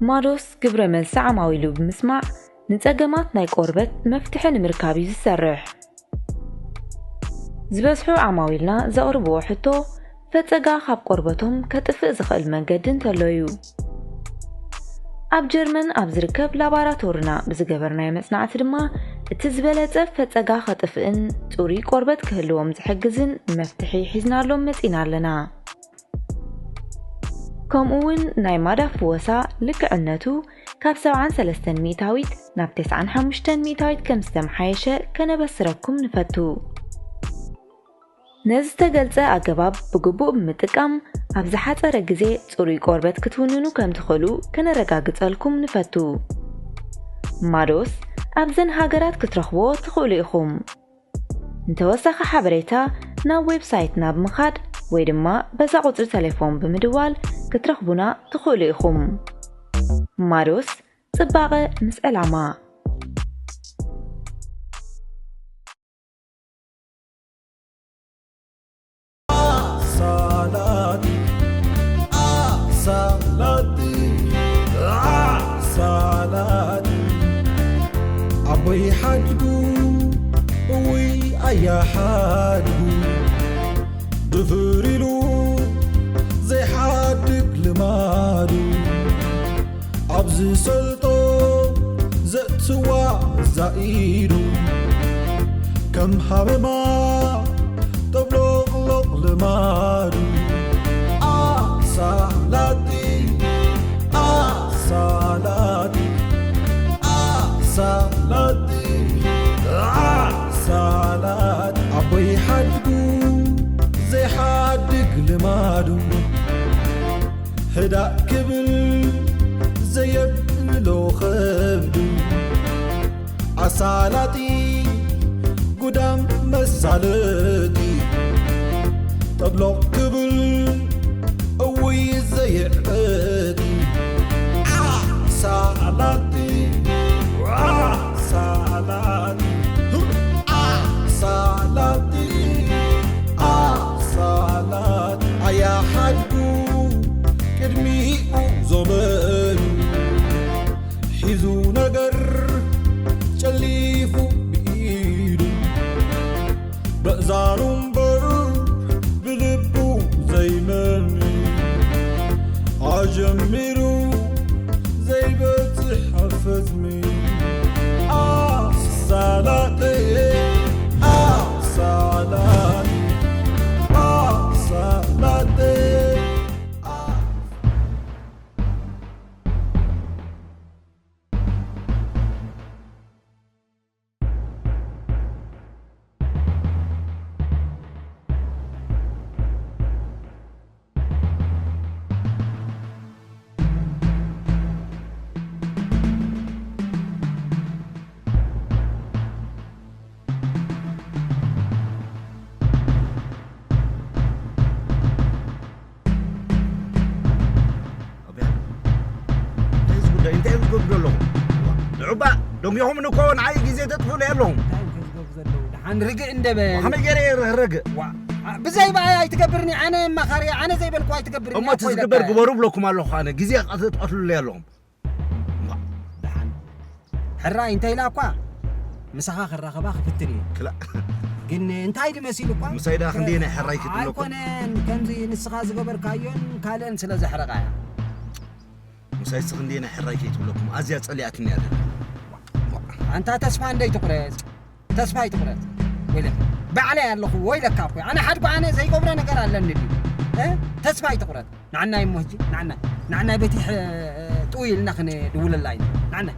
ማዶስ ግብረ መልሲ ዓማዊሉ ብምስማዕ ንጸገማት ናይ ቆርበት መፍትሒ ንምርካብ እዩ ዝሰርሕ። ዝበዝሑ ዓማዊልና ዘቕርብዎ ሕቶ ፈጸጋ ካብ ቆርበቶም ከጥፍእ ዝኽእል መንገዲ እንተሎ እዩ። ኣብ ጀርመን ኣብ ዝርከብ ላባራቶርና ብዝገበርናዮ መጽናዕቲ ድማ እቲ ዝበለጸ ፈጸጋ ከጥፍእን ጽሩይ ቆርበት ክህልዎም ዝሕግዝን መፍትሒ ሒዝናሎም መጺና ኣለና። ከምኡ እውን ናይ ማዳ ፍወሳ ልክዕነቱ ካብ ሰብዓን ሰለስተን ሚእታዊት ናብ ተስዓን ሓሙሽተን ሚእታዊት ከም ዝተመሓየሸ ከነበስረኩም ንፈቱ። ነዚ ዝተገልጸ ኣገባብ ብግቡእ ብምጥቃም ኣብ ዝሓጸረ ግዜ ጽሩይ ቆርበት ክትውንኑ ከም ትኽእሉ ከነረጋግጸልኩም ንፈቱ። ማዶስ ኣብዘን ሃገራት ክትረኽብዎ ትኽእሉ ኢኹም። ንተወሳኺ ሓበሬታ ናብ ዌብሳይትና ብምኻድ ወይ ድማ በዛ ቁጽሪ ተሌፎን ብምድዋል ክትረኽቡና ትኽእሉ ኢኹም። ማዶስ ጽባቐ ምስ ዕላማ። ሳላቲ ኣሳላቲ ኣሳላቲ ኣቦይ ሓድጉ እውይ ኣያ ሓድጉ ድፍር ኢሉ ዘይሓድግ ልማዱ ኣብ ዝሰልጦ ዘእትዋ ዛኢዱ ከም ሃመማ ጠብሎቕሎቕ ልማዱ ኣሳላጢ ኣሳላጢ ኣሳላጢ ኣሳላጢ ኣቦይ ሓድጉ ዘይሓድግ ልማዱ ህዳእ ክብል ዘየብሎ ኸብዱ ኣሳላጢ ጉዳም መሳለጢ ጠብሎቕ ክብል እውይ ዘየዕጢ ኣሳላጢ ኣሳላጢ ኣሳላጢ ኣሳላጢ ኣያ ሓድጉ ቅድሚኡ ዞመን ሒዙ ነገር ጨሊፉ ብኢዱ በእዛኑ እምበር ብልቡ ዘይመኒ ኣጀሚሩ ዘይበጽሕ ኣፈጽሚ ኣሳላጠ ኣሳላጠ ኣሳላጠ እንታይ እዚ ጉዳይ እንታይ እዩ ዝገብሩ ዘለኹም? ንዑባ ደሚኹም ንኮ ንዓይ ግዜ ተጥፍኡለይ ኣለኹም። እንታይ እዮም ከዝገብሩ ዘለዉ? ደሓን ርግእ እንደበል። ከመይ ገይረ እየ ርግእ? ዋ፣ ብዘይ በኣይ ኣይትገብርን እየ። ኣነ መኻሪ ኣነ ዘይበልኩ ኣይትገብርን እየ። እሞ እቲ ዝግበር ግበሩ ብለኩም ኣለኹ። ኣነ ግዜ ተጥፍኡለይ ኣለኹም። ደሓን ሕራይ እንተ ኢላ እኳ ምሳኻ ክራኸባ ክፍትን እየ። ክላእ። ግን እንታይ ድመሲሉ እኳ ምሳይ ደኣ ክንደየናይ ሕራይ ክትብለኩም? ኣይኮነን፣ ከምዚ ንስኻ ዝገበርካዮን ካልእን ስለ ዘሕረቓ እያ። ምሳይ ስ ክንደየናይ ሕራይ ከይትብለኩም ኣዝያ ጸሊኣትኒ እያ ደላ። ኣንታ ተስፋ እንደይ ትቑረጽ፣ ተስፋ ኣይትቑረጽ። ወይለካ ባዕለይ ኣለኹ ወይለካ እኮ ኣነ ሓድጎ ኣነ ዘይገብሮ ነገር ኣለኒ ድዩ? እ? ተስፋ ኣይትቑረጽ። ንዓናይ እሞ ሕጂ ንዓናይ ንዓናይ በቲ ሕ- ጥውይ ኢልና ክንድውለላ ኢና ንዓናይ።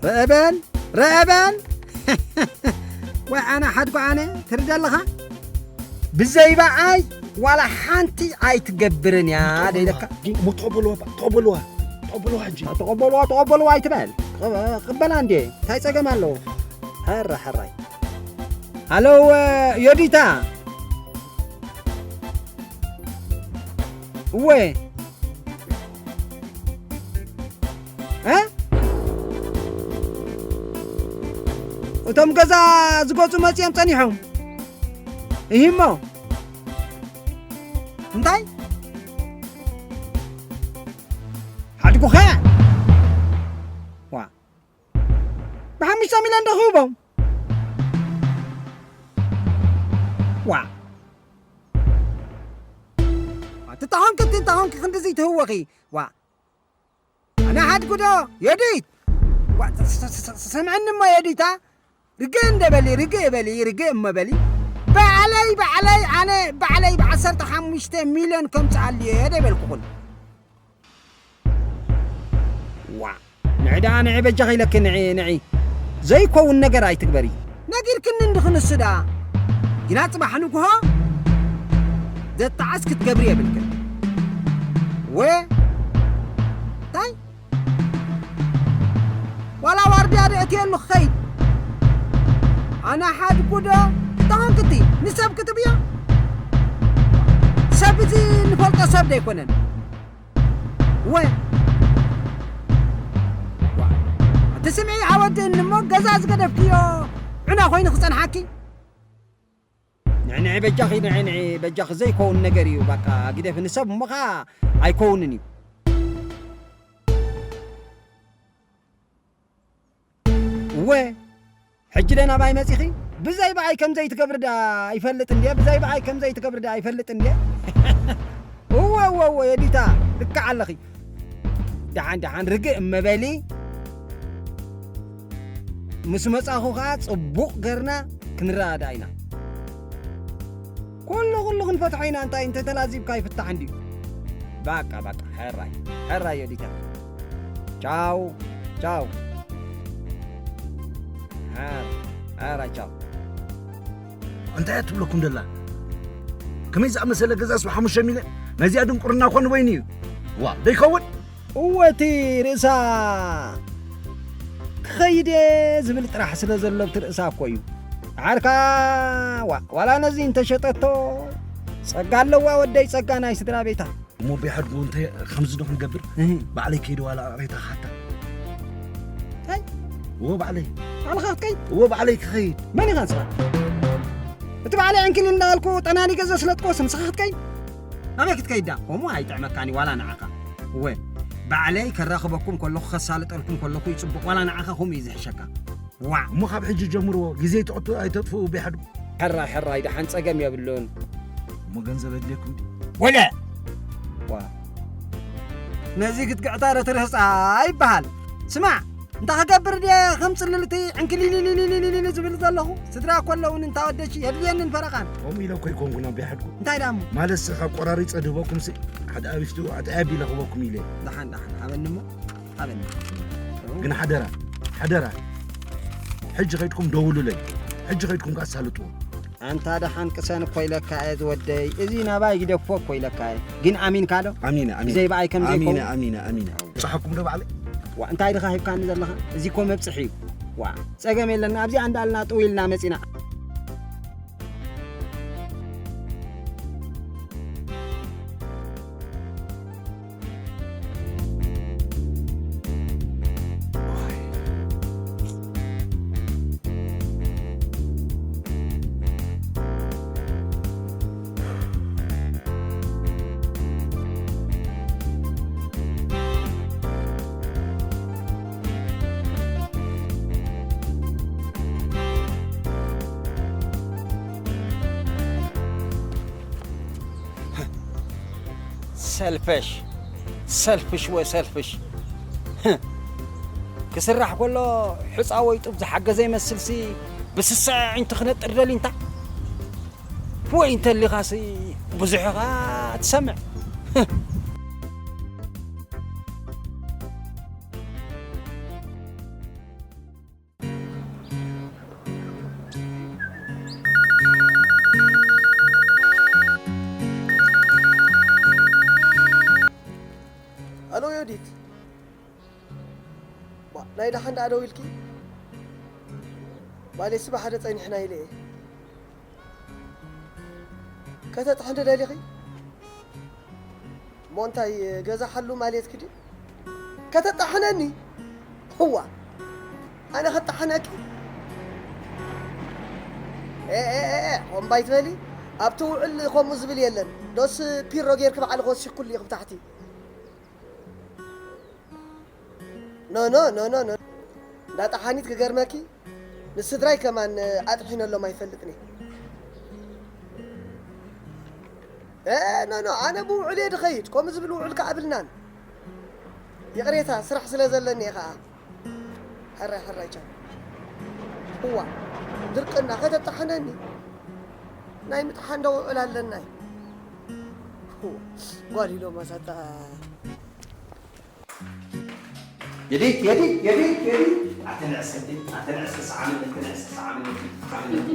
ረአ በል ረአ በል። ወይ ኣነ ሓድጎ ኣነ ትርደ ኣለኻ ብዘይባ ኣይ ዋላ ሓንቲ ኣይትገብርን እያ ደይለካ። እሞ ተቐበልዋ እባ፣ ተቐበልዋ፣ ተቐበልዋ ሕጂ። ተቐበልዋ ተቐበልዋ ኣይትበል። ቅበላ እንዴ፣ እንታይ ጸገም ኣለዎ? ሕራ ሕራይ። ሃሎ፣ ዮዲታ። እወ። እ? እቶም ገዛ ዝገጹ መጺኦም ጸኒሖም። እሂሞ። እንታይ? ሓድጉኸ? ዋ። ብሓሙሽተ ሚልዮን ዶ ክህቦም? ዋ። ትታኾንኪ፣ ትታኾንኪ ክንድዚ ትህወኺ። ዋ። ኣነ ሓድጉ ዶ? የዲት። ዋ፣ ስ-፣ ስ-፣ ስ-፣ ስ-፣ ስምዕኒ እሞ የዲታ። ርግእ እንደ በሊ፣ ርግእ በሊ፣ ርግእ እሞ በሊ። ባዕለይ፣ ባዕለይ፣ ኣነ ባዕለይ ብዓሰርተ ሓሙሽተ ሚልዮን ከምጽኣሉ እየ ደበልኩኹን። ዋ፣ ንዒ ደኣ ንዒ በጃኺ ኢለኪ፣ ንዒ፣ ንዒ። ዘይከውን ነገር ኣይትግበሪ። ነጊርክኒ እንድኺ ንሱ ደኣ። ግና ጽባሕ ንግሆ ዘተዓስ ክትገብሪ የብልክን። ወ-፣ እንታይ? ዋላ ዋርድያ ዶ እትየሉ ክኸይድ? ኣነ ሓድጉ ዶ? እንታይ ኾንክቲ? ንሰብ ክትብዮ? ሰብ እዚ ንፈልጦ ሰብ ዶ ኣይኮነን? ወ-፣ ዋ፣ እቲ ስምዒ ኣወድእኒ እሞ ገዛ ዝገደፍክዮ ዕና ኮይኑ ክጸንሓኪ? ንዕንዒ በጃኺ፣ ንዕንዒ በጃኺ፣ ዘይከውን ነገር እዩ። በቃ ግደፊ፣ ንሰብ እሞ ኸዓ ኣይከውንን እዩ። እወ፣ ሕጂ ደ ናባይ መጺኺ? ብዘይ ብኣይ ከም ዘይትገብሪ ዳ ይፈልጥ እንድየ፣ ብዘይ ብኣይ ከም ዘይትገብሪ ዳ ይፈልጥ እንድየ። እወ፣ እወ፣ እወ፣ የዲታ፣ ልክዕ ኣለኺ። ደሓን፣ ደሓን፣ ርግእ እመበሊ። ምስ መጻኹ ኸኣ ጽቡቕ ገርና ክንረዳዳእ ኢና። ኩሉ፣ ኩሉ ክንፈትሖ ኢና። እንታይ እንተ ተላዚብካ ይፍታሕ እንድዩ። ባቃ፣ ባቃ፣ ሕራይ፣ ሕራይ፣ የዲታ። ቻው፣ ቻው። ሕራይ፣ ሕራይ፣ ቻው። እንታይ እያ ትብለኩም ደላ? ከመይ ዝኣመሰለ ገዛስ ብሓሙሽተ ሚልዮን? ናይዚኣ ድንቁርና እኮ ንበይኑ እዩ። ዋ፣ ደይከውን? እወ፣ እቲ ርእሳ ክኸይድ እየ ዝብል ጥራሕ ስለ ዘሎ ኣብቲ ርእሳ እኮ እዩ። ደሓርካ ዋ-፣ ዋላ ነዚ እንተሸጠቶ ጸጋ ኣለዋ ወደይ፣ ጸጋ ናይ ስድራ ቤታ። እሞ ኣቦይ ሓድጉ እንታይ ከምዚ ዶ ክንገብር? እህ። ባዕለይ ከይደ ዋላ ሬታ ክሓታ። እንታይ? እዎ ባዕለይ። ባዕልኻ ክትከይድ? እዎ ባዕለይ ክኸይድ። መን ኢኻ ንስኻ? እቲ ባዕለይ ዕንክሊል እንዳበልኩ ጠናኒ ገዘ ስለጥቆስ ንስኻ ክትከይድ? ናበይ ክትከይድ ዳ? ከምኡ ኣይጥዕመካን እዩ ዋላ ንዓኻ። እወ፣ ባዕለይ ከራኽበኩም ከለኹ ከሳልጠልኩም ከለኹ እዩ ጽቡቕ፣ ዋላ ንዓኻ ከምኡ እዩ ዝሕሸካ። ዋዕ! እሞ ካብ ሕጂ ጀምርዎ፣ ግዜ ኣይተቕት-፣ ኣይተጥፍኡ ኣቦይ ሓድጉ። ሕራይ፣ ሕራይ፣ ደሓን ጸገም የብሉን። እሞ ገንዘብ ኣድልየኩም ድዩ? ወለ! ዋ! ነዚ ክትግዕታ ዶ ትርህጻ ይበሃል። ስማዕ፣ እንታይ ክገብር ድየ ከም ጽልልቲ ዕንክሊሊሊሊሊሊ ዝብል ዘለኹ? ስድራ እኮ ኣለዉኒ፣ እንታ ወደች የድልየንን ፈረቓን። ከምኡ ኢለ እኮ ኣይኮንኩን ኣቦይ ሓድጉ። እንታይ ደኣ እሞ? ማለትሲ ካብ ቆራሪጸ ድህበኩምሲ፣ ሓደ ኣቢፍቱ ኣጥዕያ ኣቢለ ክህበኩም ኢለ። ደሓን፣ ደሓን፣ ሃበኒ እሞ፣ ሃበኒ። ግን ሓደራ፣ ሓደራ፣ ሕጂ ከይድኩም ደውሉለይ። ሕጂ ከይድኩም ከኣ ኣሳልጥዎ። ኣንታ ደሓን ቅሰን እኮ ኢለካ እየ ዝወደይ። እዚ ናባይ ግደፎ እኮ ኢለካ እየ። ግን ኣሚንካ ዶ? ኣሚነ፣ ኣሚነ። ብዘይ ብኣይ ከም ዘይከውን? ኣሚነ፣ ኣሚነ፣ ኣሚነ። ብጽሓኩም ዶ ባዕለይ? ዋ፣ እንታይ ድኻ ሂብካኒ ዘለኻ? እዚ እኮ መብጽሒ እዩ። ዋ፣ ጸገም የለና። ኣብዚኣ እንዳልና ጥው ኢልና መጺና። ሰልፈሽ፣ ሰልፍሽ ወ ሰልፍሽ። ክስራሕ ከሎ ሕፃ ወይ ጡብ ዝሓገዘ ይመስልሲ ብስስዐ ኣዒንቱ ክነጥር ደልዩ እንታ? ወይ እንተሊኻሲ ብዙሕ ኢኻ ትሰምዕ። ናይ ደሓን ደኣ ደው ኢልኪ? ማለትሲ ብሓደ ጸኒሕና ኢለ እየ። ከተጥሕኒ ደሊኺ? እሞ እንታይ ገዛ ሓሉ ማለትኪ ድዩ? ከተጣሕነኒ? ህዋ! ኣነ ከጣሕነኪ? ኤ፣ ኤ፣ ኤ፣ ኤ፣ ሆምባይ ትበሊ? ኣብቲ ውዕል ከምኡ ዝብል የለን። ዶስ ፒሮ ጌርኪ ባዕልኺ ወሲኽኩሉ ኢኺ ብታሕቲ። ኖ፣ ኖ፣ ኖ፣ ኖ፣ ኖ። እንዳ ጠሓኒት ክገርመኪ፣ ንስድራይ ከማን ኣጥሒነሎም ኣይፈልጥን እየ። ኤ፣ ኖ፣ ኖ፣ ኣነ ብውዕል እየ ድኸይድ። ከምኡ ዝብል ውዕል ከኣ ኣብልናን። ይቕሬታ፣ ስራሕ ስለ ዘለኒ እየ ከኣ። ሕራይ፣ ሕራይ፣ ቻው። እዋ፣ ድርቅና ከተጣሕነኒ፣ ናይ ምጥሓን ዶ ውዕል ኣለና እዩ? እዋ፣ ጓል ኢሎም ኣሳጣ። የዲ፣ የዲ፣ የዲ፣ የዲ። ኣተንዕሰ፣ ኣተንዕሰ፣ ሰዓምነት፣ ተንዕሰ፣ ሰዓምነት፣ ሰዓምነት።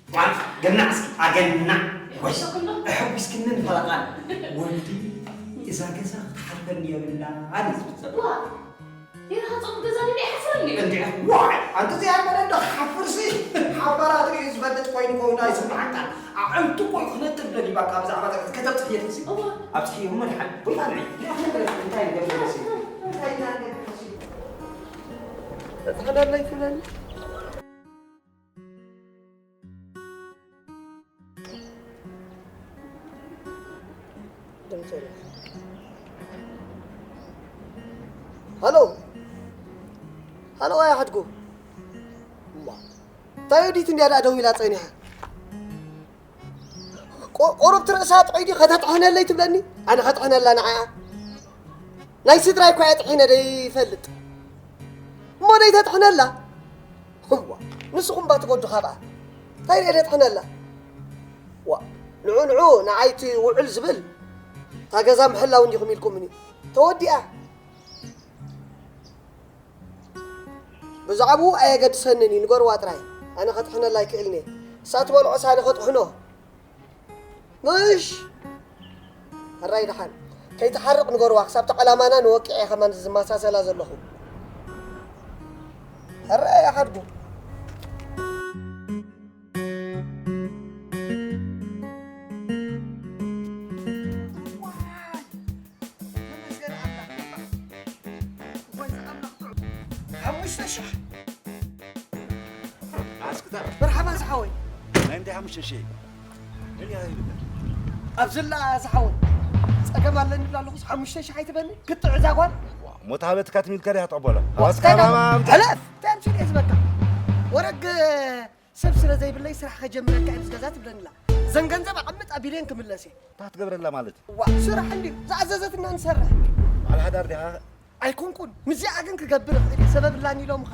ዋን፣ ገናዕ እስኪ፣ ኣገናዕ። ወይ፣ የሕጉስክኒ ንፈረቓን። ወዲ፣ እዛ ገዛ ክትሓልፈኒ የብላን እዩ ዝብል ዘሎ። ዋ፣ የራሃጾም ገዛ ንበይ ይሓፍረኒ? እንዴ፣ ዋይ፣ ኣንቲ እዚኣ መን እንዶ ክሓፍርሲ? ሓባራት ርእዩ ዝፈልጥ ኮይኑ ከውን ኣይስምዓካ። ኣዕንቱ እኮ እዩ ክነጥብ ደሊባካ ብዛዕባ ገዛ ከተብጽሕ የትሲ? እዋ። ኣብጽሕ እዩ መድሓን። ወይ ካልዒ፣ እንታይ ይገብር ሲ? እንታይ ይገብር ሲ? ተጻሕናለይ ትብለኒ? ሃሎ፣ ሃሎ፣ ኣያ ሓድጉ። እማ፣ እንታይ ወዲት እንድያ ደኣ ደው ኢላ ጸኒሓ? ቆ-፣ ቆረብቲ ርእሳ ጥዑይ ድዩ? ከተጥሕነለይ ትብለኒ? ኣነ ከጥሕነላ ንዓኣ? ናይ ስድራይ እኳ እየ ጥሒነ ደይፈልጥ። እሞ ደይተጥሕነላ? እዋ፣ ንስኹም እባ ትጎዱ ካብኣ። እንታይ ደኣ ደጥሕነላ? ዋ፣ ንዑ፣ ንዑ፣ ንዓይ እቲ ውዕል ዝብል፣ እታ ገዛ ምሕላው እንዲኹም ኢልኩምኒ። ተወዲኣ። ብዛዕባኡ ኣየገድሰንን እዩ፣ ንገርዋ ጥራይ። ኣነ ከጥሕነላ ኣይክእልን እየ። እሳ ትበልዖስ ኣነ ከጥሕኖ። ምሽ! ሕራይ ደሓን። ከይትሓርቕ ንገርዋ፣ ክሳብ እቲ ዕላማና ንወቅዕ እየ ከማን ዝመሳሰላ ዘለኹ። ሕራይ ይሓድጉ። ተመስገን ኣምላኽ። ሓሙሽተ ሽሕ። ኣስክታ። መርሓባ ዝሓወይ። ናይ ምንታይ ሓሙሽተ ሽሕ? ምን ያህል ይብላል? ኣብዝላ ዝሓወይ። ጸገም ኣለኒ ብላ ኣለኹስ ሓሙሽተ ሽሕ ኣይትበኒ? ክትዕ እዛ ጓል? ዋ፣ ሞት ሃበትካ ትሚልካ ዲኻ ትቐበሎ? ዋ፣ ዋስካ እንታይ ማማ ዳማ? ሕለፍ! እንታይ ኣምሲሉ እየ ዝበካ? ወረግ ሰብ ስለ ዘይብለይ ስራሕ ከጀምረካ እየ ምስ ገዛ ትብለኒ ኣላ። ዘን ገንዘብ ኣቐምጥ ኣቢለየን ክምለስ እየ። እንታይ ትገብረላ ማለት? ዋ፣ ስራሕ እንድዩ። ዝኣዘዘትና ንሰርሕ። በዓል ሓዳር ዲኻ? ኣይኮንኩን። ምስዚኣ ግን ክገብር እኽእል እየ። ሰበብ ኣላኒ ኢሎምኻ?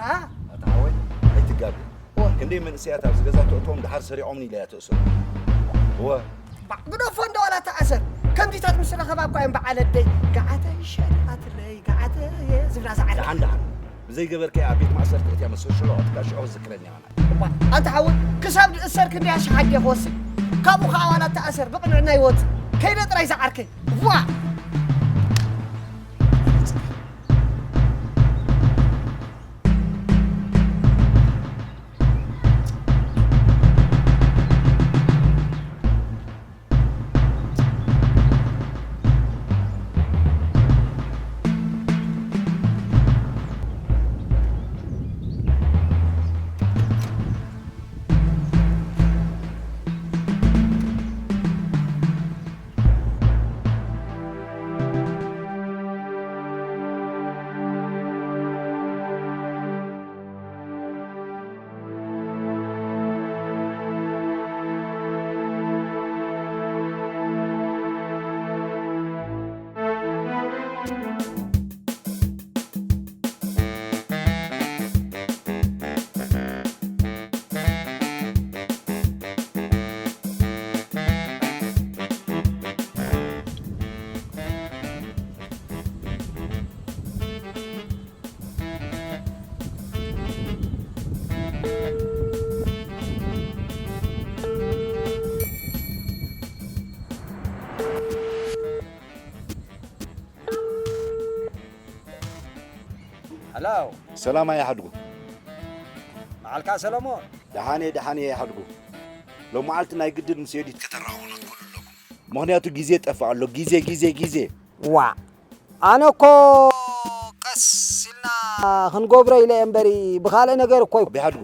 ኣታ ሓወይ፣ ኣይትጋገ። ዋ። ክንደይ መንእሰያት ኣብዚ ገዛ ተእትዎም ደሓር ሰሪቖምኒ ኢለ እያ ተእስሮም። እወ። ባ-፣ ግደፎ እንዶ ዋላ ተኣሰር። ከምዚታት ምስ ረኸባ እኳ እየን በዓል ኣደይ፣ "ገዓተይ ሸጣትለይ፣ ገዓተየ" ዝብላ ዝዓርፋ። ደሓን ደሓን። ብዘይገበርከያ ኣብ ቤት ማእሰርቲ እትያ መሰል ሽዑ ክትካ ሽዑ ክዝክረኒ ይኾናል። እባ፣ ኣንታ ሓወይ፣ ክሳብ ዝእሰር ክንደይ ኣሽሓት ድየ ክወስድ? ካብኡ ኸዓ ዋላ ተኣሰር፣ ብቕንዕና ይወጽእ። ከይደ ጥራይ ዝዓርከይ። ዋ! ሃሎ፣ ሰላም ኣያ ሓድጉ። መዓልካ ሰለሞን። ደሓን እየ፣ ደሓን እየ ኣያ ሓድጉ። ሎም መዓልቲ ናይ ግድን ምስ ዮዲት ከተራኽቡና ትኽእሉ ኣለኩም። ምኽንያቱ ግዜ ይጠፍእ ኣሎ፣ ግዜ፣ ግዜ፣ ግዜ። ዋእ፣ ኣነ እኮ ቀስ ኢልና ክንገብሮ ኢለ እየ እምበሪ፣ ብኻልእ ነገር እኮ እዩ። ኣቢ ሓድጉ፣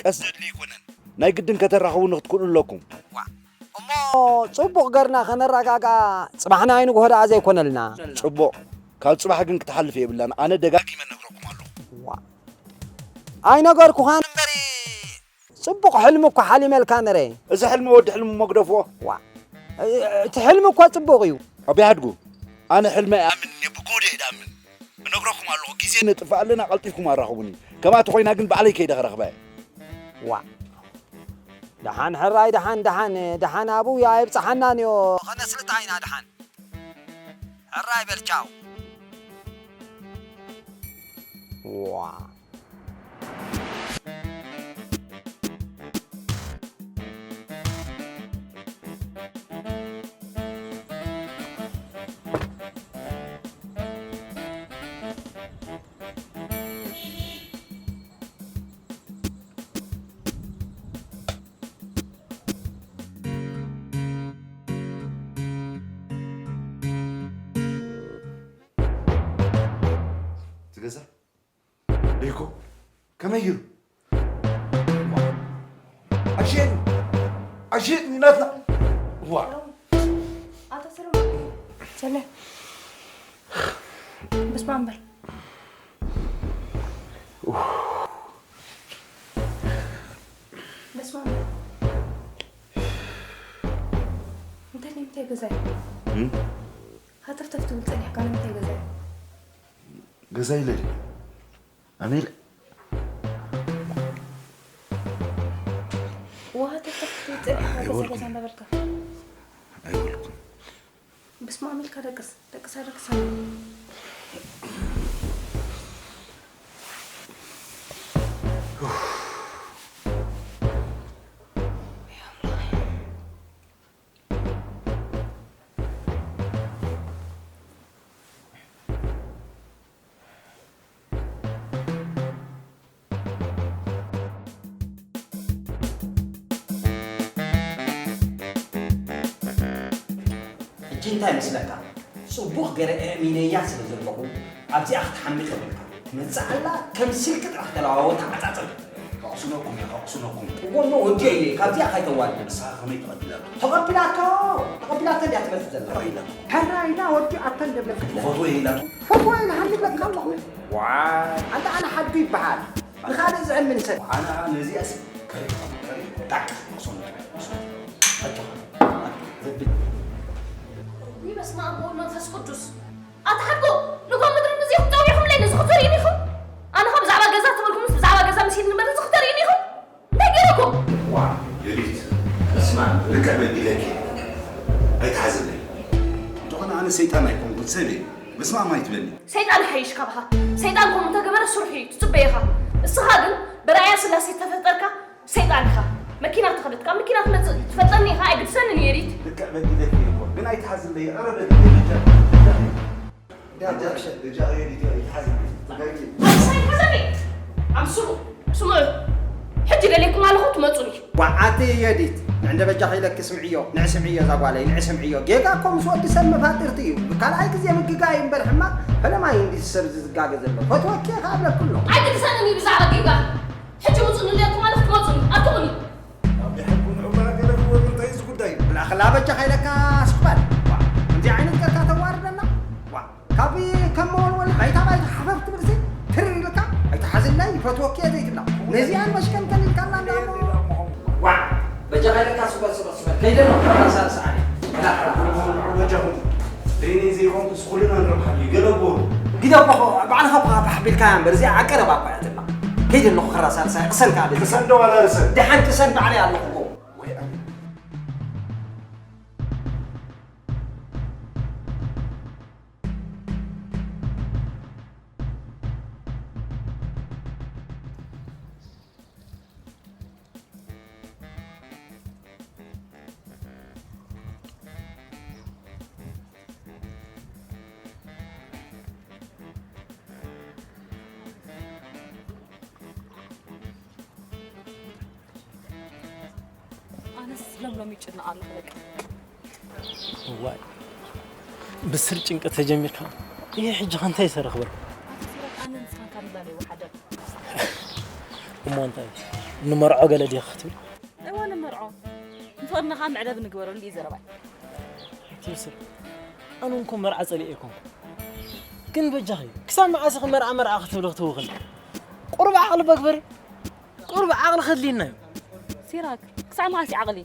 ቀስ ዘድሊ ኣይኮነን። ናይ ግድን ከተራኽቡኒ ክትክእሉ ኣለኩም። ዋእ፣ እሞ ጽቡቕ ገርና ከነረጋግኣ ጽባሕ ናይ ንግሆ ደኣ ዘይኮነልና። ጽቡቕ። ካብ ጽባሕ ግን ክትሓልፍ የብላን። ኣነ ደጋጊመ ነግረኩም ኣለኹ። ዋእ፣ ኣይነገርኩኻን እምበሪ፣ ጽቡቕ ሕልሚ እኮ ሓሊመልካ ነረ። እዚ ሕልሚ ወዲ ሕልሚ እሞ ግደፍዎ። ዋእ፣ እቲ ሕልሚ እኮ ጽቡቕ እዩ። ኣቢ ሓድጉ፣ ኣነ ሕልሚ ኣይኣምንን እየ፣ ብጎዶ እየ ድኣምን። እነግረኩም ኣለኹ፣ ግዜ ነጥፍእ ኣለና፣ ቀልጢፍኩም ኣራኽቡኒ። ከምኣ ተኾይና ግን ባዕለይ ከይደ ክረኽባ እየ። ዋእ፣ ደሓን ሕራይ፣ ደሓን፣ ደሓን፣ ደሓን ኣብኡ ኣይብጽሓናን እዮ። ኸነስልጣ ኢና ደሓን። ሕራይ በል ቻው። ዋእ። እቲ ገዛ ደይኮ ከመይ ገይሩ? ኣሸየኒ፣ ኣሸየኒ ናትና። ዋ። ኣቶ ሰለሞን። ሰለ። በስመ ኣብ በል። በስመ ኣብ በል። እንታይ፣ ንምንታይ ገዛይ? እም? ሃተፍተፍ ትብል ጸኒሕካ ንምንታይ ገዛይ? ገዛይ ኢለ ድየ? ኣሜል። ዋሃ ሃተፍተፍ ትብል ጸኒሕካ ገዛ ኣይበልኩን። ገዛ እንዳበልካ። ኣይበልኩን። በስመ ኣብ ኢልካ ደቅስ፣ ደቅሳ፣ ደቅሳ። ሕጂ እንታይ መስለካ? ጽቡቕ ገይረ ኣእሚነያ ስለ ዘለኹ፣ ኣብዚኣ ክትሓምቕ የብልካ። ትመጽእ ኣላ፣ ከም ስልኪ ጥራሕ ተለዋወጥ፣ ተዓጻጸፍ። ከቕስነኩም እየ፣ ከቕስነኩም። እዎ፣ እሞ ወዲኦ ኢለ፣ ካብዚኣ ካይተዋርድ። ንስኻ ከመይ ተቐቢላቶ? ተቐቢላቶ፣ ተቐቢላቶ እንድያ ትመጽእ ዘላ። ሕራይ ኢላቶ። ሕራይ ኢላ፣ ወዲኣቶ እንደ መጽእ። ትፈትዎ እየ ኢላቶ። ፈትዎ ኢለ፣ ሃሊበካ ኣለኹ። ዋይ። ኣንታ ኣነ ሓዱ ይበሃል። ንኻልእ ዝእምን ሰብ። ኣነ ነዚኣስ ከሪኾም፣ ከሪኾም። ጣቅ፣ ሶም፣ ሶም። ኣጆኻ፣ ዘብል። ውይ፣ በስመ ኣብ ወወልድ ወመንፈስ ቅዱስ። ኣታ ሓድጎ፣ ንጎ ምድሪ ነዚ ክትጸውዕኹምለይ፣ ነዚ ክትርእዩኒ ኢኹም? ኣነ ኸ ብዛዕባ ገዛ ትብልኩምስ፣ ብዛዕባ ገዛ መሲልኒ እምበር፣ ነዚ ክትርእዩኒ ኢኹም? እንታይ ገይረኩም? ዋ፣ ዮዲት፣ እስማ፣ ልክዕ በዲለኪ። ኣይትሓዝለይ። እንተኾነ ኣነ ሰይጣን ኣይኮንኩን፣ ሰብ እየ። ምስማም ኣይትበሊ። ሰይጣን ይሓይሽ ካባኻ። ሰይጣን ከምኡ እንተገበረ ስርሑ እዩ፣ ትጽበዮ ኢኻ። እስኻ ግን ብረኣያ ስላሴ ዝተፈጠርካ ሰይጣን ኢኻ። መኪና ተኸደትካ፣ መኪና ትመጽእ ትፈልጠኒ ኢኻ፣ ኣይግድሰንን እዩ ዮዲት። ልክዕ በዲለኪ እኮ፣ ግን ኣይትሓዝለይ። ኧረ በዲለይ፣ በጃ፣ በጃ። በጃ፣ በጃ ዮዲት፣ ኣይትሓዝለይ። ተጋጊ። ኣምሳይ ሓዘኒ። ኣምስሉ። ስምዑ፣ ሕጂ ደልየኩም ኣለኹ፣ ትመጹኒ። ዋዓቲ ዮዲት፣ ንዕንደ በጃኺ ኢለኪ ስምዕዮ፣ ንዒ ስምዕዮ እዛ ጓለይ፣ ንዒ ስምዕዮ። ጌጋ እኮ ምስ ወዲ ሰብ መፋጥርቲ እዩ። ካልኣይ ግዜ ምግጋይ እምበር ሕማቕ ፈለማ እዩ እንዲ ሰብ ዝጋገ ዘሎ። ፈትወኪ እየ ከኣ እብለኪ ኣለኹ። ኣይግድሰንን እዩ ብዛዕባ ጌጋ። ሕጂ ውጹኒ ኢለኩም ኣለኹ፣ ትመጹኒ። ኣትኹኒ። ኣብ ይሓልኩም ንዑ በላ ገለ ክወዱ እንታይ እዩ እዚ ጉዳይ? ብላኽላ በጃኻ ኢለካ ስቕ በል። ዋ፣ ከምዚ ዓይነት ገርካ ተዋርደና? ዋ። ካብ ከም መወልወሊ ባይታ ባይታ ሓፈፍ ትብል ሲ ትር ኢልካ ኣይትሓዝለይ፣ ይፈትወኪ እየ ዘይትብላ። ነዚኣን መሽቀንቀን ኢልካና እንዳ እሞ። ዋዕ! በጃኻ ኢለካ ስበል፣ ስበል፣ ስበል። ከይደ ነው፣ ራሳ ርሳ ኣለ። በጃኹም። በይነይ ዘይኮንኩስ ኩልና ንረብሓሉ እዩ። ገለ ግበሩ። ግደ እኮ ባዕልኻ እኮ ፋሕ ቢልካያ እምበር፣ እዚኣ ኣብ ቀረባ እኮ እያ ዘላ። ከይደ ኣለኹ ክራሳርሳ፣ ቅሰን ከኣ በል። ቅሰን ዶ ኣላርሰን? ደሓን ቅሰን ባዕለይ ኣለኹ እኮ። ወይ ኣነ። ነስ ለምሎም ይጭነቕ ኣለኹ በቃ። ዋይ ብስር ጭንቀት ተጀሚርካ። ይሄ ሕጂ ከንታይ ይሰርኽ በል። ኣቶ ሲራክ ኣነ ንስኻን ካብ ንባል ይወሓደር። እሞ እንታይ ንመርዖ ገለ ድየ ክትብል? እወ ንመርዖ ንፍቕርና ከዓ መዕለቢ ንግበረሉ እዩ ዘረባይ። ትብስር ኣነ እንኮ መርዓ ጸሊኤ ኣይኮንኩ። ግን በጃኺ ክሳብ መዓስ ኢኺ መርዓ መርዓ ክትብሊ ክትውኽል? ቁሩብ ዓቕሊ በግበሪ። ቁሩብ ዓቕሊ ከድልየና እዩ። ሲራክ ክሳብ መዓስ ይዓቕሊ?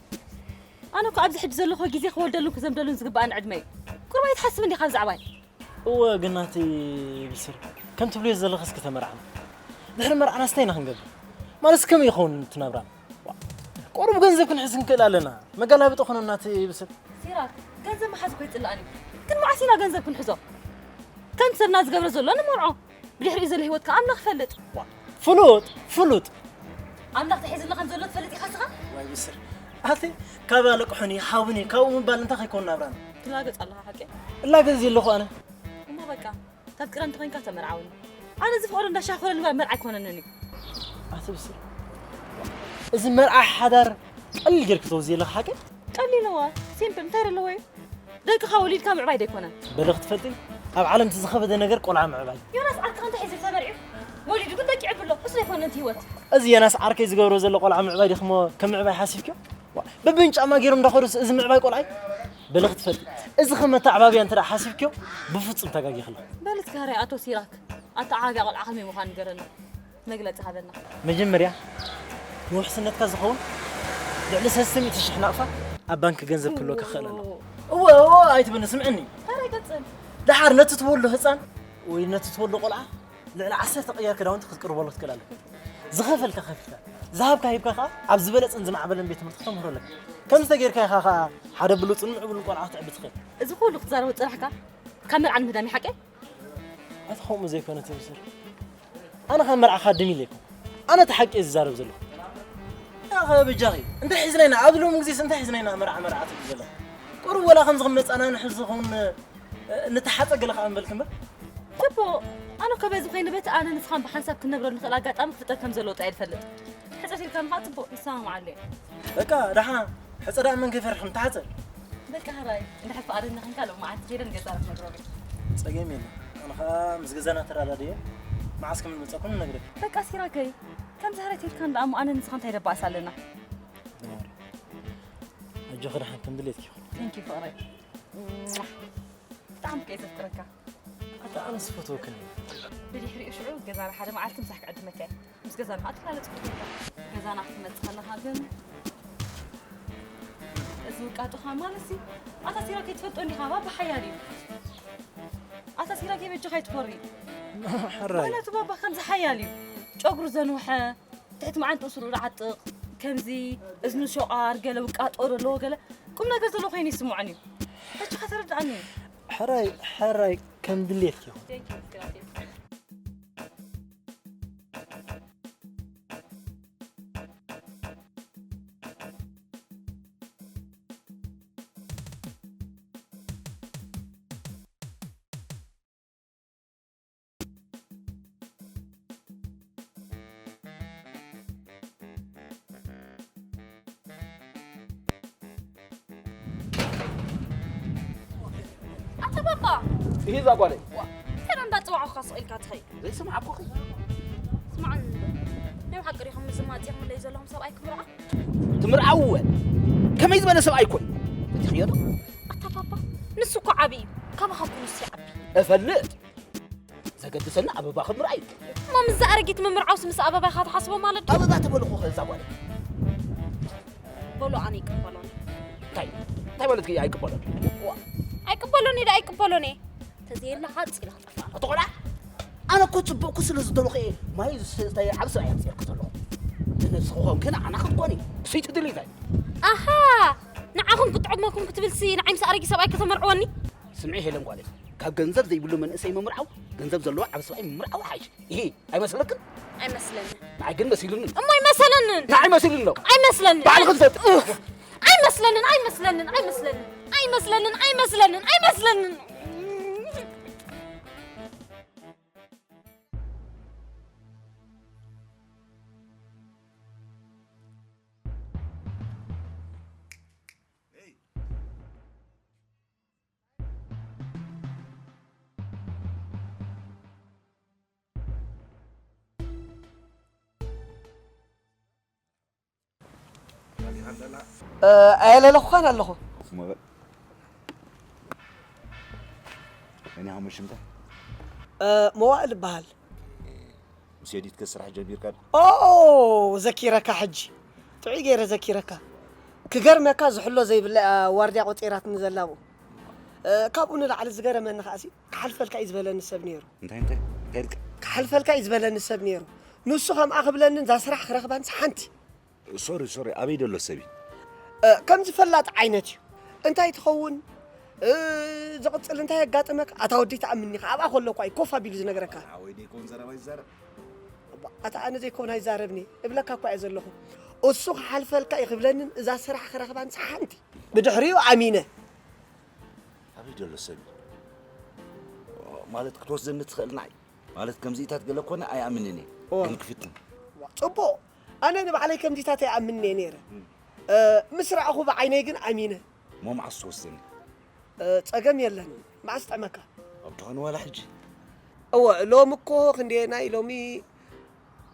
ኣነ እኮ ኣብዚ ሕጂ ዘለኹ ግዜ ክወልደሉን ክዘምደሉን ዝግባኣን ዕድመ እዩ። ቁሩብ ኣይትሓስብን ዲኻ ብዛዕባይ? እወ ግን ናተይ ብስር ከም ትብልዮ ዘለኽስ ክተመርዓና ድሕሪ መርዓናስ እንታይ ኢና ክንገብር? ማለትስ ከመይ ይኸውን እቲ ናብራና? ቁሩብ ገንዘብ ክንሕዝ ክንክእል ኣለና። መገላበጢ ኮነ ናተይ ብስር። ሲራክ ገንዘብ ምሓዝ እኮ ይፅላእን እዩ። ግን መዓስ ኢና ገንዘብ ክንሕዞ? ከምቲ ሰብና ዝገብሮ ዘሎ ንመርዖ። ብድሕሪኡ ዘሎ ህይወት ከዓ ኣምላኽ ይፈልጥ። ፍሉጥ ፍሉጥ ኣምላኽ ተሒዙልና ከም ዘሎ ትፈልጥ ኢኻ ስኻ? ዋይ ብስር ኣቲ ካብ ኣለቅሑኒ ሓውኒ ካብኡ ምባል እንታይ ከይኮን ናብራና? ትላገጽ ኣለኻ ሓቂ? እላገዝ የለኹ ኣነ። እሞ በቃ ካብ ቅረ እንተኾይንካ ተመርዓውኒ። ኣነ ዝፍቐዶ እንዳሻኾረ ልባል መርዓ ኣይኮነንን እዩ። ኣቲ ብስር እዚ መርዓ ሓዳር ቀሊል ጌርክ ተወዝየ ኣለኻ ሓቂ? ቀሊል እዋ ሲምፕል እንታይ ደለዎ እዩ? ደቅኻ ወሊድካ ምዕባይ ደይኮነን። በለ ክትፈልጢ ኣብ ዓለም እቲ ዝኸበደ ነገር ቆልዓ ምዕባይ። ዮናስ ዓርክኻ እንታይ ሒዙ ተመርዒ ወሊዱ ግን ደቂ ዕብሎ እሱ ደይኮነን እቲ ህይወት። እዚ የናስ ዓርከይ ዝገብሮ ዘሎ ቆልዓ ምዕባይ ዲኽሞ ከም ምዕባይ ሓሲብክዮ? በበይን ጫማ ገይሮም እንዳኸዱስ እዚ ምዕባይ ቆልዓይ? በለ ክትፈልጢ እዚ ከም መተዓባብያ እንተ ሓሲብክዮ ብፍጹም ተጋጊኽላ። በል እስከ ሃራይ ኣቶ ሲራክ ኣተዓባብያ ቆልዓ ከመይ ምዃኑ ንገረና። መግለጺ ሃበና። መጀመርያ ንውሕስነትካ ዝኸውን ልዕሊ ሰለስተ ሚእቲ ሽሕ ናቕፋ ኣብ ባንክ ገንዘብ ክህልወካ ክኽእል ኣለዎ። እወ እወ ኣይትበልኒ ስምዕኒ። ኣረ ገጽን። ደሓር ነቲ ትወልዶ ህፃን ወይ ነቲ ትወልዶ ቆልዓ ልዕሊ ዓሰርተ ቅያር ክዳውንቲ ክትቅርበሉ ትክእል ኣለካ። ዝኸፈልካ ከፊልካ ዝሃብካ ሂብካ ከዓ ኣብ ዝበለፅን ዝማዕበለን ቤት ትምህርቲ ክተምህሮ ኣለካ። ከምዚ ተገይርካ ኢኻ ከዓ ሓደ ብሉፅን ምዕቡልን ቆልዓ ክትዕቢ ትኽእል። እዚ ኩሉ ክትዛረቦ ዝፀናሕካ ካብ መርዓ ንምህዳም ይሓቀ? ኣቲ ከምኡ ዘይኮነ ትብስር ኣነ ካብ መርዓ ካድም ኢለ ኣይኮንኩ ኣነ እቲ ሓቂ እየ ዝዛረብ ዘለኹ ኣኸ በጃኺ እንታይ ሒዝና ኢና ኣብዚ ሎሚ ግዜስ እንታይ ሒዝና ኢና መርዓ መርዓ ትብል ዘለኻ ቁሩብ ወላ ከምዚ ከም መፃናንሒ ዝኸውን ንተሓፀ ገለ ከዓ ንበልክ እምበር ጽቡቕ ኣነ እኮ በዚ ኮይነ በቲ ኣነ ንስኻን ብሓንሳብ ክንነብረሉ ንኽእል ኣጋጣሚ ክፍጠር ከም ዘለዎ ጥራይ እየ ዝፈልጥ ሕፅር ኢልካ ምኻድ ጽቡቕ ይሰማማዓሉ እየ በቃ ደሓ ሕፀ ደኣ መን ከይፈርሕኩም ተሓፀ በቃ ሕራይ እንድሕር ፍቓደኛ ኮንካ ሎማዓንቲ ከይደ ንገዛና ክነግሮም እየ ጸገም የለን ኣነ ኸዓ ምስ ገዛና ተረዳድየ መዓስ ከም ንመፀኩም ንነግረኪ በቃ ሲራከይ ከምዚ ሕራይ ተይልካ እንዳ እሞ ኣነ ንስኻ እንታይ ደባእስ ኣለና ኣጆኺ ደሓን ከም ድሌትኪ ይኹን ቴንኪ ፍቕረይ ብጣዕሚ ከ ዘፍቅረካ ኣታ ኣነ ዝፈትወክን ብድሕሪኡ ሽዑ ገዛና ሓደ መዓልቲ ምሳሕ ክዕድመካ እየ ምስ ገዛና ከዓ ትፈላለ ፅቡቅ ገዛና ክትመፅእ ከለካ ግን እዚ ውቃጦኻ ማለት ሲ ኣታ ሲራክ ኣይትፈልጦ እንዲኻ ባባ ሓያል እዩ ኣታ ሲራክ በጃኻ ኣይትኮሪ ሕራይ ማለቱ ባባ ከምዚ ሓያል እዩ ጨጉሩ ዘንውሐ ትሕቲ መዓንጥኡ ስሩ ዝዓጥቕ ከምዚ እዝኑ ሸቋር ገለ ውቃጦ ዘለዎ ገለ ቁም ነገር ዘሎ ኮይኑ ይስምዖን እዩ ሕጂ ከተረድኣኒ እዩ ሕራይ ሕራይ ከም ድሌትኪ ይኹን ኣታ ባባ ይሄ እዛ ጓለይ ተራ እንዳፅዋዕኻ ስቕ ኢልካ ትኸይ ዘይሰማዕኩኺ ስማዕኒ ናይ ሓቂ ዲኹም ምዝማፅ የኽምለይ ዘለኹም ሰብኣይ ክምርዖ ትምርዓውወ ከመይ ዝበለ ሰብኣይ ኮን እቲ ክየዶ ኣታ ባባ ንሱ እኮ ዓብዪ እዩ ካባኻ እኮ ንሱ ይዓቢ እፈልጥ ዘገድሰና ኣበባኺ ምርኣይ እዩ። እሞ ምስዛ ኣረጊት ምምርዓውስ ምስ ኣበባ ኢኻ ትሓስቦ ማለት ድዩ? ኣበባ ተበልኹ ከ እዛ ጓለይ። በሎ ኣነ ይቅበሎን። እንታይ እንታይ ማለት እዩ ኣይቅበሎን? ዋ ኣይቅበሎን ኢለ ኣይቅበሎን እየ። ተዘየላ ሓፂ ኢለ ክጠፍኣ። ኣቶ ቆልዓ ኣነ እኮ ፅቡቕኩ ስለ ዝደለኹ እየ ማይ ዝስተ ዓብ ሰብኣይ ኣምፅኤልኩ ዘለኹ። ንነብስኺ ኮንኪ ንዓና ክትኮኒ ስይቲ ድሌታይ። ኣሃ ንዓኹም ክጥዕመኩም ክትብልሲ ንዓይ ምስ ኣረጊት ሰብኣይ ከተመርዕወኒ? ስምዒ ሄለን ጓለይ ካብ ገንዘብ ዘይብሉ መንእሰይ ምምርዓው ገንዘብ ዘለዎ ዓቢ ሰብኣይ ምምርዓው ይሓይሽ። ይሄ ኣይመስለክን? ኣይመስለንን። ንዓይ ግን መሲሉኒ። እሞ ኣይመሰለንን። ንዓይ መሲሉኒ ነው። ኣይመስለንን። ባዕልኺ ዝፈልጥ። ኣይመስለንን ኣይመስለንን ኣይመስለንን ኣይመስለንን ኣይመስለንን ኣይመስለንን። ኣየለለኹኻን ኣለኹ። ስሞ በል። እኔ አሁን ሽምታ መዋእል እበሃል። ምስ ዮዲት ከስራሕ ጀሚርካ ዶ? ኦ፣ ዘኪረካ ሕጂ። ጥዑይ ገይረ ዘኪረካ። ክገርመካ ዝሕሎ ዘይብላ ዋርድያ ቆጺራትኒ ዘላ ብኡ። ካብኡ ንላዕሊ ዝገረመኒ ከኣሲ፣ ክሓልፈልካ እዩ ዝበለኒ ሰብ ነይሩ። እንታይ እንታይ እንታይ ኢልካ? ክሓልፈልካ እዩ ዝበለኒ ሰብ ነይሩ። ንሱ ከምኣ ክብለንን እዛ ስራሕ ክረኽባንስ ሓንቲ። ሶሪ ሶሪ፣ ኣበይ ደሎ ሰብ እዩ? እ፣ ከምዚ ፈላጥ ዓይነት እዩ። እንታይ ትኸውን? እ፣ ዝቕጽል እንታይ የጋጥመካ? ኣታ ወዲ ትኣምንኒ ኢኻ። ኣብኣ ከሎ እኳ እዩ ኮፍ ኣቢሉ ዝነግረካ። ሓወይ ደይኮን ዘረባ ይዛረብ። ኣታ ኣነ ዘይኮን ኣይዛረብኒ እብለካ እኳ እየ ዘለኹ። እሱ ክሓልፈልካ እዩ ክብለንን እዛ ስራሕ ክረኽባን ሓንቲ። ብድሕሪኡ ኣሚነ። ኣበይ ደሎ ሰብ እዩ? ማለት ክትወስደኒ ትኽእል ንዓይ? ማለት ከምዚታት ገለ ኮነ ኣይኣምንን እየ። እወ። ግን ክፍትን። ጽቡቕ። ኣነ ንባዕለይ ከምዚታት ኣይኣምንን እየ ነይረ። እ፣ ምስ ረኣኹ ብዓይነይ ግን ኣሚነ። እሞ መዓስ ትወስደኒ? እ፣ ጸገም የለን። መዓስ ጠመካ? ኣብ ድኾነ ዋላ ሕጂ። እወ፣ ሎሚ እኮ ክንደየናይ ሎሚ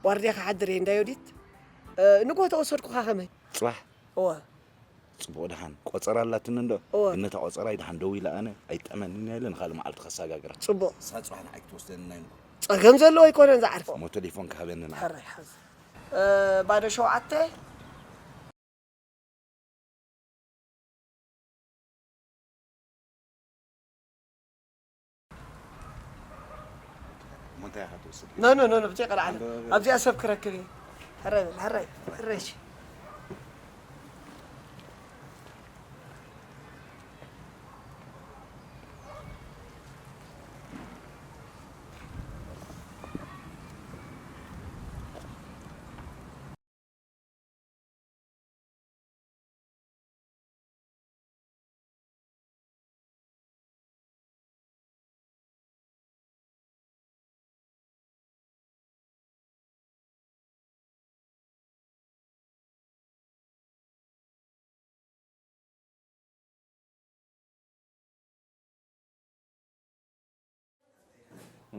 ዋርድያ ክሓድር እየ እንዳ ዮዲት። እ፣ ንግሆ ተወሰድኩኻ ከመይ? ጽባሕ? እወ። ጽቡቕ ደሓን። ቆጸራ ኣላትኒ እንዶ? እወ። ግን ነታ ቆጸራይ ደሓን ደው ኢለ ኣነ ኣይጠመንን እየ ኢለ ንኻልእ መዓልቲ ከሰጋግራ። ጽቡቕ። ንሳ ጽባሕ ንዓይ ክትወስደኒ ናይ ንግሆ። ጸገም ዘለዎ ኣይኮነን ዝዓርፎ። እሞ ቴሌፎን ክሃበኒ ንዓ። ሕራይ ሓዝ። እ፣ ባዶ ሸውዓተ። እሞ እንታይ ኢኻ ትወስድ? ኖ፣ ኖ፣ ኖ፣ ኖ፣ ብዘይ ቀልዓለም። ኣንተ ኣብዚኣ ሰብ ክረክብ እየ። ሕራይ በል፣ ሕራይ፣ ሕራይ፣ እሺ።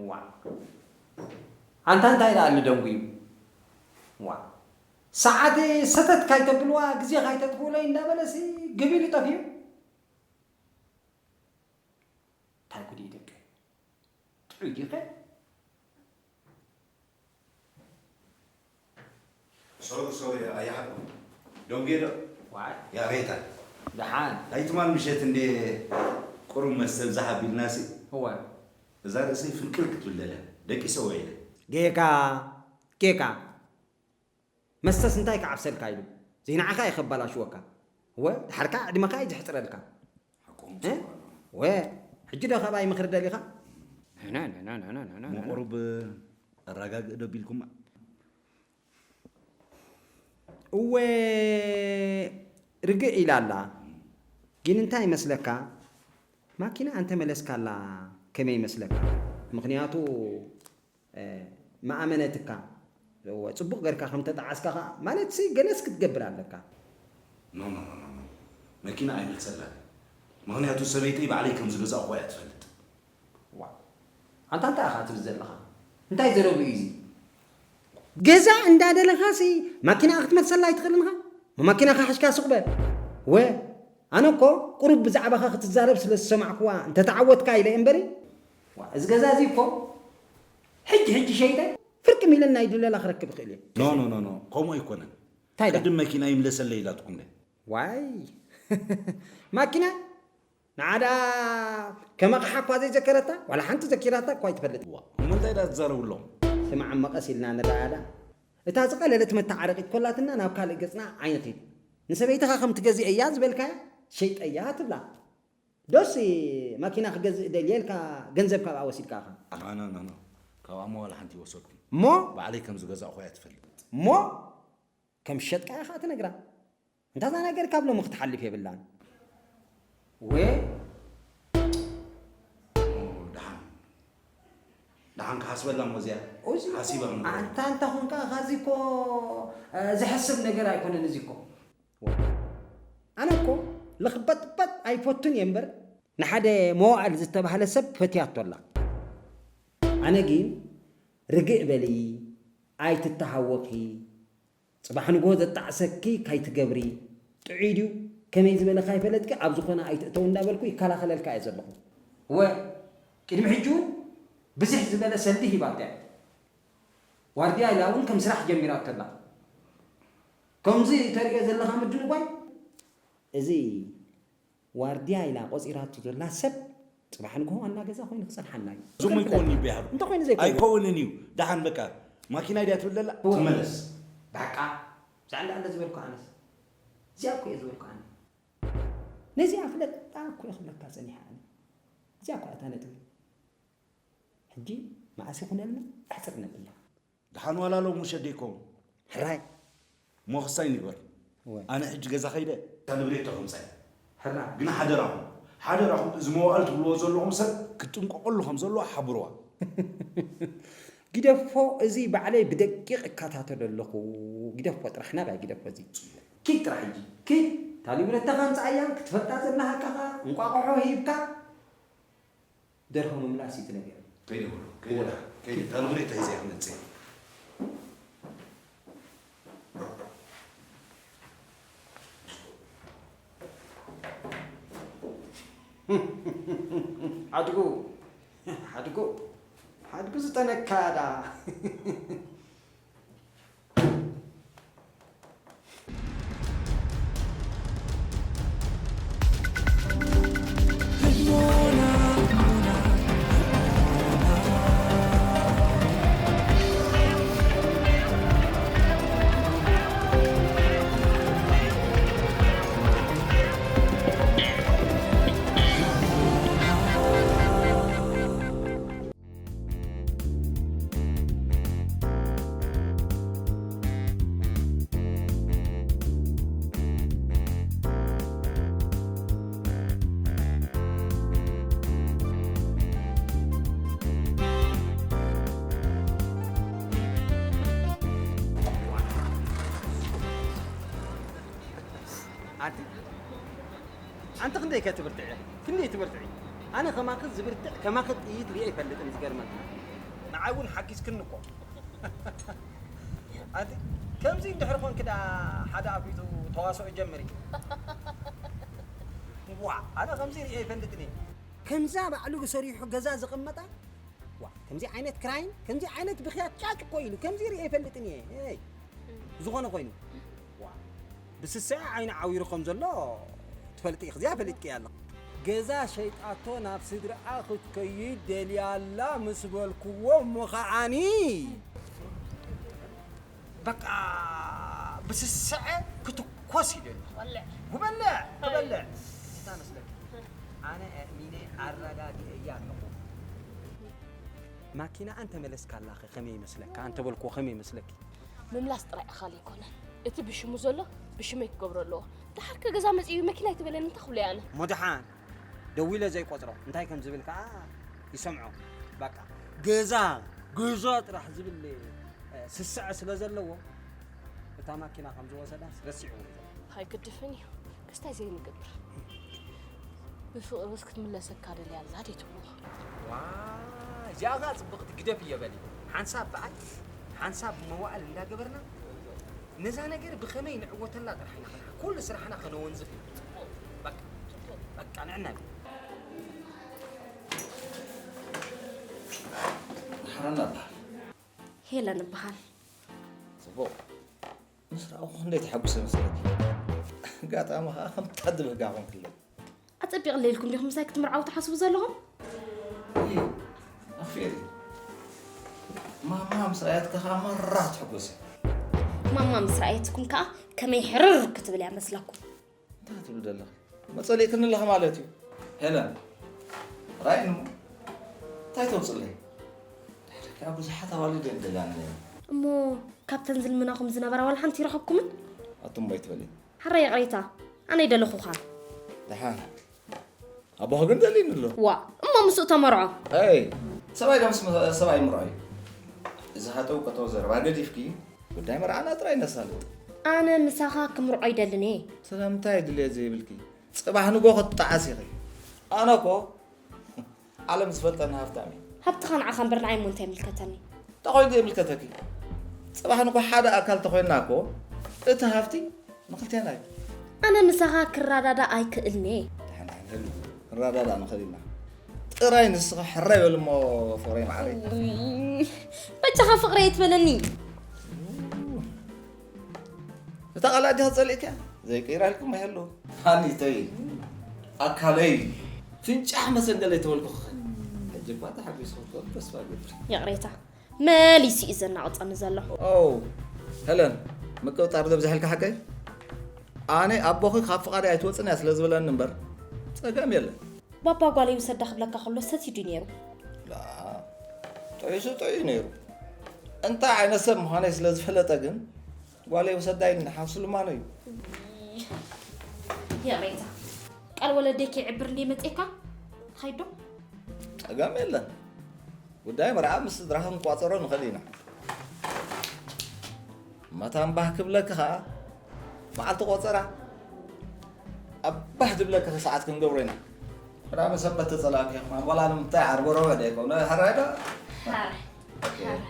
ዋ። ኣንታ እንታይ ደኣ ንደንጉዩ? ዋ። ሰዓት ሰተት ካይተብልዋ፣ ግዜ ካይተጥፍኡለይ እንዳበለሲ ግብ ኢሉ ጠፊኡ። እንታይ ጉድ እዩ ደቂ? ጥዑይ ዲኸ? ሶሪ፣ ሶሪ፣ ኣይሓቁ። ደንጉየ ዶ? ዋይ። ያ ሬታ። ደሓን። ናይ ትማል ምሸት እንዴ ቁሩብ መስተ ብዛሕ ኣቢልናሲ። እወ። እዛ ርእሰይ ፍንቅል ክትብል ደልያ። ደቂሰ ውዒለ። ጌጋ፣ ጌጋ። መስተስ እንታይ ክዓብሰልካ ኢሉ? ዘይንዓኻ እዩ ከባላሽወካ። እወ፣ ድሓርካ ዕድመኻ እዩ ዝሕጽረልካ። ሓቆም እ? ጽቡቕ ኣለዎ። ወ፣ ሕጂ ዶ ካባይ ምኽሪ ደሊኻ? ና፣ ና፣ ና። ቁሩብ ኣረጋግእ ዶ ቢልኩማ? እወ፣ ርግእ ኢላ ኣላ። ግን እንታይ ይመስለካ? ማኪና እንተ መለስካላ ከመይ ይመስለካ? ምኽንያቱ፣ እ፣ መኣመነትካ፣ እወ፣ ጽቡቕ ገርካ ከም ተጠዓስካ ኸኣ፣ ማለትሲ ገለስ ክትገብር ኣለካ። ኖ፣ ኖ፣ ኖ፣ ኖ፣ ኖ። መኪና ኣይመልሰላን። ምኽንያቱ ሰበይተይ ባዕለይ ከም ዝገዛእኹዋ እያ ትፈልጥ። ዋ። ኣንታ እንታይ ኢኻ ትብል ዘለኻ? እንታይ ዘረቡ እዩ እዚ? ገዛ እንዳደለኻሲ ማኪና ክትመልሰላ ኣይትኽእልን ኢኻ? ማኪናኻ ሓሽካ ስቕ በል። ወ፣ ኣነ እኮ ቁሩብ ብዛዕባኻ ክትዛረብ ስለ ዝሰማዕኩዋ እንተተዓወትካ ኢለ እየ እምበሪ። ዋ፣ እዚ ገዛ እዚ እኮ ሕጂ ሕጂ ሸይጠ ፍርቂ ሚልን ናይ ድለላ ክረክብ እኽእል እየ። ኖ፣ ኖ፣ ኖ፣ ኖ፣ ከምኡ ኣይኮነን። እንታይ ደኣ? ቅድም መኪና ይምለሰለይ ኢላትኩም ደ። ዋይ። ማኪና? ንዓ ደኣ ከም ኣቕሓ እኳ ዘይዘከረታ፣ ዋላ ሓንቲ ዘኪራታ እኳ ኣይትፈልጥ። ዋ፣ እሞ እንታይ ደኣ ትዛረቡ ኣለኹም? ስማዕ እሞ ቀስ ኢልና ንረኣያ ደኣ። እታ ዝቐለለት መተዓረቒት ኮላትና ናብ ካልእ ገጽና ኣይንኺድ። ንሰበይትኻ ከም ትገዝእ እያ ዝበልካያ፣ ሸይጠያ ትብላ። ዶስ ማኪና ክገዝእ ደልየ ኢልካ ገንዘብ ካብኣ ወሲድካ ኢኻ? ኖ፣ ኖ፣ ኖ፣ ኖ። ካብኣ እሞ ዋላ ሓንቲ ይወሰድኩ። እሞ? ባዕለይ ከም ዝገዛእኹ እያ ትፈልጥ። እሞ? ከም ዝሸጥካ ኢኻ ትነግራ። እንታ እዛ ነገር ካብ ሎሚ ክትሓልፍ የብላን። ወ፣ ኦ፣ ደሓን። ደሓን ክሓስበላ እሞ እዚኣ እዚ ሓሲባ እሞ። ኣንታ እንተ ኾንካ፣ ኻዚ እኮ፣ እ፣ ዝሕስብ ነገር ኣይኮነን እዚ እኮ። ወ፣ ኣነ እኮ ልኽበጥበጥ ኣይፈቱን እየ እምበር፣ ንሓደ መዋእል ዝተባህለ ሰብ ፈትያቶ ኣላ። ኣነ ግን ርግእ በሊ፣ ኣይትተሃወኺ፣ ጽባሕ ንግሆ ዘጣዕሰኪ ካይትገብሪ፣ ጥዑይ ድዩ ከመይ ዝበለ ካይፈለጥኪ ኣብ ዝኾነ ኣይትእተው እንዳበልኩ ይከላኸለልካ እየ ዘለኹ። እወ፣ ቅድሚ ሕጂ እውን ብዝሕ ዝበለ ሰልዲ ሂባታ እያ። ዋርድያ ኢላ እውን ከም ስራሕ ጀሚራቶ ኣላ። ከምዚ ተርእዮ ዘለኻ ምድንጓይ፣ እዚ ዋርድያ ኢላ ቆጺራቶ ዘላ ሰብ ጽባሕ ንግሆ ዋና ገዛ ኮይኑ ክጸንሓና እዩ። እዞም ኣይኮን ይበሃል። እንታይ ኮይኑ ዘይኮይኑ? ኣይኮውንን እዩ። ደሓን በቃ ማኪና ድያ ትብል ዘላ? ትመለስ። በቃ እዛ እንዳ እንደ ዝበልኩ ኣነስ እዚኣ እኮ እየ ዝበልኩ ኣነ። ነዚኣ ፍለጣ እኮ እየ ክብለካ ጸኒሐ ኣነ። እዚኣ እኮ እታ ነጥቢ። ሕጂ መዓስ ይኹነልና ኣሕጽር ነብላ። ደሓን ዋላ ሎም ውሸ ደይኮም ሕራይ ሞኽሳይ ንግበር። ኣነ ሕጂ ገዛ ከይደ እታ ንብሬቶ ከምጻይ። ሕራ ግን ሓደራኹም ሓደራኹም እዚ መዋእል ትብልዎ ዘለኹም ሰብ ክትጥንቀቀሉ ከም ዘለዎ ሓብርዋ። ግደፎ እዚ ባዕለይ ብደቂቕ እከታተሎ ኣለኹ። ግደፎ ጥራሕ ናባይ ግደፎ እዚ። ኪድ ጥራሕ ሕጂ ኪድ እታ ንብረትካ ኣምጽኣያ ክትፈልጣ ዘለካ ከኣ እንቋቑሖ ሂብካ ደርሆ ምምላስ እዩ እቲ ነገር። ከይደ በሎ ከይደ ደኣ ከይደ እታ ንብሬታ ሒዘ እየ ክመጽእ። ሓድጉ ሓድጉ ሓድጉ ዝጠነካ ደኣ። ኣንቲ ኣንቲ ክንደይ ከ ትብርትዒ? ክንደይ ትብርትዒ? ኣነ ከማኺ ዝብርትዕ ከማኺ ጥይት ሪኤ ኣይፈልጥን ዝገርመካ። ንዓይ እውን ሓጊዝክኒ እኮ። ኣንቲ ከምዚ እንድሕር ኮንኪ ደኣ ሓደ ኣፍሊጡ ተዋስኦ ይጀምር እዩ። ዋእ ኣነ ከምዚ ሪኤ ኣይፈልጥን እየ። ከምዛ ባዕሉ ሰሪሑ ገዛ ዘቐመጣ ዋእ ከምዚ ዓይነት ክራይም ከምዚ ዓይነት ብኽያት ጫጭ እኮ ኢሉ ከምዚ ሪኤ ኣይፈልጥን እየ። ሄይ ዝኾነ ኮይኑ ዋእ ብስስዐ ዓይኑ ዓዊሩ ከም ዘሎ ትፈልጢ ኢኺ እዚኣ ፈሊጥክያ ኣለኺ። ገዛ ሸይጣቶ ናብ ስድርኣ ክትከይድ ደልያ ኣላ ምስ በልክዎ እሞ ከዓኒ በቃ ብስስዐ ክትኮስ ኢሉ ኣሎ። ክበልዕ ክበልዕ እንታይ መስለኪ ኣነ ኣእሚነ ኣረጋጊዐያ ኣለኹ። ማኪናኣ እንተመለስካላኸ ከመይ ይመስለካ? እንተበልክዎ ከመይ ይመስለኪ? ምምላስ ጥራይ ኣኻሊ ኣይኮነን እቲ ብሽሙ ዘሎ ብሽመይ ክገብሮ ኣለዎ። ደሓርከ ገዛ መጺኡ መኪና ኣይትበለኒ እንታይ ክብሎ እየ ኣነ? እሞ ደሓን ደዊለ ዘይቆጽሮ እንታይ ከም ዝብል ከኣ ይሰምዖ። በቃ ገዛ ገዛ ጥራሕ ዝብል ስስዐ ስለ ዘለዎ እታ ማኪና ከም ዝወሰዳስ ረሲዕዎ እዩ ዘሎ። ኣይግድፍን እዩ። ክስታይ ዘይንገብር። ብፍቕርስ ክትምለሰካ ደልያ ኣላ ድዩ ትብልዎ? ዋይ እዚኣ ኸኣ ጽብቕቲ ግደፍዮ በሊ። ሓንሳብ በዓል ሓንሳብ መዋእል እንዳገበርና ነዛ ነገር ብኸመይ ንዕወተላ ጥራሕ ኢና ኸንሓ ኩሉ ስራሕና ኸነወንዝፍ ኢና። በቃ በቃ ንዕና በሊ። ሓረና በሃል። ሄለን እበሃል። ጽቡቕ ምስ ረኣኹ ክንደይ ተሓጒሰ መሰለኪ። ኣጋጣሚ ኸኣ ከምታ ድብህጋ ኾንክለይ። ኣጸቢቕለይ ኢልኩም ዲኹም ምሳይ ክትምርዓዉ ትሓስቡ ዘለኹም? እይ ኣኽፊኤ ማማ ምስ ረኣየትካ ኸኣ መራ ክትሕጎስ እያ። ማማ ምስ ረኣየትኩም ከኣ ከመይ ሕርር ክትብል እያ መስላኩም። እንታይ ትብሊ ዘለኺ? መጸሊእክኒ ኣለኺ ማለት እዩ። ሄለን ራእይኒ እንታይ ተውጽለይ? ድሕሪካ ብዙሓት ኣዋልድ እየን ደልያኒ ነይረን። እሞ ካብተን ዝልምናኹም ዝነበራ ዋላ ሓንቲ ይረኸብኩምን? ኣቱም እሞ ኣይትበሊ። ሕራይ ይቕሬታ ኣነ ኣይደለኹኻን። ደሓን ኣቦኺ ግን ደልዩኒ ኣሎ። ዋእ እሞ ምስኡ ተመርዖ። ኣይ ሰብኣይ ዶ ምስ ሰብኣይ ይምርዖ እዩ? እዚ ሃጠው ቀጠው ዘረባ ገዲፍኪ ጉዳይ መርዓና ጥራይ ነሳልጥ። ኣነ ምሳኻ ክምርዖ ኣይደልን እየ። ስለምንታይ ድልየት ዘይብልኪ? ጽባሕ ንግሆ ክትጠዓሲ ኢኺ። ኣነ እኮ ዓለም ዝፈልጠኒ ሃፍታም እየ። ሃብትኻ ንዓኻ እምበር ንዓይ እሞ እንታይ ይምልከተኒ? እንታይ ኮይኑ ዘይምልከተኪ? ጽባሕ ንግሆ ሓደ ኣካል ተኾይንና እኮ እቲ ሃፍቲ ንኽልቴና እዩ። ኣነ ምሳኻ ክረዳዳ ኣይክእልኔ። ደሓን ደሓን፣ ክንረዳዳ ንኽእል ኢና። ጥራይ ንስኻ ሕራይ በል እሞ፣ ፍቕረይ መዓረይ። በጃኻ ፍቕረይ ኣይትበለኒ። እታ ቃል ኣዴኻ ጸሊእካ ዘይቀይራ ኢልኩም ኣይህሉ። ሃኒተይ፣ ኣካለይ፣ ፍንጫሕ መሰንገለይ ተበልኩ። ሕጂ እኳ ተሓጒስኩ ክትኮኑ ተስፋ እገብር። ይቕሬታ፣ መሊሱ እዩ ዘናቕጸኒ ዘሎ። ኦ፣ ሄለን፣ ምቅብጣር ዘብዝሐልካ ሓቀይ? ኣነ ኣቦኺ ካብ ፍቓደይ ኣይትወጽን እያ ስለ ዝበለኒ እምበር ጸገም የለን። ባባ ጓለይ ውሰዳ ክብለካ ከሎ ሰትዩ ድዩ ነይሩ? ላ፣ ጥዑሱ ጥዑይ ነይሩ። እንታይ ዓይነት ሰብ ምዃነይ ስለ ዝፈለጠ ግን ጓለይ ውሰዳ ኢልኒ፣ ሓንሱ ልማኖ እዩ። ይቕሬታ፣ ቃል ወለደይ ከይዕብር እንደ መጽኤካ ኸይዶ? ጸገም የለን። ጉዳይ መርዓ ምስ ስድራኻ ክንቋጸሮ ንኽእል ኢና። መታን ባህ ክብለኪ ኸኣ መዓልቲ ቆጸራ ኣብ ባህ ዝብለኪ ሰዓት ክንገብሮ ኢና። ቅዳመ ሰንበት ተጸላእኪ ኢኹም። ኣንጎላ ንምንታይ ዓርቢ ረቡዕ ደይኮነ? ሓራይ ዶ? ሓራይ። ኦኬ። ሓራይ።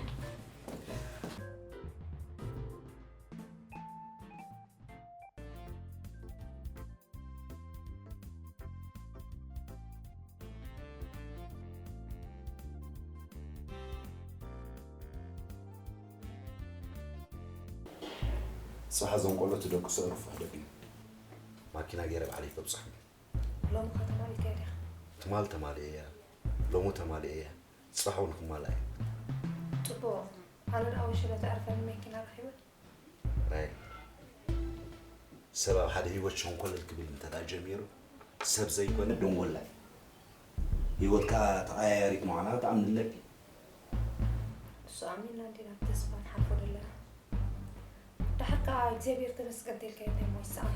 ጽባሕ እዞም ቆልዑ ትደቅሱ ዕሩፍ ውሕደት እዩ። ማኪና ገይረ ባዕለይ ከብጽሖም። ሎሚ ኸ ተማሊእካያ ዲኻ? ትማል ተማሊኤያ፣ ሎሚ ተማሊኤያ፣ ጽባሕ እውን ክማልኣ እየ። ጽቡቕ። ኣነ ደኣ ወሽለ ተዕርፈኒ መኪና ረኺበ። ራይል፣ ሰብ ኣብ ሓደ ህይወት ሸንኮለል ክብል እንተ ደኣ ጀሚሩ፣ ሰብ ዘይኮነ ደንጎላ እዩ። ህይወትካ ተቐያያሪት ምዃና ክትኣምን ኣለኪ። እሱ ኣሚንና እንዲና ብተስፋ ንሓልፎ ዘለና። ደሓር ከኣ እግዚኣብሔር ተመስገን ተልካዮ እንታይ እሞ ይሰኣን።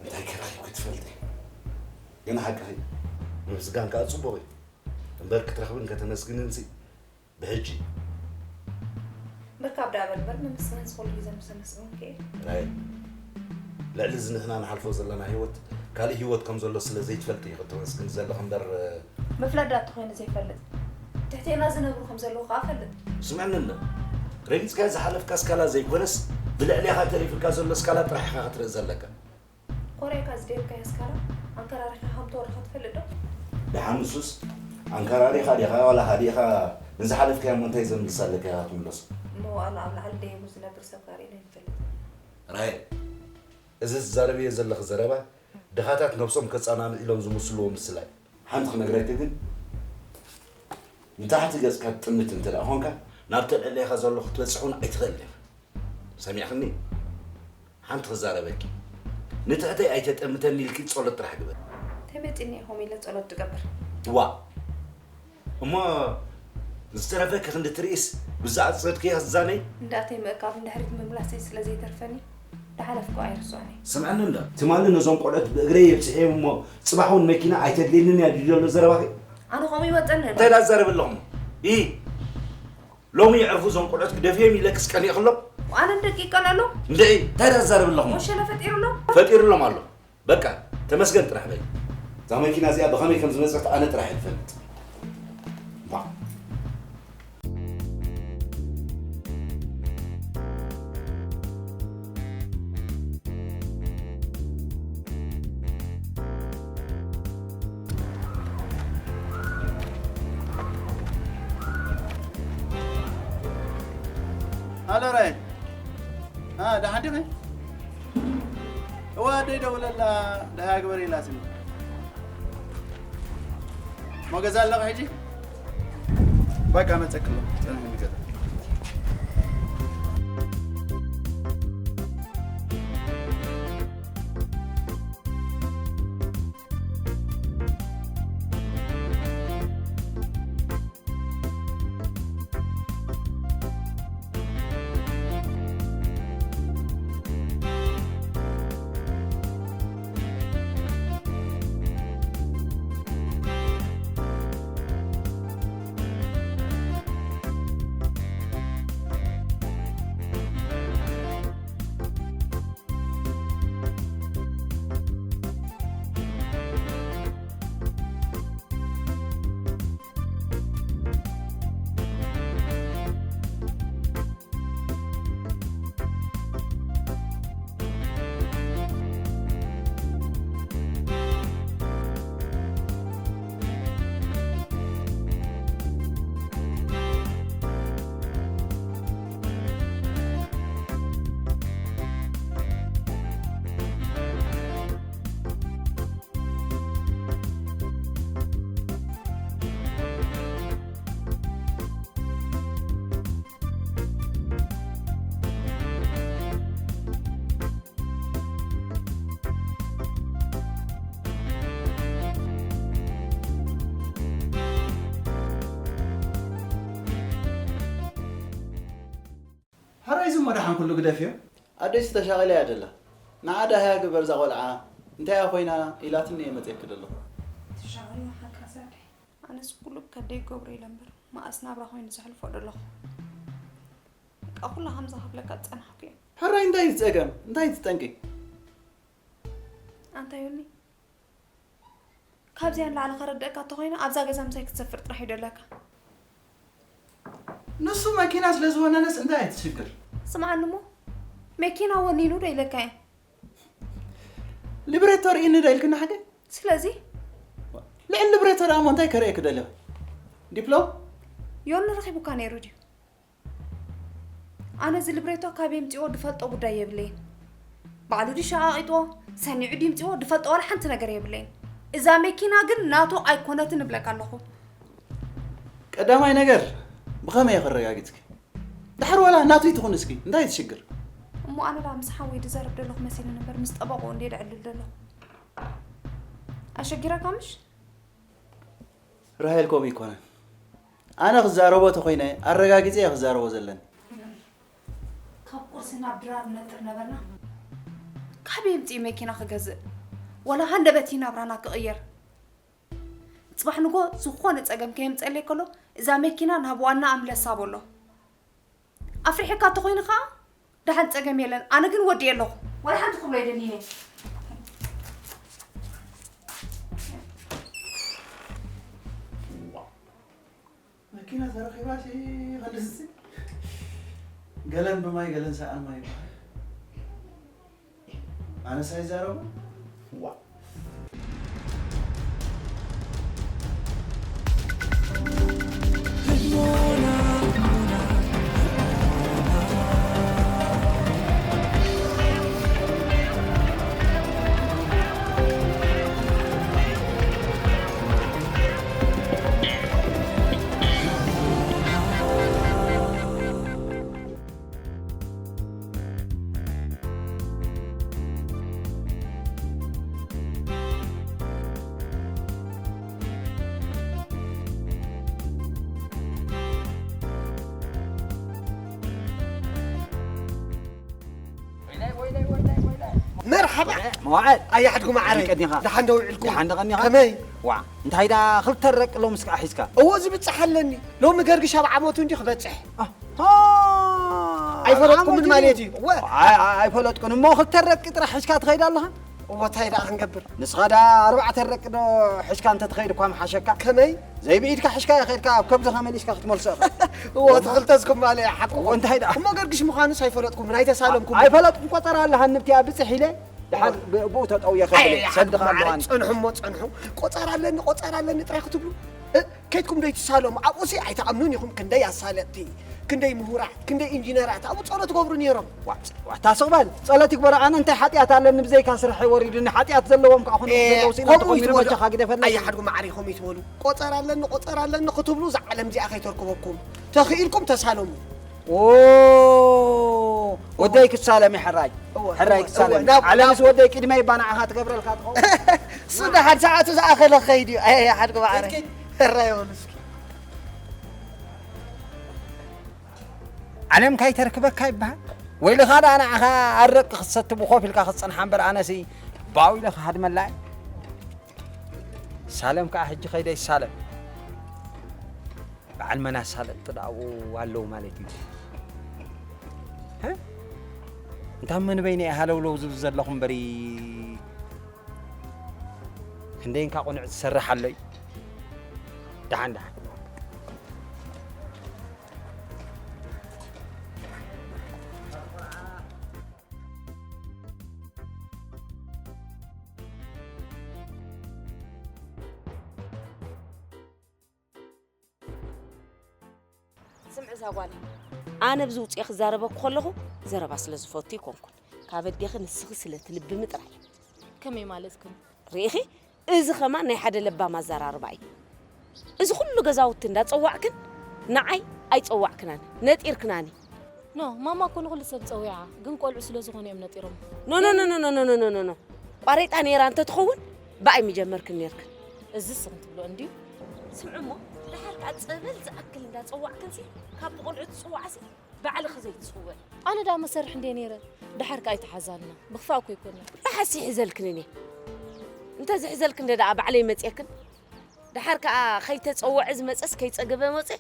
እንታይ ከረኺብኪ ትፈልጢ? ግን ሓቅኺ፣ ምምስጋን ከኣ ጽቡቕ እዩ። እምበር ክትረኽብን ከተመስግንን ሲ ብሕጂ። ምርካብ ደኣ በል እምበር፣ ምምስጋን ዝኸሉ ግዜ ምስ ኣመስገንኩ እየ። ራይል፣ ልዕሊ እዚ ንሕና ንሓልፎ ዘለና ህይወት፣ ካልእ ህይወት ከም ዘሎ ስለ ዘይትፈልጢ ኢኺ ተመስግኒ ዘለኺ እምበር፣ ምፍላጥ ደኣ እንተኾይኑ ዘይፈልጥ፣ ትሕቴና ዝነብሩ ከም ዘለዉ ከኣ እፈልጥ። ስምዕኒ ኣሎ። ረጊጽካዮ ዝሓለፍካ ስካላ ዘይኮነስ፣ ብልዕሌኻ ተሪፉልካ ዘሎ ስካላ ጥራሕ ኢኻ ክትርኢ ዘለካ። ኮርያካ ዝደየብካዮ ኣስካላ ኣንከራሪኻ ከም ተወርኻ ትፈልጥ ዶ? ደሓን ንሱስ ኣንከራሪኻ ዲኻ ዋላ ሃዲእኻ ንዝሓለፍካዮ እሞ እንታይ ዘምልስ ኣለካ ኢኻ ትምለሶ? እሞ ዋላ ኣብ ላዕሊ ደይቡ ዝነብር ሰብ ከ ርኢና ኣይንፈልጥ። ራሄል፣ እዚ ዝዛረብዮ ዘለኺ ዘረባ ድኻታት ነብሶም ከጸናንዑ ኢሎም ዝምስልዎ ምስላ እዩ። ሓንቲ ክነግረኪ ግን ንታሕቲ ገጽካ ትጥምት እንተ ደኣ ኾንካ ናብ ተልዕሌኻ ዘሎ ክትበጽሕ እውን ኣይትኽእልን ኢኻ። ሰሚዕኽኒ? ሓንቲ ክዛረበኪ። ንትሕተይ ኣይተጠምተኒ ኢልኪ ጸሎት ጥራሕ ግበር። ተመጢኒ ኢኹም ኢለ ጸሎት ትገብር። ዋ! እሞ ዝተረፈኪ ክንዲ ትርኢስ ብዛዕባ ጸሎትኪ እያ ትዛነይ? እንዳእተይ ምእካብ ንድሕሪት ምምላሰይ ስለ ዘይተርፈኒ፣ ዝሓለፍኩ ኣይርስዖን እየ። ስምዕኒ እንዶ፣ ትማሊ ነዞም ቆልዑት ብእግረይ የብጽሐዮም እሞ ጽባሕ እውን መኪና ኣይተድልየንን እያ ድዩ ዘሎ ዘረባኺ? ኣነ ከምኡ ይወጸኒ ኣሎ። እንታይ ዳዛረብ ኣለኹም? ኢ ሎሚ የዕርፉ እዞም ቆልዑት ክደፍዮም ኢለክስ ቀኒእክሎም? ኣነ እንደቂ ይቀነሉ? እንድዒ፣ እንታይ ዳዛረብ ኣለኹም? ወሸለ ፈጢሩሎም? ፈጢሩሎም ኣሎ። በቃ፣ ተመስገን ጥራሕ በይ። እዛ መኪና እዚኣ ብኸመይ ከም ዝመጸት ኣነ ጥራሕ እየ ዝፈልጥ። ባ። ሃሎ ራይ። አ፣ ደሓን ዲኺ? እዋ፣ ኣደይ ደውለላ፣ ደሃ ግበር ኢላትኒ። እሞ ገዛ ኣለኹ ሕጂ? በቃ፣ መጸክሎ፣ ጽንሕ ንገዛ። ኣራይ ዝሞ ደሓን ኩሉ ግደፍዮ። ኣደይሲ ተሻቒላ እያ ደላ። ንዓ ደሃያ ግበር እዛ ቆልዓ፣ እንታይ እያ ኮይና ኢላትኒ እየ መፅየኪ ደለኹ። ትሻቐል መሓቃ ዛደይ። ኣነስ ኩሉ ከደይ ገብሮ ኢለ እምበር፣ መኣስ ናብራ ኮይኑ ዘሕልፎ ደለኹ። በቃ ኩላ ከምዛ ክብለካ ዝጸናሕኩ እየ። ሕራይ እንታይ እዩ ዝጸገም? እንታይ እዩ ዝጠንቂ? ኣንታ ዮኒ፣ ካብዚኣ ንላዕሊ ከረድአካ እንተኾይነ፣ ኣብዛ ገዛ ምሳይ ክትሰፍር ጥራሕ እዩ ደለካ። ንሱ መኪና ስለ ዝወነነስ እንታይ እያ እቲ ሽግር? ስምዓኒ እሞ፣ መኪና ወኒኑ ዶ ኢለካ እየ? ሊብሬቶ ርኢኒ ዶ ኢልክኒ ሓቂ? ስለዚ? ልዕሊ ሊብሬቶ ደኣ እሞ እንታይ ከርእየኪ ደሊኺ? ዲፕሎም? ዮኒ ረኺቡካ ነይሩ ድዩ? ኣነ እዚ ሊብሬቶ ካበይ ኣምጺኦ ድፈልጦ ጉዳይ የብለይን። ባዕሉ ድዩ ሸቓቒጥዎ፣ ሰኒዑ ድዩ ኣምጺኦ ድፈልጦ ዋላ ሓንቲ ነገር የብለይን። እዛ መኪና ግን ናቱ ኣይኮነትን እብለካ ኣለኹ። ቀዳማይ ነገር ብኸመይ እየ ከረጋግጽኪ? ድሓር ዋላ ናቱ ይትኹን እስኪ፣ እንታይ ትሽግር? እሞ ኣነ ደኣ ምስ ሓወይ ድዛረብ ደለኹ መሲሉኒ እምበር ምስ ጠበቕኡ እንድየ ደዕልል ደለኹ። ኣሸጊረካ ምሽ? ራሄል ከምኡ ኣይኮነን። ኣነ ክዛረቦ ተኾይነ ኣረጋጊጸ እየ ክዛረቦ ዘለኒ። ካብ ቁርሲ ናብ ድራር ንነጥር ነበርና። ካበይ ኣምጺኡ መኪና ክገዝእ? ዋላ ሃንደበት እዩ ናብራና ክቕየር። ጽባሕ ንጎ ዝኾነ ጸገም ከየምጸለይ ከሎ እዛ መኪና ናብ ዋና ኣምለሳ በሎ። ኣፍሪሕካ እንተኾይኑ ኸኣ ደሓን ጸገም የለን። ኣነ ግን ወዲኤ ኣለኹ። ወላ ሓንቲ ክብሎ ኣይደልይን እየ። መኪና ተረኺባሲ ኸልስቲ ገለን ብማይ ገለን ሰኣን ማይ ይበሃል። ኣነስ ኣይዛረቡ። ዋ። መርሓባ። መዋዕል። ኣያሕድጉ መዓረይ። ቀኒኻ። ደሓን ዶ ውዒልኩም? ደሓን ዶ ቀኒኻ? ከመይ? ዋ፣ እንታይ ደኣ ክልተ ረቂ ሎምስ ከኣ ሒዝካ? እዎ፣ ዝብጽሕ ኣለኒ። ሎሚ ገርግሽ ኣብ ዓመቱ እንዲ ክበጽሕ። አ፣ አ፣ ኣይፈለጥኩምን ዓመቱ ማለት እዩ። እወ። ኣይ፣ ኣይ፣ ኣይፈለጥኩን። እሞ ክልተ ረቂ ጥራሕ ሒዝካ ትኸይድ ኣለኻ? እዎ፣ እንታይ ደኣ ክንገብር? ንስኻ ደኣ ኣርባዕተ ረቂ ዶ ሒዝካ እንተ ትኸይድ እኳ ምሓሸካ። ከመይ? ዘይብኢድካ ሒዝካ ኢኻ ከይድካ ኣብ ከብድኻ መሊስካ ክትመልሶ ኢኻ። እዎ፣ እቲ ክልተ ዝኩማለ እያ ሓቅኹም። እንታይ ደኣ? እሞ ገርግሽ ምዃኑስ ኣይፈለጥኩምን፣ ኣይተሳለምኩምን። ኣይፈለጥኩን፣ ቆጸራ ኣለሃኒ ብቲኣ ብጽሕ ኢለ። ደሓር ብ-፣ ብኡ ተጠውየ ኣይ፣ ከብል ኣይ፣ ሰድኻ ሓድኩም ኣለዋኒ። ጽንሑ እሞ ጽንሑ። ቆጸራ ኣለኒ፣ ቆጸራ ኣለኒ ጥራይ ክትብሉ። እ፣ ከይድኩም ዶ ይትሳለሙ? ኣብኡሲ ኣይትኣምኑን ኢኹም። ክንደይ ኣሳለጥቲ፣ ክንደይ ምሁራት፣ ክንደይ ኢንጂነራት ኣብኡ ጸሎት ትገብሩ ነይሮም። ዋ፣ ዋ፣ ታስቕ በል። ጸሎት ይግበሩ። ኣነ እንታይ ሓጢኣት ኣለኒ? ብዘይካ ስርሐይ ወሪዱኒ። ሓጢኣት ዘለዎም ከኣ ክነሱ ኤ፣ ዘለዉ ስኢና ከምኡ ተኾይኑ ይትበሉ። በጃኻ ግደፈለይ። ኣይ፣ ሓድጉ ማዕረ ከምኡ ይትበሉ። ቆጸራ ኣለኒ፣ ቆጸራ ኣለኒ ክትብሉ እዛ ዓለም እዚኣ ከይተርክበኩም። ተኽኢልኩም ተሳለሙ። ኦ፣ ወደይ ክሳለም እዩ፣ ሕራይ። እወ፣ ሕራይ እወ፣ ክሳለም እወ፣ እዩ። ናብ፣ ዓለምስ ናብ ወደይ ቅድመይ እባ ንዓኻ ትገብረልካ ትኸውን። እሱ ደሓን ሰዓቱ ዝኣኸለ ክኸይድ እዩ። ኣይ፣ ኣይ፣ ሓድጉ ማዕረ። ኪድ፣ ኪድ። ሕራይ በሉ እስኪ። ዓለም ካይተርክበካ ይበሃል። ወይልኻ ደኣ ንዓኻ ኣረቂ ክትሰቲ ብኾፍ ኢልካ ክትጸንሓ እምበር ኣነሲ ባው ኢለ ክሃድመላ እየ። ሳለም ከኣ ሕጂ ከይደ ይሳለም። በዓል መን ኣሳለጥቲ ደኣ ኣብኡ ኣለዉ ማለት እዩ። ሀ? እንታ መንበይነ እየ ሃለውለው ዝብል ዘለኹ እምበሪ፣ ክንደይ እንካ ቁኑዕ ዝሰርሕ ኣሎ እዩ። ደሓን ደሓን። ስምዒ እዛ ጓለይ፣ ኣነ ብዝውፅኦ ክዛረበኪ ከለኹ ዘረባ ስለ ዝፈቱ ኣይኮንኩን። ካብ ኣዴኺ ንስኺ ስለ ትልብሚ ጥራይ። ከመይ ማለት ግን? ርኢኺ? እዚ ኸማን ናይ ሓደ ለባም ኣዘራርባ እዩ። እዚ ኩሉ ገዛውቲ እንዳጸዋዕክን ንዓይ ኣይጸዋዕክናን፣ ነጢርክናኒ። ኖ፣ ማማ እኮ ንኹሉ ሰብ ጸዊዓ፣ ግን ቆልዑ ስለ ዝኾኑ እዮም ነጢሮም። ኖ፣ ኖ፣ ኖ፣ ኖ። ቋሬጣ ነይራ እንተትኸውን ብኣይ ምጀመርክን ነይርክን። እዚ ስም ትብሎ እንድዩ። ስምዒ እሞ፣ ደሓር ከኣ ጸበል ዝኣክል እንዳጸዋዕክንሲ፣ ካብ ቆልዑ ትጽዋዕሲ፣ ባዕልኺ ዘይትጽውዕ። ኣነ ደኣ መሰርሕ እንደ ነይረ፣ ደሓር ከኣ ኣይተሓዛልና። ብኽፋእ እኮ ኣይኮነን። ብሓሲ ይሕዘልክን እኔ። እንተ ዝሕዘልክን እንደ ደኣ ባዕለይ መጽየክን። ደሓር ከኣ ከይተጸወዐ ዝመጸስ ከይጸገበ መጸ።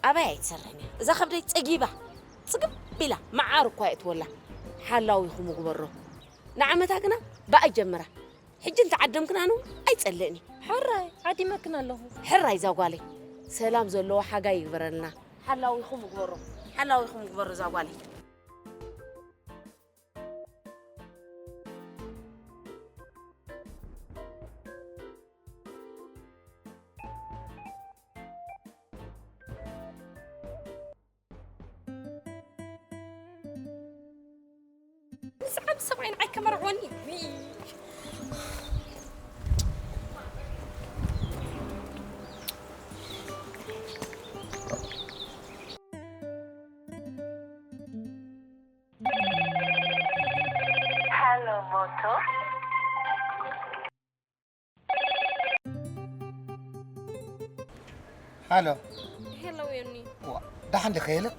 ኣባይ ኣይትሰርሕን እያ። እዛ ከብደይ ጸጊባ። ጽግብ ኢላ። መዓር እኳ የእትወላ። ሓላዊኹም ግበሮ። ንዓመታ ግና ብኣይ ጀምራ። ሕጂ እንተዓደምክናኑ ኣይጸልእን እዩ። ሕራይ፣ ዓዲመክን ኣለኹ። ሕራይ እዛ ጓለይ። ሰላም ዘለዎ ሓጋይ ይግበረልና። ሓላዊኹም ግበሮ። ሓላዊኹም ግበሮ እዛ ጓለይ። ብዛዕባ ሰብኣይ ንዓይ ከመርዕወኒ። Halo, moto. ሃሎ። ሄሎ፣ ዮኒ። ዋ፣ ደሓን ዲኺ ሄለን?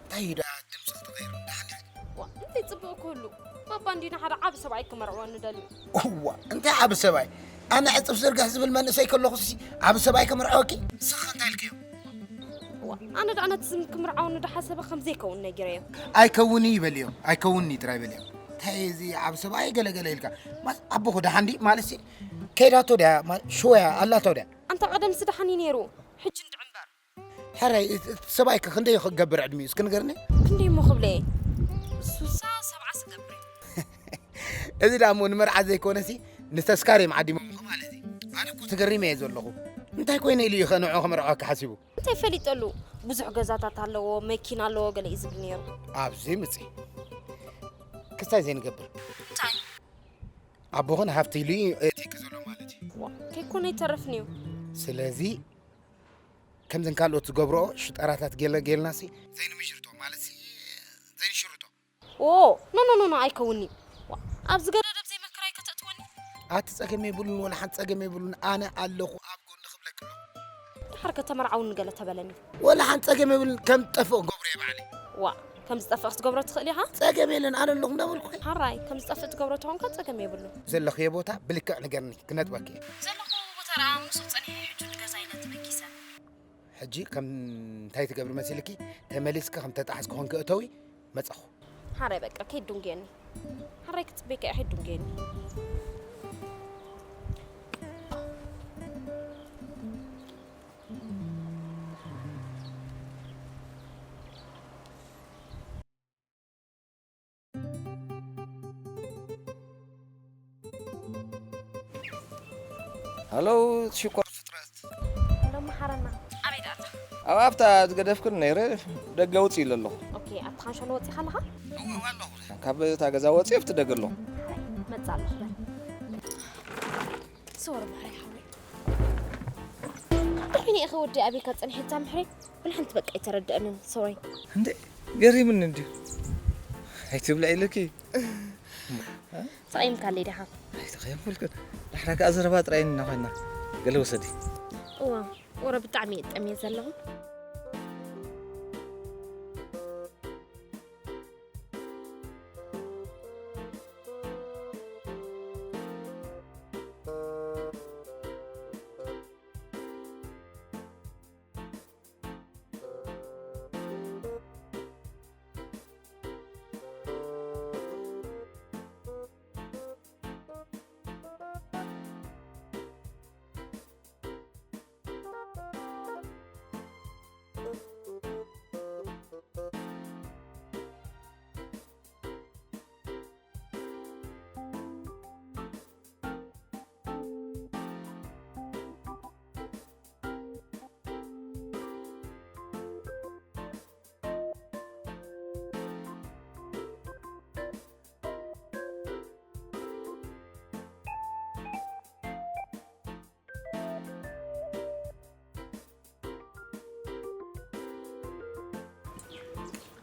እንታይ እዩ ደኣ ድምፅኺ ተቐይሩ? ደሓን ዲኺ? ዋ፣ እንታይ ጽቡቕ ክህሉ? ባባ እንዲዩ ንሓደ ዓቢ ሰብኣይ ክመርዕወኒ ደልዩ። እዋ፣ እንታይ ዓቢ ሰብኣይ? ኣነ ዕጽፍ ዝርግሕ ዝብል መንእሰይ ከለኹሲ ዓቢ ሰብኣይ ክምርዓወኪ? ንስኺ እንታይ ኢልክዮ? ዋ፣ ኣነ ደኣ ነቲ ዝም ክምርዓወኒ ደሓሰበ ከም ዘይከውን ነጊረዮ። ኣይከውን እዩ በልዮ፣ ኣይከውን እዩ ጥራይ በልዮ። እንታይ እዚ ዓቢ ሰብኣይ ገለ ገለ ኢልካ? ማ-፣ ኣቦኹ ደሓን ድዩ? ማለትሲ ከይዳቶ ድያ? ማ-፣ ሽወያ ኣላቶ ድያ? ኣንታ ቀደምሲ ደሓን እዩ ነይሩ፣ ሕጂ እንድዒ እምበር። ሕራይ፣ እቲ፣ እቲ ሰብኣይከ ክንደይ ክገብር ዕድሚኡ እስኪ ንገርኒ? ክንደይ እሞ ክብለ እየ? ሱሳ ሰብዓ ዝገብር እዩ። እዚ ደኣ እሞ ንመርዓ ዘይኮነሲ ንተስካር እዮም ዓዲሞምኹ ማለት እዩ። ኣነ እኮ ተገሪመ እየ ዘለኹ። እንታይ ኮይነ ኢሉ እዩ ኸ ንዕኡ ክምርዖ ክሓሲቡ? እንታይ ፈሊጠሉ? ብዙሕ ገዛታት ኣለዎ፣ መኪና ኣለዎ ገለ እዩ ዝብል ነይሩ። ኣብዚ ምጺ። ክስታይ ዘይንገብር። እንታይ? ኣቦኽን ሃብቲ ኢሉ እዩ እቲኪ ዘሎ ማለት እዩ። ዋ፣ ከይኮነ ኣይተርፍን እዩ። ስለዚ ከምዘን ካልኦት ዝገብርኦ ሽጠራታት ገለ ጌልናሲ ዘይንምሽርቶ ማለትሲ ዘይንሽርጦ። ኦ፣ ኖ፣ ኖ፣ ኖ፣ ኖ፣ ኣይከውን'ዩ። ዋ፣ ኣብዚ ገደደብ ዘይመከራይ ከተእትወኒ? ኣቲ ጸገም የብሉን፣ ወላ ሓንቲ ጸገም የብሉን። ኣነ ኣለኹ ኣብ ጎኒ ክብለኪ ኣለኹ። ድሓር ከተመርዓውኒ ገለ ተበለኒ። ወላ ሓንቲ ጸገም የብሉን፣ ከም ትጠፍእ ክገብሮ እየ ባዕለይ። ዋ፣ ከም ዝጠፍእ ክትገብሮ ትኽእል ኢኻ? ጸገም የለን፣ ኣነ ኣለኹ እንዳበልኩ። ሓራይ፣ ከም ዝጠፍእ ትገብሮ ተኾንካ ጸገም የብሉን። ዘለኽዮ ቦታ ብልክዕ ንገርኒ፣ ክነጥበኪ እየ። ዘለኹ ቦታ ደኣ ምስ ጸኒሐ ሕጂ ንገዛ ኢለ ተበጊሰ። ሕጂ ከም እንታይ ትገብሪ መሲልኪ? ተመሊስኪ ከም ተጣሓስኪ ኮንኪ እተዊ፣ መጻኹ። ሓራይ በቃ፣ ከይት ዱንግየኒ። ሓራይ ክጽበየካ እየ፣ ከይት ዱንግየኒ። ሃሎ፣ ሽኮር ፍጥረት። ሃሎ፣ መሓረና። ኣበይ ደኣ ኣለኻ? ኣብ ኣብታ ዝገደፍክን ነይረ፣ ደገ ውጽእ ኢለ ኣለኹ። ኦኬ፣ ኣብቲ ካንሸሎ ወጺእኻ ኣለኻ? እወ፣ እወ ኣለኹ። ካብ እታ ገዛ ወጺእ ኣብቲ ደገ ኣለኹ። መጻእ ኣለኹ በል። ሶሪ ማዕረይ ሓወይ። እንታይ ኢኺ ወዲ ኣቢልካ ጸኒሐ እታ ምሕረይ? ወላ ሓንቲ በቃ ኣይተረድአንን። ሶሪ። እንዴ፣ ገሪምኒ እንድዩ። ኣይትብልዒ ኢለኪ። ተቐይምካለይ ዲኻ? ኣይተቐየምኩልክን። ዳሕራ ከኣ ዘረባ ጥራይ ኢና ኮይና። ገለ ውሰዲ። እዋ፣ ወረ ብጣዕሚ እየ ጠምየ ዘለኹ።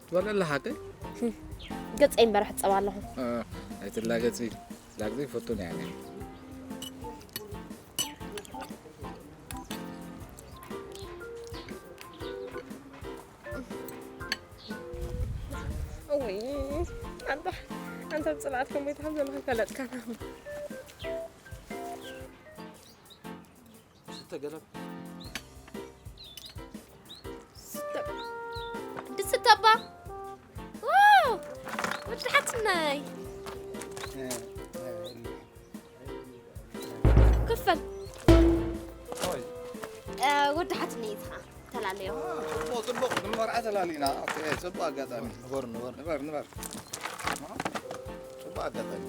ትበልዕ ኣለኻ ሓቀይ? ገጸይ እምበር ሕጸብ ኣለኹ። እ፣ ኣይትላገጺ። ላግጺ ይፈቱን እየ ኣነ። ወይ ኣንታ ኣንታ ብጽልኣት ከም ወይ ተሓም ዘለኻ ፈለጥካና። ስተ ገለብ። ድስተባ። ዋው! ወዲ ሓትነይ። ክፈል። ኦይ። እ፣ ወዲ ሓትነይ ኢኻ። ተላለዮ። ጽቡቕ፣ ጽቡቕ። ንመርዓ ተላሊና። ኦኬ፣ ጽቡቕ ኣጋጣሚ። ንበር፣ ንበር። ንበር፣ ንበር። ጽቡቕ ኣጋጣሚ።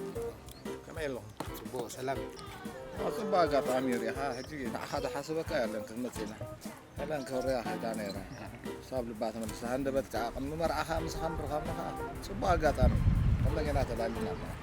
ከመይ ኣለኹም? ጽቡቕ፣ ሰላም። ኦ፣ ጽቡቕ ኣጋጣሚ እዩ። ሪኢኻ፣ ሕጂ ንዓኻ ዝሓሰበካ የለን፣ ክትመጽእ ኢና። ሄለን ክሪኣ ከይዳ ነይረ። ክሳብ ልባ ተመልሳ፣ ሃንደበት ከኣ ቅድሚ መርዓኻ ምሳኻ ምርኻብና ከኣ ጽቡቕ ኣጋጣሚ። ከመይ ጌና ተላሊና ኣለና።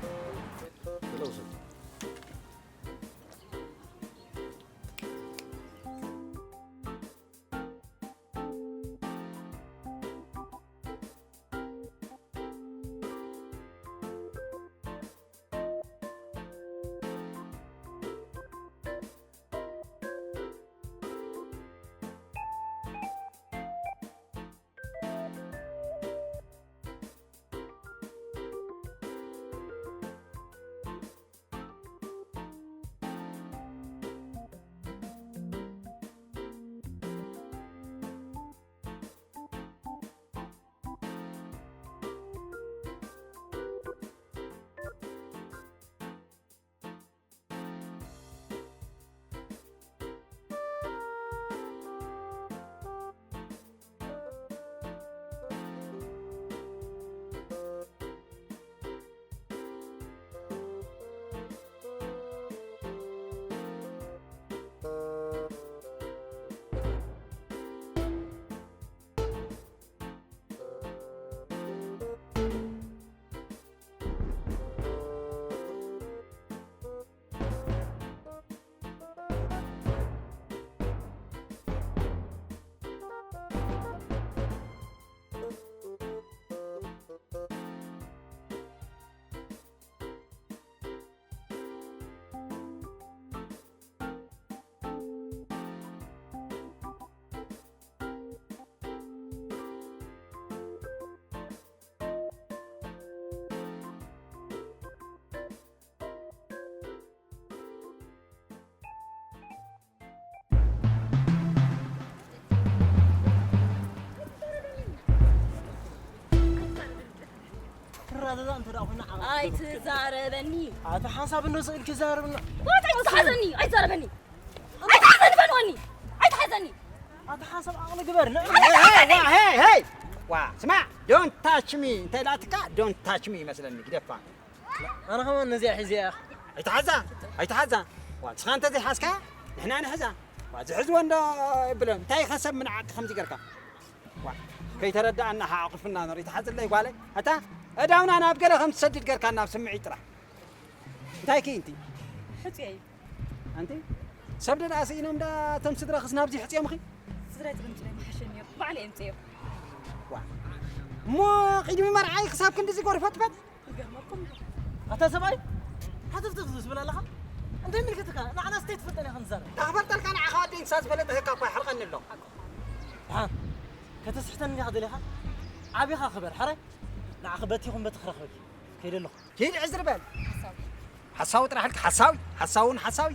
ክራዘዛ እንተ ደኣ ኮይና ዓቕሊ ኣይትዛረበኒ። ኣታ ሓንሳብ እንዶ ስእል ክዛረብና። ዋት ኣይትሓዘኒ፣ ኣይትዛረበኒ። ኣይትሓዘኒ፣ ፈንወኒ። ኣይትሓዘኒ። ኣታ ሓንሳብ ዓቕሊ ግበር። ን-፣ ሄይ፣ ሄይ፣ ዋ፣ ሄይ፣ ሄይ። ዋ፣ ስማዕ፣ don't touch me። እንታይ ኢላትካ? Don't touch me ይመስለኒ፣ ግደፋ። ኣነ ከማን ነዚኣ ሒዘያ። ኣይትሓዛ፣ ኣይትሓዛ። ዋ፣ ንስኻ እንተ ዘይሓዝካ፣ ንሕና ንሕዛ። ዋ፣ ዝሕዝዎ እንዶ የብሎ። እንታይ ኢኻ ሰብ ምንዓቕ ከምዚ ገርካ? ዋ፣ ከይተረዳኣና ሓቑፍና ንርኢ። ትሓዝለይ ጓለይ። ኣታ፣ እዳውና ናብ ገለ ከም ትሰድድ ገርካ ናብ ስምዒት ጥራሕ። እንታይ ክኢንቲ? ሕጹየ እዩ። ኣንቲ፣ ሰብ ደኣ ስኢኖም ዳ እቶም ስድራኽስ ናብዚ ሕጽዮምኺ? ስድራይ ጥርምጥረይ ምሓሸኒ እዩ። ባዕለይ እምጽዮ። ዋ፣ እሞ ቅድሚ መርዓይ ክሳብ ክንድዚ ጎሪፎ ትፈት? ይገርመኩም። ኣታ ሰብኣይ፣ ሃተፍተፍ ዝብል ኣለኻ? እንታይ ምልክትካ? ንዓና ስታይ ትፈልጠና ኢኻ ንዛረብ። ዳኽፈልጠልካ ንዓኻ ወዲ እንስሳ ዝፈለጠ ህካ እኳ ይሕርቐኒ ኣሎ። ሓ፣ ከተስሕተኒ ኢኻ ደሊኻ? ዓቢኻ ክበር፣ ሓራይ? ንዓኺ በቲ ይኹን በቲ ክረኽበኪ። ከይደ ኣለኹ። ሂድ ዕዝር በል። ሓሳዊ። ሓሳዊ ጥራሕ ኢልካ፣ ሓሳዊ፣ ሓሳውን ሓሳዊ።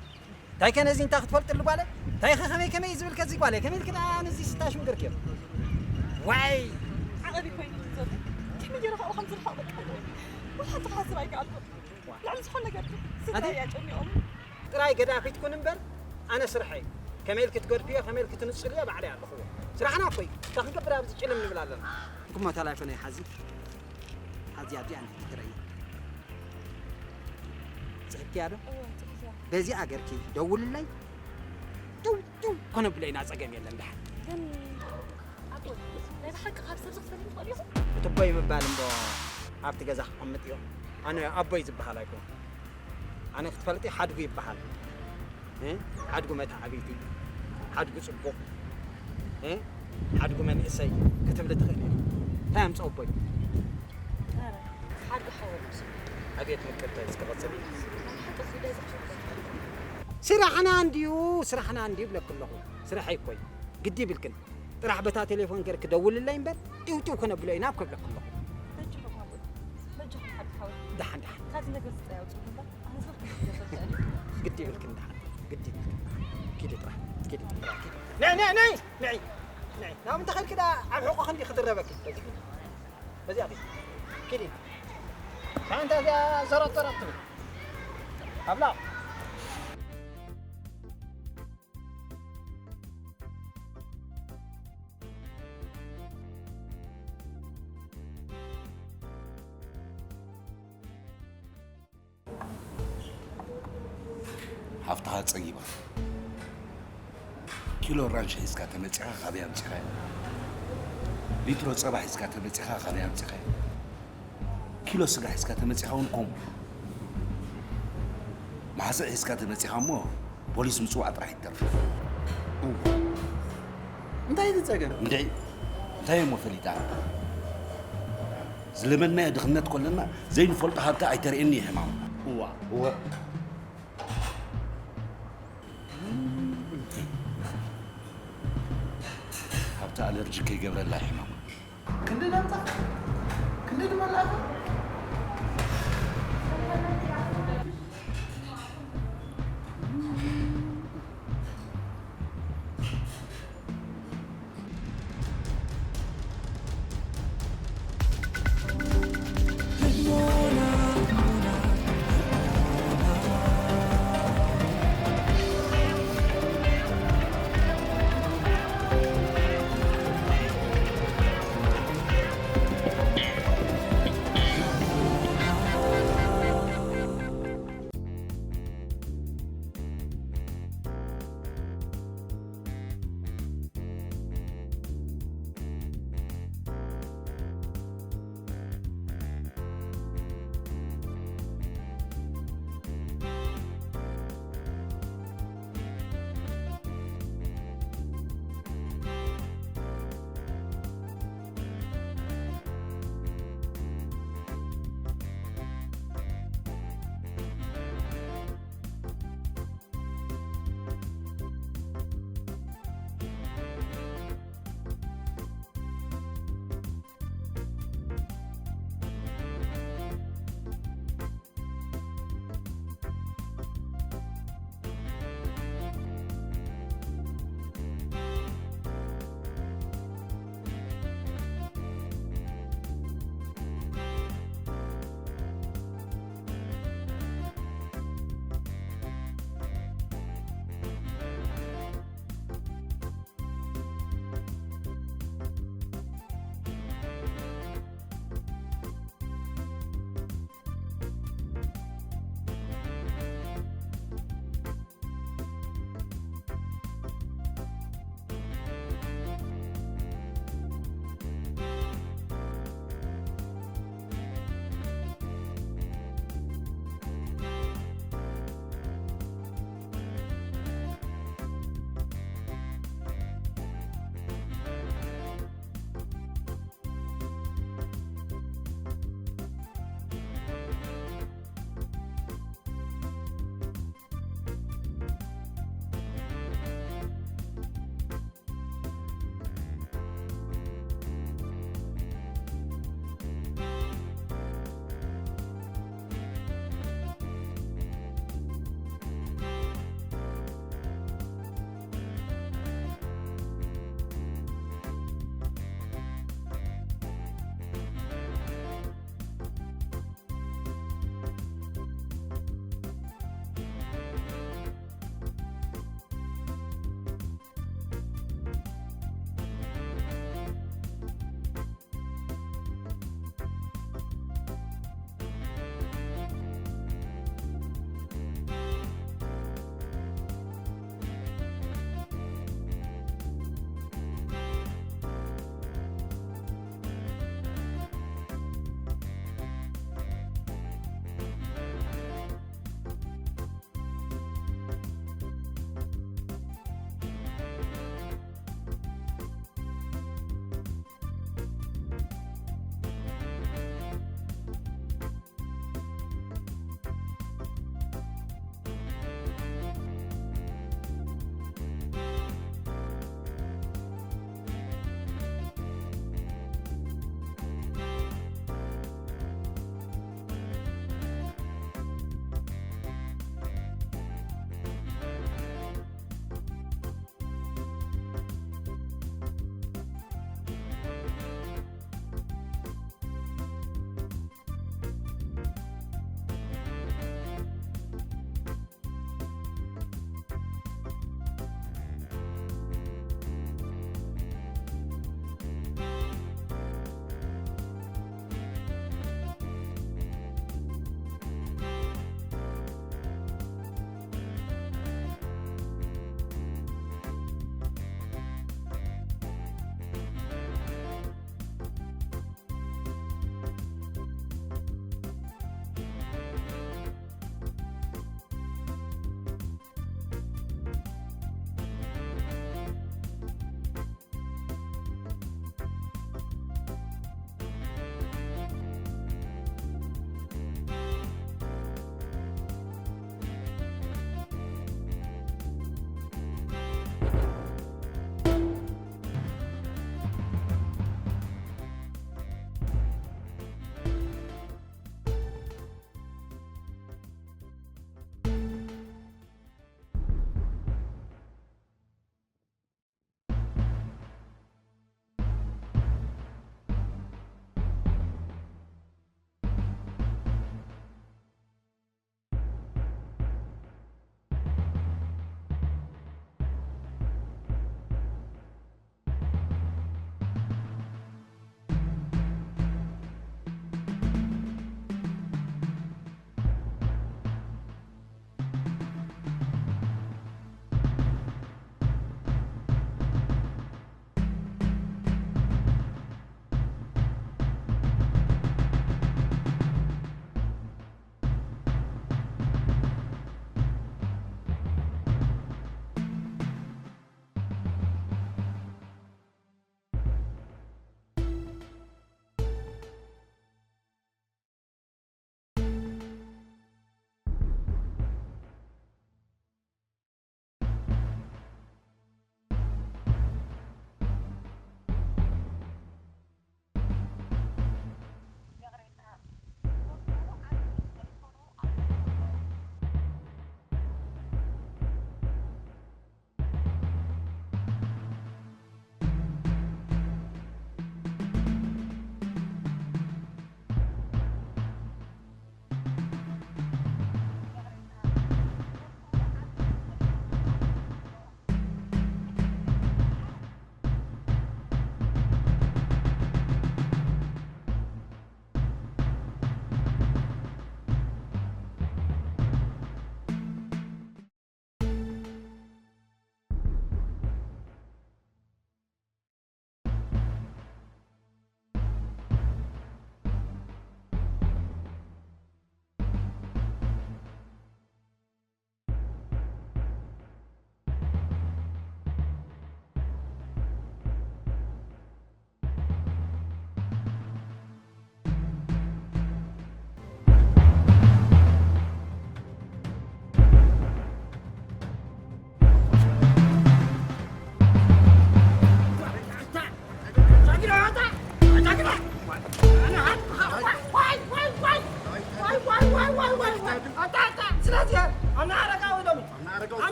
እንታይ ከ ነዚ እንታይ ክትፈልጥሉ ጓለ? እንታይ ከ ከመይ ከመይ ዝብል ከዚ ጓለ? ከመይ ኢልክ ደኣ ነዚ ስታሽም ገርክዮ? ዋይ! ዓቐብ ኮይኑ ዘሎ። ከመይ ገይረ ካብኡ ከም ዝርሕቕ በቃ። ወላ ሓንቲ ክሓስብ ኣይከኣልኩን። ልዕሊ ዝኾነ ነገር ኣቲ? ስድራይ እያ ጨኒቖም። ጥራይ ገዳፊት ኩን እምበር፣ ኣነ ስርሐይ። ከመይ ኢልክ ትገድፍዮ፣ ከመይ ኢልክ ትንጽልዮ ባዕለይ ኣለኹዎ። ስራሕና እኮ እዩ። እንታይ ክንገብር ኣብዚ ጭልም ንብል ኣለና? እሞ ተላይፎነይ ሓዚ። ሓዚ ኣብዚኣ ንሕቲ ትረኢ። ጽሕፍቲ እያ ዶ? እወ፣ ጽሕፍቲ እያ። በዚኣ ገርኪ ደውልለይ። ደው፣ ደው ኮነ ብለይና ጸገም የለን ደሓን። ግን ኣቦይ፣ ናይ ብሓቂ ካብ ሰብ ዝኽፈል ይኽእል ኢኹም? እቲ ኣቦይ ምባል እምቦ ኣብቲ ገዛ ክቐምጥ እዮ። ኣነ ኣቦይ ዝበሃል ኣይኮን። ኣነ ክትፈልጢ ሓድጉ ይበሃል። እ? ሓድጉ መተዓብይቲ፣ ሓድጉ ጽቡቕ፣ እ? ሓድጉ መንእሰይ ክትብሊ ትኽእሊ ኢኺ። እንታይ ኣምጽኦ ኣቦይ? ኧረ፣ ሓድጉ ሓወይ እዩ። ኣቤት ምቅርተይ፣ እስከ ቀጽሊ። ናይ ሓቂ ጉዳይ ዘሕዝን ስራሕና እንድዩ፣ ስራሕና እንድዩ እብለኪ ኣለኹ። ስራሐይ እኮ እዩ። ግዲ ይብልክን። ጥራሕ በታ ቴሌፎን ገይርኪ ደውልለይ እምበር፣ ጢው ጢው ከነብሎ ኢና ኣብ ከብለኪ ኣለኹ። በጃኹም፣ ሓወይ። ደሓን፣ ደሓን። ካብዚ ነገር ዝፀያ ውፅእ እምበር፣ ኣነ ዝፈልጦ ነገር ፈልጠ እየ። ግዲ ይብልክን፣ ደሓን። ግዲ ይብልክን። ኪዲ ጥራሕ፣ ኪዲ ጥራሕ፣ ኪዲ። ነይ፣ ነይ፣ ነይ፣ ነይ፣ ነይ። ናብ እንተ ኸድኪ ደኣ ኣብ ሕቖ ክንዲ ክድረበኪ። በዚ፣ በዚኣ ኪዲ። ኪዲ። ሓንቲ እዚኣ ዘረጥ ዘረጥ ትብል። ኣብላ። ሃፍትኻ ጸጊባ። ኪሎ ራንሽ ሒዝካ ተመጺኻ ካበይ ኣምጺኻዮ? ሊትሮ ጸባ ሒዝካ ተመጺኻ ካበይ ኣምጺኻዮ? ኪሎ ስጋ ሒዝካ ተመጺኻ እውን ከምኡ። ማሕስእ ሒዝካ ተመጺኻ እሞ ፖሊስ ምጽዋዕ ጥራሕ ይተርፍ። እዋ። እንታይ እዩ እቲ ጸገም? እንድዒ፣ እንታይ እሞ ፈሊጣ? ዝለመድናዮ ድኽነት ከለና ዘይንፈልጦ ሃብቲ ኣይተርእየኒ እዩ ሕማም። እዋ። እወ። ሃብቲ ኣለርጂ ከይገብረላ እዩ ሕማም። ክንዲ ነብታ፣ ክንዲ ንመላእኻ።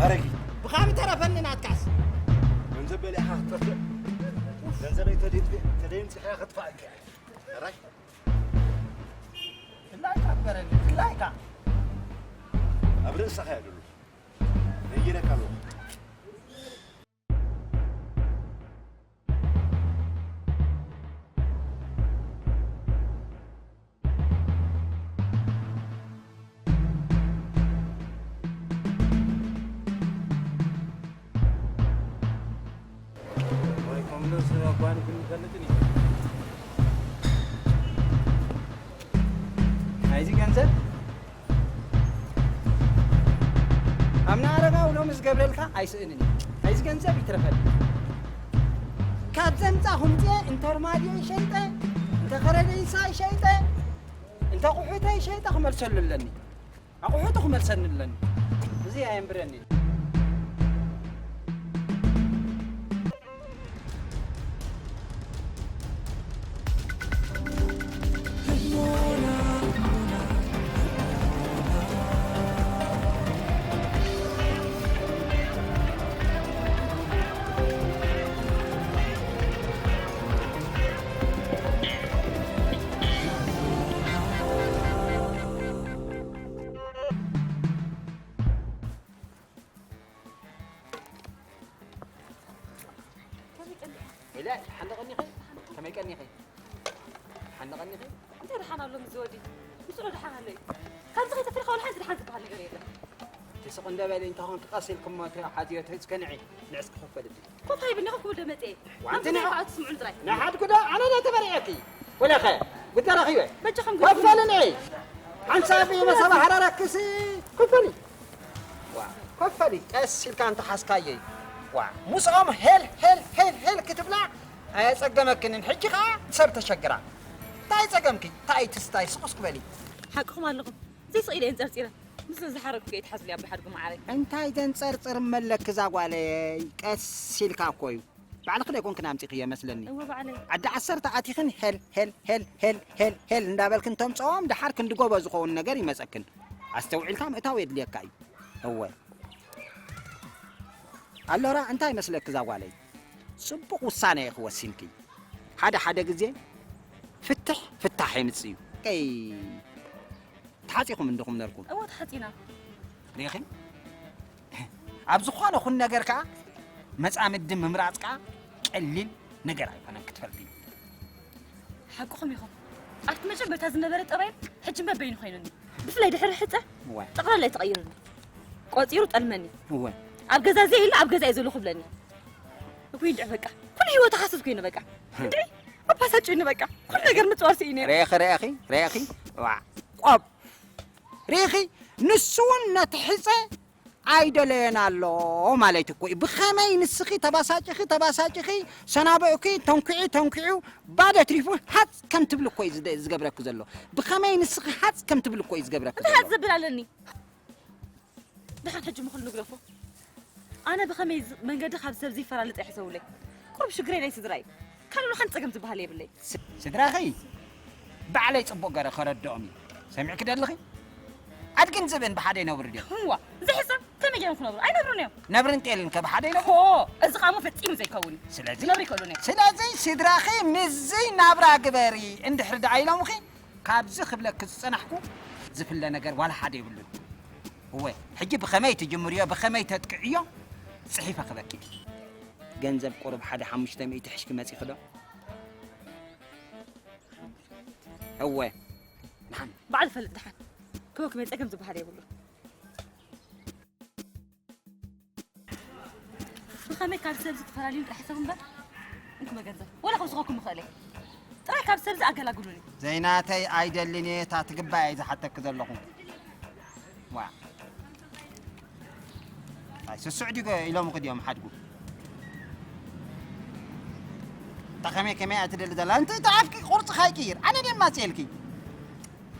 ኣረጊት። ብኻብ ተረፈኒ ናትካስ። ገንዘብ በሊዕኻ ክትጠፍእ። ገንዘበይ ተደይ-፣ ተደይምፂኻ ክትፋእካ። ሕራይ። ድላይካ ግበረኒ፣ ድላይካ። ኣብ ርእስኻ እየ ደሎ። ነጊረካ ኣለኹ። ወይ ኮምሎስ ኣጓኒ ክንፈልጥን እዩ። ናይዚ ገንዘብ ኣምና ኣረጋዊ ሎሚ ዝገብረልካ ኣይስእንን እዩ። ናይዚ ገንዘብ ይትረፈል። ካብ ዘምጻ ኩምጽየ እንተ ርማድዮ ይሸይጠ፣ እንተ ከረደይሳ ይሸይጠ፣ እንተ ኣቑሑተ ይሸይጠ ክመልሰሉ ኣለኒ። ኣቑሑቱ ክመልሰኒ ኣለኒ። እዚ ኣየንብረኒ። ከመይ ቀኒኺ? ኢለ፣ ሓንደ ቀኒኺ? ከመይ ቀኒኺ? ሓንደ ቀኒኺ? እንታይ ደሓን ኣሎ ምስ ዝወዲ? ምስኡ ደሓን ኣሎ እዩ። ካብዚ ከይተፈለኻ ወላ ሓንቲ ደሓን ዝበሃል ነገር የለን። ትስቕ እንደ በሊ እንተኾንኪ ቀስ ኢልኪ እሞ ተሓዝዮ፣ ትሕዝኪ ንዒ፣ ንዕስ ክኸፈልልኪ። ኮፍ ኣይብልኒ፣ ኮፍ ክብል ዶ መጽኤ? ዋንቲ ከምዚ ናይ ንዓ-፣ በዓል ትስምዑን ጥራይ። ንሓድኩ ዶ ኣነ ዶ ተበሪዐኪ? ወለኸ፣ ጉዳ ረኺበ። በጃኹም ኮፍ ግድፉኒ። በሊ ንዒ። ሓንሳብ እዩ መሰባ ሓራራክሲ። ኮፍ በሊ። ዋ፣ ኮፍ በሊ፣ ቀስ ኢልካ እንተሓዝካየይ። ዋ፣ ምስኦም ሄል፣ ሄል፣ ሄል፣ ሄል ክትብላ ኣየጸገመክንን። ሕጂ ኸኣ ሰብ ተሸግራ። እንታይ ጸገምኪ? እንታይ ትስታይ? ስቕ ስቕ በሊ። ሓቅኹም ኣለኹም። ዘይስቕ ኢለ እየን ጸርጺረ። ምስ ዝሓረግኩ እየ ትሓዝሉ ኣቦይ ሓድጉ መዓረይ። እንታይ ዘንጸርጽር መለኪ እዛ ጓለይ? ቀስ ኢልካ እኮ እዩ። ባዕልኺ ዶ ኣይኮንክን ኣምጺኽዮ መስለኒ? እወ፣ ባዕለይ። ዓዲ ዓሰርተ ኣቲኽን ሄል፣ ሄል፣ ሄል እንዳበልክን ተምጽኦም፣ ደሓር ክንዲ ጎቦ ዝኸውን ነገር ይመጸክን። ኣስተውዒልካ ምእታው የድልየካ እዩ። እወ። ኣሎራ፣ እንታይ መስለኪ እዛ ጓለይ? ጽቡቕ ውሳነ ኢኺ ወሲንኪ። ሓደ ሓደ ግዜ ፍትሕ ፍታሕ የምጽእ እዩ። ቀይ ተሓጺኹም እንዲኹም ነርኩም። እወ፣ ተሓጺና። ርኢኺ? ኣብ ዝኾነ ኹን ነገር ከኣ መጻምዲ ምምራጽ ከኣ ቀሊል ነገር ኣይኮነን ክትፈልጢ። ሓቅኹም ኢኹም። ኣብቲ መጀመርታ ዝነበረ ጠባይን ሕጂ በበይኑ ኮይኑኒ። ብፍላይ ድሕሪ ሕጸ እወ። ጠቕላላ እዩ ተቐይሩኒ። ቆጺሩ ጠልመኒ። እወ። ኣብ ገዛ ዘይ ኢሉ ኣብ ገዛ እየ ዘለኹ ብለኒ። እኩይ እንድዒ በቃ። ኩሉ ህይወቱ ሃሰስ ኮይኑ በቃ። እንድዒ ኣባሳጭ ኮይኑ በቃ። ኩሉ ነገር ምጽዋር ስኢነ። ርኢኺ፣ ርኢኺ፣ ርኢኺ። ዋ፣ ቆብ። ርኢኺ፣ ንሱ እውን ነቲ ሕጸ ኣይደለየን ኣሎ ማለት እኮ እዩ። ብኸመይ ንስኺ ተባሳጭኺ፣ ተባሳጭኺ፣ ሰናበእኩ፣ ተንኩዒ፣ ተንኩዒ፣ ባዶ ትሪፉ፣ ሃጽ ከም ትብሊ እኮ እዩ ዝደ-፣ ዝገብረኪ ዘሎ። ብኸመይ ንስኺ ሃጽ ከም ትብሊ እኮ እዩ ዝገብረኪ እንታይ ዘሎ። ሃጽ ዘብል ኣለኒ? ደሓን ሕጂ ምኽሉ ንግደፎ። ኣነ ብኸመይ ዝ-፣ መንገዲ ካብ ሰብ ዘይፈላለጥ እየ ሕሰቡለይ። ቁሩብ ሽግረይ ናይ ስድራ እዩ። ካልእ ሓንቲ ጸገም ዝበሃል የብለይ። ስ-፣ ስድራኺ ባዕለይ ጽቡቕ ገረ ከረድኦም እዩ። ሰሚዕኪ ደለኺ? ኣድግን ዝብእን ብሓደ ይነብሩ ድዮም? እዋ፣ እዚ ሕሰብ ከመይ ገይሮም ክነብሩ? ኣይነብሩን እዮም። ነብርን ጤልን ከ ብሓደ ይነብሩ? ሆ፣ እዚ ኸኣ እሞ ፈጺሙ ዘይከውን እዩ። ስለዚ፣ ክነብሩ ይኽእሉን እዮም። ስለዚ ስድራኺ ምስዚ ናብራ ግበሪ እንድሕሪ ደኣ ኢሎምኺ፣ ካብዚ ክብለኪ ዝጸናሕኩ ዝፍለ ነገር ዋላ ሓደ የብሉን። እወ፣ ሕጂ ብኸመይ ትጅምርዮ፣ ብኸመይ ተጥቅዕዮ ጽሒፈ ክበኪ። ገንዘብ ቁሩብ ሓደ ሓሙሽተ ሚእቲ ሒዝኪ መጺኺ ዶ? እወ። ደሓን። ባዕሉ ይፈልጥ ደሓን። ክበኪ መይ ጸገም ዝበሃል የብሉን። ብኸመይ ካብ ሰብዚ ትፈላልዩን ጥራሕ ሰብ እምበር? እንኩ መገንዘብ። ወላ ክውስኸኩም ይኽእል እየ። ጥራይ ካብ ሰብዚ ኣገላግሉኒ። ዘይናተይ ኣይደልን እየ፣ እታ ትግባእ እየ ዝሓተኪ ዘለኹ። ዋ። ስስዕ ድዩ ኢሎም ክድዮም ሓድጉ። እታ ከመይ ከመይ እያ ትደሊ ዘላ? እንተ እታ ኣፍኪ ቁርጽኻ ይቅይር። ኣነ ድየ ማጽኤልኪ?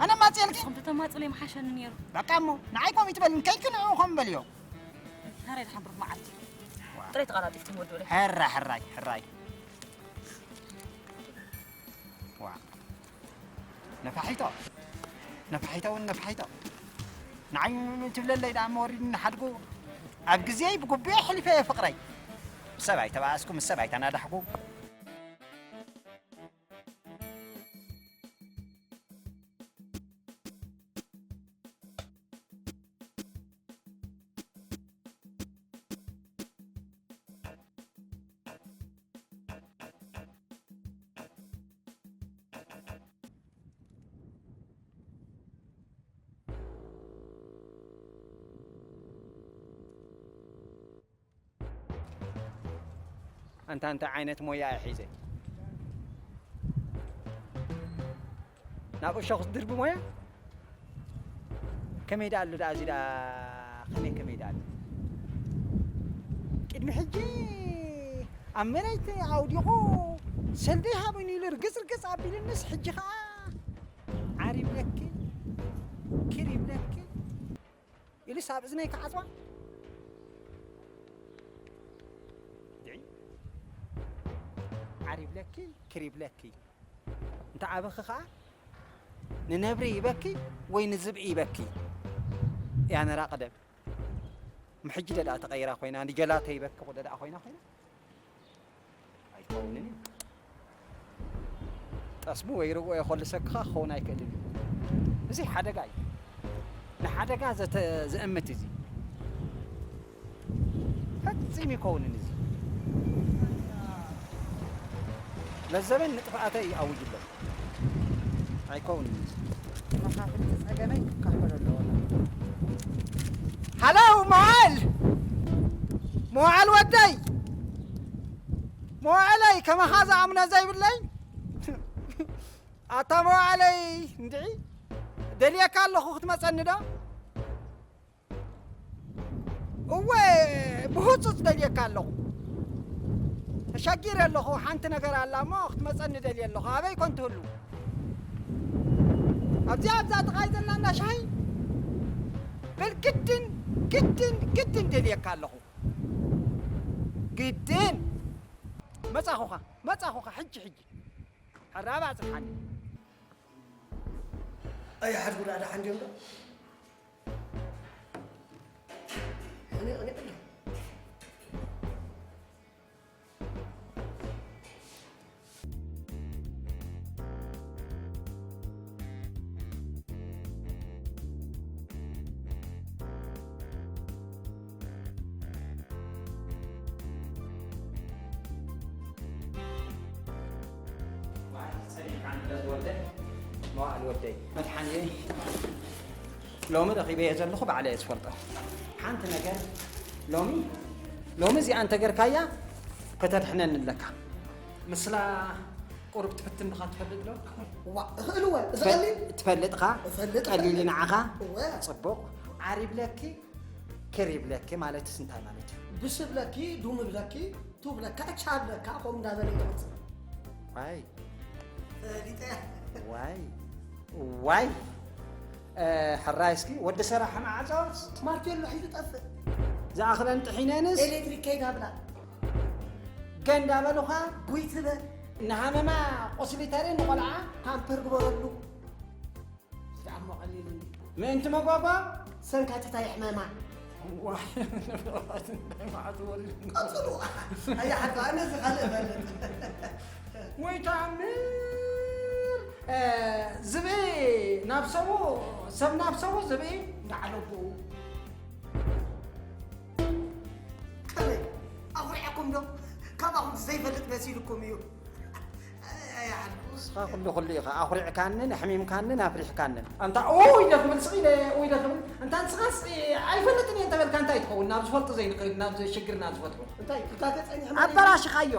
ኣነ ማጽኤልኪ? ንስኹም ተተማጽኡለይ ምሓሸኒ ነይሩ። በቃ እሞ፣ ንዓይ ኮም ይትበል፣ ከይክንዑ ኮም በልዮ። ሕራይ ድሓን ብሩኽ መዓልቲ። ጥራይ ተቐላጢፍኩም ወድኡለይ። ሕራ፣ ሕራይ፣ ሕራይ። ዋ። ነፋሒቶ። ነፋሒቶ እውን ነፋሒቶ። ንዓይ ትብለለይ ደኣ እሞ ወሪድኒ ሓድጉ። ኣብ ግዜይ ብጉቡየ ኣሕሊፈ እየ ፍቕረይ። ምስ ሰብ ኣይተባኣስኩ፣ ምስ ሰብ ኣይተናዳሕኩ። ኣንታ እንታይ ዓይነት ሞያ እየ ሒዘ? ናብ እሾኽ ዝድርቢ ሞያ? ከመይ ደኣ ኣሎ ደኣ እዚ ደኣ ከመይ ከመይ ደኣ ኣሎ? ቅድሚ ሕጂ ኣብ መሬት ኣውዲቑ ሰልዲ ሃቡኒ ኢሉ ርግጽ ርግጽ ኣቢሉንስ ሕጂ ኸኣ ዓር ይብለኪ፣ ኪር ይብለኪ። ኢሉስ ኣብ እዝነይ ክዓጽዋ? ድዒ ዓር ይብለኪ፣ ክር ይብለኪ። እንተ ኣበኺ ኸኣ ንነብሪ ይበኪ ወይ ንዝብኢ ይበኪ? ያነራ ቅደም። ምሕጂ ደኣ ተቐይራ ኮይና፣ ንጀላተ ይበኪ ደኣ ኮይና ኮይና። ኣይከውንን እዩ። ጠስሚ ወይ ርግኦ የኾልሰክኻ ክኸውን ኣይክእልን እዩ። እዚ ሓደጋ እዩ። ንሓደጋ ዘተ-፣ ዘእምት እዚ። ፈጺሙ ይከውንን እዚ። ለዘበን ንጥፍኣተይ ይኣውጅ ኣሎ። ኣይከውንን እዚ። መኻፍልቲ ጸገመይ ክካፈሎ ኣለዎ። ሃሎ መዋል! መዋል ወደይ! መዋእለይ ከማኻ ዝኣምኖ ዘይብለይ። ኣታ መዋእለይ እንድዒ ደልየካ ኣለኹ ክትመጸኒ ዶ? እወ ብህጹጽ ደልየካ ኣለኹ። ተሸጊረ ኣለኹ። ሓንቲ ነገር ኣላ እሞ ክትመጸኒ ደልየ ኣለኹ። ኣበይ ኮን ትህሉ? ኣብዚኣ ኣብዛ ጥቓይ ዘላ እንዳ ሻሂ በል ግድን ግድን ግድን ደልየካ ኣለኹ። ግድን መጻኹኻ መጻኹኻ ሕጂ ሕጂ። ሕራብ ኣጽንሓኒ። ኣይ ሓድጉ ደኣ ደሓን ድዮም ዶ? እኔ እኔ እኔ መዋእል ወደይ መድሓንየ ሎሚ ረኺበዮ ዘለኹ ባዕለ እየ ዝፈልጦ። ሓንቲ ነገር ሎሚ ሎሚ እዚኣ እንተገርካያ ከተድሕነኒ ኣለካ። ምስላ ቁሩብ ትፍትን ዲኻ ትፈልጥ ዶ? ዋ እኽእል እወ እዚ ቀሊል ትፈልጥኻ እፈልጥ ቀሊል እፈልጥ። ንዓኻ እወ ጽቡቕ ዓር ይብለኪ ክር ይብለኪ ማለትስ እንታይ ማለት እዩ? ብስ ብለኪ ዱም ብለኪ ቱ ብለካ ቻ ብለካ ከምኡ እንዳበለ ይቕጽል። ዋይ ፈሊጠ። ዋይ ዋይ ሕራይ እስኪ ወዲ ሰራሕ ማዕጾ ማርቴሎ ሒዙ ጠፍእ። ዝኣኽለን ጥሒነንስ ኤሌክትሪክ ከይድ ኣብላ ገንዳ በሉኻ ጉይ ትበል። ንሃመማ ቁስሊ ተርኢ ንቆልዓ ፓምፐር ግበረሉ። ዝኣሞ ቀሊሉኒ ምእንቲ መጓጓ ሰንካቲታ ይሕመማ። ዋይ ንብረት እንታይ መዓት ወሪዱ ቀጽሉ። ኣያ ሓቃ ኣነ እዚ ካልእ እፈልጥ። ወይ ተኣምር። ዝብኢ ናብ ሰቡ ሰብ ናብ ሰቡ ዝብኢ እንዳዓለቡ። ከመይ ኣኹሪዐኩም ዶ? ካባኹም ዘይፈልጥ መሲልኩም እዩ። ኣይ፣ ኣይ፣ ዓርኩ። ንስኻ ኩሉ ኩሉ ኢኻ ኣኹሪዕካንን ኣሕሚምካንን ኣፍሪሕካንን። ኣንታ ኡይ ኢለ ክብል ስቕ ኢለ ኡይ ኢለ ክብል። ኣንታ ንስኻስ ኣይፈልጥን እየ እንተበልካ እንታይ ትኸውን? ናብ ዝፈልጦ ዘይንኸይድ ናብ ሽግርና ዝፈትሑ። እንታይ ክካተ ጸኒሕና? ኣበላሽኻዮ።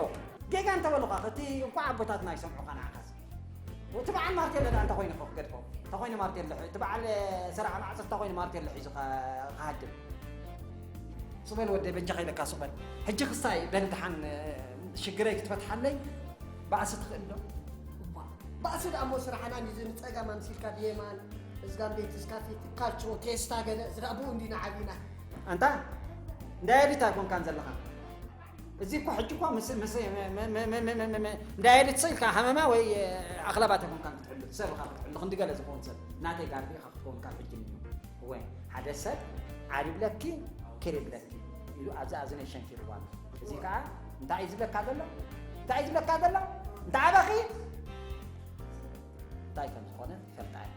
ጌጋ እንተበሉኻ እቲ እንኳዕ ኣቦታትና ይሰምዑኻ ንዓኻስ። እቲ በዓል ማርቴሎ ደኣ እንተኾይኑ እኮ ክገድፎ። እንተኾይኑ ማርቴሎ፣ እቲ በዓል ሰራዕ ማዕጾ እንተኾይኑ ማርቴሎ ሒዙ ከ-፣ ክሃድም። ስቕ በል ወደይ፣ በጃኻ ኢለካ ስቕ በል። ሕጂ ክሳይ በል ደሓን፣ እ፣ ሽግረይ ክትፈትሓለይ ባእሲ ትኽእል ዶ? እባ፣ ባእሲ ደኣ እሞ ስራሕና እዩ፣ እዚ ንጸጋም ኣምሲልካ ብየማን፣ እዝጋም ቤት እስካፊት፣ ካልቾ፣ ቴስታ ገለ፣ እዚ ደኣ ብኡ እንዲና ዓቢና። ኣንታ፣ እንዳ ኤዲት ኣይኮንካን ዘለኻ። እዚ እኮ ሕጂ እኮ ምስ፣ ምስ፣ መ-፣ መ-፣ መ-፣ እንዳ ኤዲት ኢልካ ሃመማ ወይ፣ እ፣ ኣኽላባት ኣይኮንካን ክትሕሉ፣ ሰብ ኢኻ ክትሕሉ፣ ክንዲ ገለ ዝኸውን ሰብ። ናተይ ጋርዲ ኢኻ ክትከውን ካብ ሕጂ ንዮ። እወ፣ ሓደ ሰብ ዓር ይብለኪ፣ ክር ይብለኪ ኢሉ ኣብዚ፣ ኣብዚ ናይ ሸንኪርዋ ኣሎ። እዚ ከኣ እንታይ እዩ ዝብለካ ዘሎ? እንታይ እዩ ዝብለካ ዘሎ? እንተ ዓበኺ እንታይ ከም ዝኾነ ይፈልጣ እየ።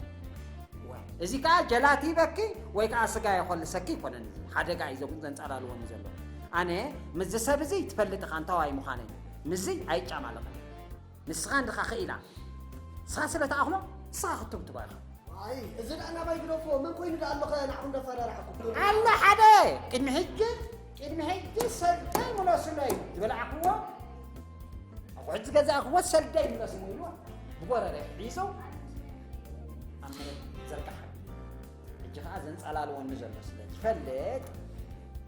እወ፣ እዚ ከኣ ጀላቲ ይበኪ ወይ ከኣ ስጋ የኾልሰኪ ይኮነን። እዚ ሓደጋ እዩ ዘጉ-፣ ዘንጸላልወኒ ዘሎ። ኣነ ምስዚ ሰብ እዚ ትፈልጥ ኢኻ እንታዋይ ምዃነይ። ምስዚ ኣይጫማለኽን። ንስኻ እንድኻ ክኢላ። ንስኻ ስለ ትኣኽሎ፣ ንስኻ ክትብትባ ኢኻ። ኣይ፣ እዚ ደኣ ናባይ ግደፎ። መን ኮይኑ ደኣ ኣሎ ኸ ንዓኹም ደፈራርሐኩም? ኣሎ ሓደ፣ ቅድሚ ሕጂ፣ ቅድሚ ሕጂ ሰልደይ ምለሱለይ ዝበላዕክዎ፣ ኣቑሑት ዝገዛእክዎ ሰልደይ ምለስዎ ኢልዎ፣ ብጎረረ ሒዞ ኣብ መሬት ዘርጋሕ። ሕጂ ኸዓ ዘንጸላልወኒ ዘሎ ስለ ዝፈልጥ፣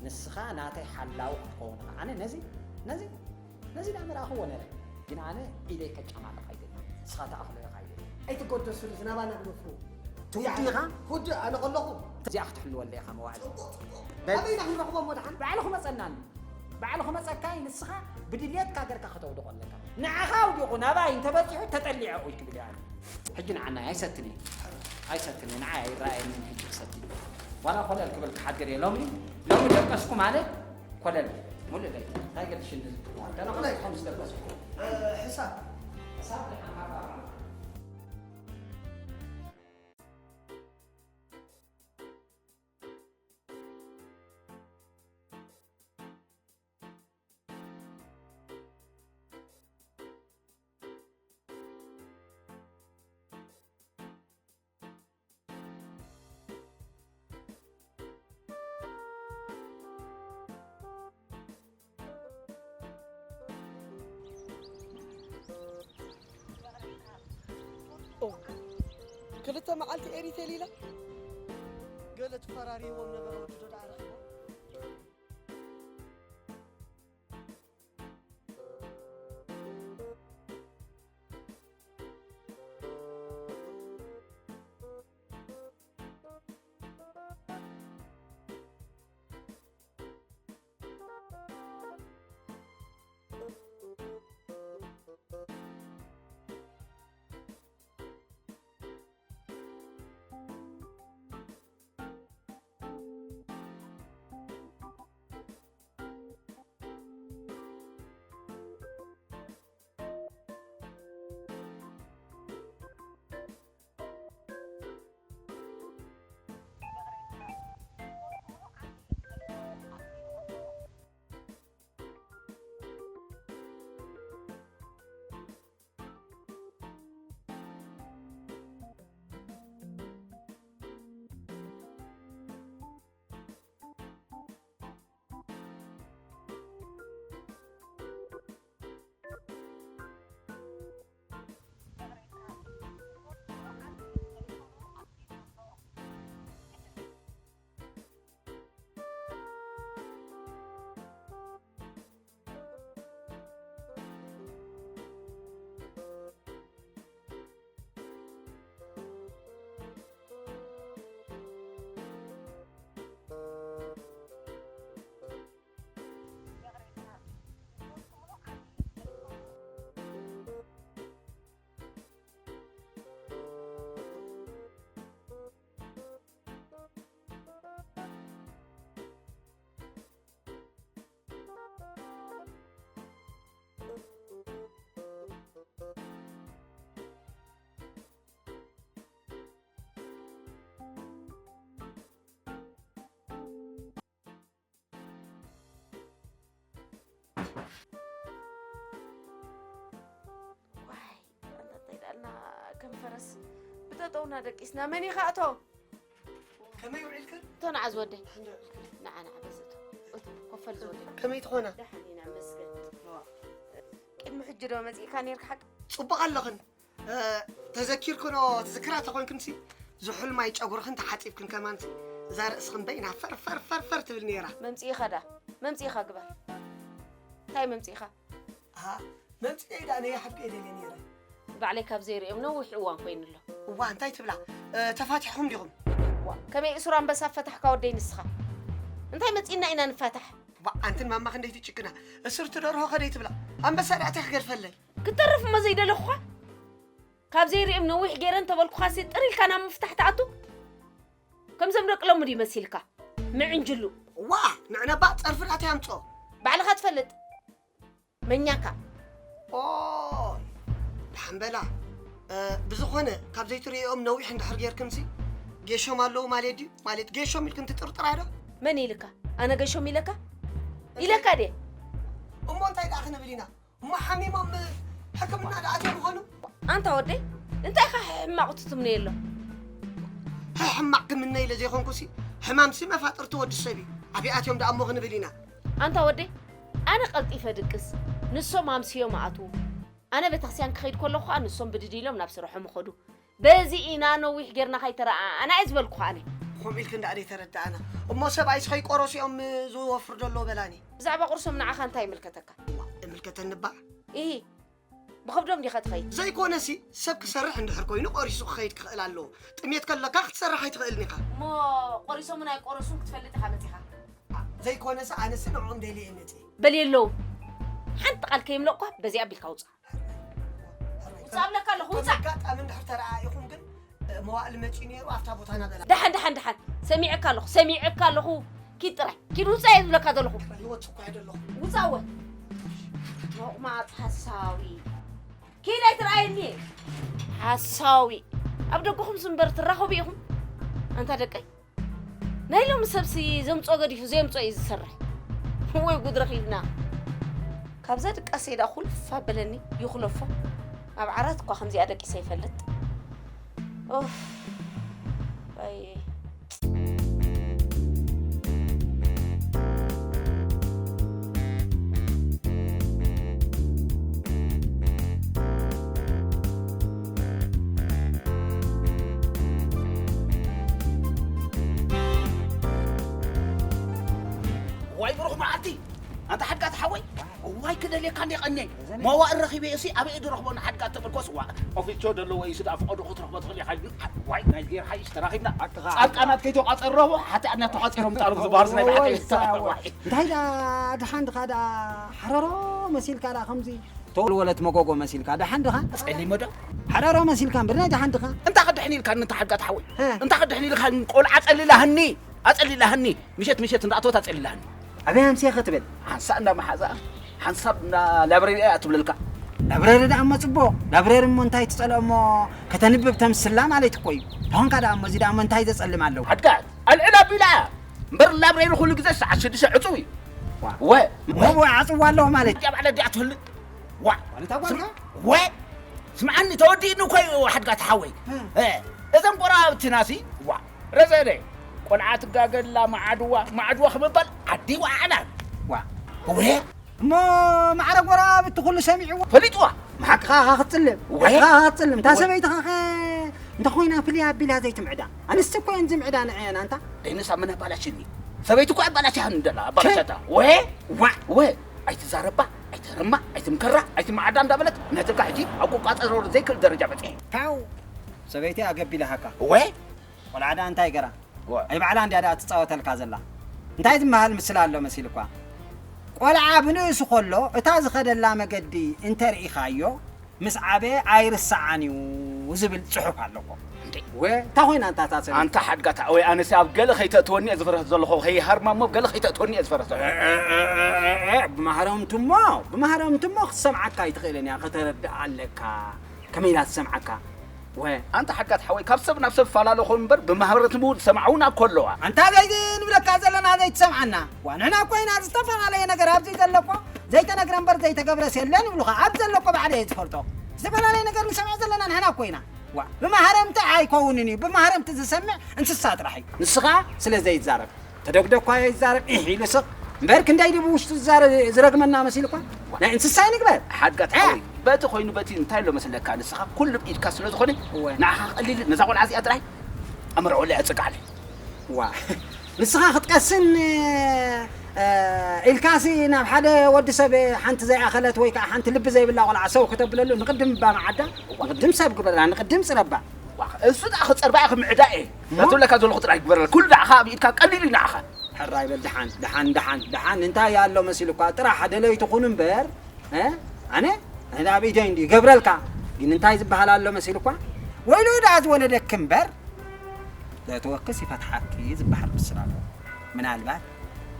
ንስኻ ናተይ ሓላው ክትኸውን ኢኻ። ኣነ ነዚ፣ ነዚ ነዚ ደኣ ምረኣኽዎ ነይረ፣ ግን ኣነ ኢደይ ከጫማልቕ ኣይደልን። ንስኻ ትኣኽሎ ኢኻ ኢለ። ኣይትጎደሱሉ፣ ዝናባና ግደፉ። ትውዲ ኢኻ? ኩዲ ኣነ ከለኹ። እዚኣ ክትሕልወለይ ኢኻ መዋዕል። ጽቡቕ፣ ጽቡቕ። በል። ኣበይ ኢና ክንረኽቦ እሞ ደሓን? ባዕሉ ክመጸና ኣሎ። ባዕሉ ክመጸካ እዩ፣ ንስኻ ብድልየትካ ገርካ ከተውድቖ ኣለካ። ንዓኻ ኣውዲቑ ናባይ እንተበጺሑ ተጠሊዐ ኡይ ክብል እየ ኣነ። ሕጂ ንዓና ኣይሰትን እየ። ኣይሰትን እየ፣ ንዓይ ኣይረኣየንን ሕጂ ክሰቲ። ዋላ ኮለል ክብል ክሓድር እየ። ሎሚ፣ ሎሚ ደቀስኩ ማለት ኮለል ሙሉእ ለይቲ እንታይ ገድሽኒ? ደነቑ ለይቲ ከም ዝደቀስኩ። ሕሳብ። ሕሳብ ደሓን ሃባ። ኦ፣ ክልተ መዓልቲ ኤሪቴል ኢላ ገለ ትፈራርይዎም ነበረ፣ ወዲ ዶ ደኣ ረኺባ? ዋይ፣ ኣንታ እንታይ ደኣልና ከም ፈረስ ብጠጠውና ደቂስና፣ መን እዩ ከኣቶ? ከመይ ውዒልክን? እቶ ንዓ ዝወደይ። ንዓ፣ ንዓ፣ በዚ እቶ። እቶ፣ ኮፈል ዝወደይ። ከመይ ትኾና? ደሓን ኢና፣ መስገን። ቅድሚ ሕጂ ዶ መጺእካ ኔርካ ሓቂ? ጽቡቕ ኣለኽን። እ፣ ተዘኪርክኖ፣ ትዝክራ ተኾንክንሲ፣ ዝሑል ማይ ጨጉርኽን ተሓጺብክን ከማንሲ፣ እዛ ርእስኽን በይና ፈር ፈር ፈር ፈር ትብል ነይራ። መምጽኢኻ ዳ? መምጽኢኻ ግበር። እንታይ መምጽኢኻ? ኣሃ፣ መምጽኤ ዳ ነይ ሓብኤ ደልየ ነይረ። ባዕለይ ካብ ዘይርእዮም ነዊሕ እዋን ኮይኑሎ። እዋ፣ እንታይ ትብላ? እ፣ ተፋቲሕኹም ዲኹም? ዋ፣ ከመይ እሱር ኣንበሳ ፈታሕካ ወደይ ንስኻ? እንታይ መጺእና ኢና ንፋታሕ? ዋ፣ ኣንትን ማማ ክንደይ ትጭክና። እሱር ትደርሆ ከደይ ትብላ። ኣንበሳ ዳእታ ክገድፈለይ። ክትተርፍ እሞ ዘይደለኹኻ? ካብ ዘይርእዮም ነዊሕ ገይረ እንተበልኩኻሲ ጥር ኢልካ ናብ ምፍታሕ ትኣቱ? ከምዞም ደቂ ሎሚ ድዩ መሲልካ? ምዕንጅሉ። ዋ፣ ንዕነባ ጸርፊ ዳእታ ያምጾ። ባዕልኻ ትፈልጥ። መኛካ። ኦይ፣ ደሓን በላ። እ፣ ብዝኾነ፣ ካብ ዘይትርእዮም ነዊሕ እንድሕር ጌርክንሲ፣ ጌሾም ኣለዉ ማለት ድዩ? ማለት ጌሾም ኢልክን ትጥርጥራ ዶ? መን ኢልካ? ኣነ ገሾም ኢለካ? ኢለካ ድየ? እሞ እንታይ ደኣ ክንብል ኢና? እሞ ሓሚሞም ሕክምና ደኣ ኣትዮም ይኾኑ? ኣንታ ወደይ፣ እንታይ ኢኻ ሕማቕ ትትምነየሎም? ሕማቕ ክምነ ኢለ ዘይኮንኩሲ፣ ሕማምሲ መፋጥርቲ ወዲ ሰብ እዩ። ኣበይ ኣትዮም ደኣ እሞ ክንብል ኢና? ኣንታ ወደይ፣ ኣነ ቀልጢፈ ድቅስ፣ ንሶም ኣምስዮም ኣትዉ። ኣነ ቤተክርስትያን ክኸይድ ከለኹ ኸኣ ንሶም ብድድ ኢሎም ናብ ስርሖም ይኸዱ። በዚ ኢና ነዊሕ ጌርና ከይተረኣኣና እየ ዝበልኩኻ ኣነ። ከምኡ ኢልክን ደኣ ደይተረዳኣና። እሞ ሰብኣይስ ከይቆረሱ እዮም ዝወፍሩ ዘለዉ በላኒ። ብዛዕባ ቁርሶም ንዓኻ እንታይ ይምልከተካ? እዋ፣ እምልከተኒ እባ። ኢሂ፣ ብኸብዶም ዲኻ ትኸይድ? ዘይኮነሲ፣ ሰብ ክሰርሕ እንድሕር ኮይኑ ቆሪሱ ክኸይድ ክኽእል ኣለዎ። ጥሜት ከለካ ክትሰርሕ ኣይትኽእልን ኢኻ። እሞ ቆሪሶምን ኣይቆረሱን ክትፈልጥ ኢኻ መጺኻ? ዘይኮነሲ፣ ኣነሲ ንዕኦም ደልየ እየ መጺኤ። በል የለዉ። ሓንቲ ቃል ከይምለቕኳ በዚኣ ኣቢልካ ውጻእ። ውጻእ እብለካ ኣለኹ፣ ውጻእ። ኣጋጣሚ እንድሕር ተረኣኢኹም ግን፣ መዋእል መጺኡ ነይሩ፣ ኣብታ ቦታና በላ። ደሓን፣ ደሓን፣ ደሓን። ሰሚዐካ ኣለኹ፣ ሰሚዐካ ኣለኹ። ኪድ ጥራይ፣ ኪድ ውጻእ እየ ዝብለካ ዘለኹ። ይወጽእ እኮ እየ ዘለኹ። ውጻእ እወ። ሞቕማጽ ሓሳዊ። ኪድ ኣይትርኣየኒ። ሓሳዊ። ኣብ ደገኹም ዝንበር ትራኸቡ ኢኹም። ኣንታ ደቀይ። ናይ ሎሚ ሰብሲ ዘምጾ ገዲፉ ዘየምጾ እዩ ዝሰርሕ። ወይ ጉድ ረኺብና። ካብዛ ድቃሰይ ደኣ ኩልፍ ኣበለኒ ይኹለፎ። ኣብ ዓራት እኳ ከምዚኣ ደቂሰ ይፈልጥ። ኦፍ፣ ኣየ። ዋይ ብሩኽ መዓልቲ፣ ኣንታ ሓድጋት ሓወይ። ዋይ ክደልየካ እንደ ቀንየ። መዋእል ረኺበ እሲ ኣበይ ድረኽቦ ንሓድጋት ተበልኮስ ዋ። ኦፊቾ ደለዎ እዩ ስዳ ፍቐዶ ክትረኽቦ ትኽእል ኢኻ። ዋይ ናይ ጌር ሓይሽ ተራኺብና። ሓቅኻ። ጻድቃናት ከይተቋጸሩ ረኽቦ፣ ሓጢኣትና ተቋጺሮም ጣሉ ዝበሃሉ ናይ ብሓቂ። ዋይ፣ ዋይ። እንታይ ዳ ድሓን ድኻ ዳ ሓረሮ መሲልካ ዳ ከምዚ ተወልወለት መጎጎ መሲልካ ደሓን ድኻ? ጸሊመ ዶ? ሓራሮ መሲልካ እምበር ናይ ደሓን ድኻ? እንታ ክድሕን ኢልካ እንታ ሓድጋት ሓወይ? እ። እንታ ክድሕን ኢልካ ቆልዓ ጸሊላህኒ፣ ኣጸሊላህኒ። ምሸት ምሸት እንዳኣተወት ኣጸሊላህኒ። ኣበይ ኣምስየ ክትብል? ሓንሳእ እንዳ መሓዛ፣ ሓንሳብ እንዳ ላብረሪ እያ ትብለልካ። ላብረሪ ደኣ እሞ ጽቡቕ። ላብረሪ እሞ እንታይ ትጸልኦ እሞ ከተንብብ ተምስላ ማለት እኮ እዩ። ተኾንካ ደኣ እሞ እዚ ደኣ እሞ እንታይ ዘጸልም ኣለዎ? ሓድጋት ኣልዕል ኣቢላ እያ። እምበር ላብረሪ ኩሉ ግዜ ሰዓት ሽዱሽተ ዕጹው እዩ። ዋ። ወ-፣ ወ-፣ ወ-፣ ዓጽዋ ኣለዎ ማለት። እዚኣ ባዕላ እዚኣ ትፈልጥ። ዋ። ማለት ኣጓልካ? ስም-፣ ወ-፣ ስምዓኒ፣ ተወዲእኒ እኮ እዩ ሓድጋት ሓወይ። እ። እ፣ እዞም ጎረባብትናሲ፣ ዋ፣ ረዘነ፣ ቆልዓ ትጋገላ፣ መዓድዋ፣ መዓድዋ ክምበል ዓዲ ወዓላ። ዋ። ወ-፣ እሞ ማዕረ ጎረባብቲ ኩሉ ሰሚዕዎ? ፈሊጥዋ። ሓቅኻ ኢኻ ክትጽልም። ወ-፣ ሓቅኻ ኢኻ ክትጽልም። እታ ወ-፣ ሰበይትኻ ኸ እንተ ኾይና ፍልይ ኣቢላ ዘይትምዕዳ? ኣንስቲ እኮ እየን ዝምዕዳ ንዐየን ኣንታ። ደይንሳ ምን ኣባላሽኒ? ሰበይቲ እኮ ኣባላሽሃኒ ደላ፣ ኣባላሸታ። ወ-፣ ዋ። ወ-፣ ኣይትዛረባ፣ ኣይትህርማ፣ ኣይትምከራ፣ ኣይትመዓዳ እንዳበለት ነትልካ ሕጂ ኣብ ቁቋጸሮ ዘይክእል ደረጃ በጺሐ። ፓው! ሰበይቲ ኣገቢላሃካ። ወ-፣ ቆልዓ ደኣ እንታይ ገራ? ዋ። ኣይ ባዕላ እንድያ ደኣ ትጻወተልካ ዘላ። እንታይ ዝመሃል ምስላ ኣሎ መሲልኳ? ቆልዓ ብንእሱ ከሎ እታ ዝኸደላ መገዲ እንተ ርኢኻዮ፣ ምስ ዓበየ ኣይርሳዓን እዩ ዝብል ጽሑፍ ኣለዎ። እንዴ? ወ-፣ እንታይ ኮይና እንታ እታ ሰበይቲ? ኣንታ ሓድጋታ፣ ወይ ኣነሲ ኣብ ገለ ከይተእትወኒ እየ ዝፈርህ ዘለኹ፣ ከይሃርማ እሞ ኣብ ገለ ከይተእትወኒ እየ ዝፈርህ ዘለኹ። እ፣ እ፣ እ፣ እ፣ እ፣ ብማህረምቲ እሞ፣ ብማህረምቲ እሞ ክትሰምዓካ ኣይትኽእልን እያ፣ ከተረድእ ኣለካ። ከመይ ኢላ ትሰምዓካ? ወ-፣ ኣንታ ሓድጋት ሓወይ፣ ካብ ሰብ ናብ ሰብ ይፈላለኹ እምበር፣ ብማህበረትም እውን ዝሰምዓ እውን ኣኮ ኣለዋ። ኣንታ ዘይ ንብለካ ዘለና ዘይትሰምዓና። ዋ፣ ንሕና እኮ ኢና ዝተፈላለየ ነገር ኣብዚ ዘሎ እኮ ዘይተነግረ እምበር ዘይተገብረስ የለን ይብሉኻ። ኣብ ዘሎ እኮ ባዕለ እየ ዝፈልጦ። ዝተፈላለየ ነገር ንሰምዕ ዘለና ንሕና እኮ ኢና። ዋ፣ ብማህረምቲ ኣይከውንን እዩ። ብማህረምቲ ዝሰምዕ እንስሳ ጥራሕ እዩ። ንስኻ ስለ ዘይዛረብ። ተደግደ እኳ ይዛረብ፣ ኢሕ ኢሉ ስቕ። እምበር ክንደይ ድዩ ብውሽጡ ዝዛረ-፣ ዝረግመና መሲልኳ? ናይ እንስሳ ይንግበር። ሓድጋት እ። ሓወይ፣ በቲ ኮይኑ በቲ እንታይ ኣሎ መስለካ፣ ንስኻ ኩሉ ብኢድካ ስለ ዝኾነ፣ እወ። ንዓኻ ቀሊል፣ ነዛ ቆልዓ እዚኣ ጥራይ ኣመርዖለይ፣ ኣጽግዓለይ። ዋ ንስኻ ክትቀስን ኢልካሲ ናብ ሓደ ወዲ ሰብ ሓንቲ ዘይኣኸለት ወይ ከዓ ሓንቲ ልቢ ዘይብላ ቆልዓ ሰው ከተብለሉ ንቅድም እባ መዓዳ ንቅድም ሰብ ግበራ ንቅድም ፅረባ። እሱ ደኣ ክፀርባ እየ ክምዕዳ እየ ናትብለካ ዘለኹ ጥራይ ግበረላ ኩሉ ደኣ ካብ ኢድካ ቀሊል እዩ ንዓኻ። ሕራይ በል ደሓን ደሓን ደሓን ደሓን እንታይ ኣሎ መሲሉ እኳ ጥራሕ ደለይቲ ኩኑ እምበር ኣነ ናብ ኢደይ እንዲ ይገብረልካ ግን እንታይ ዝበሃል ኣሎ መሲሉ እኳ ወይሉ ደኣ ዝወለደክ እምበር ዘትወክስ ይፈትሓኪ ዝበሃል ምስላ ኣሎ። ምናልባት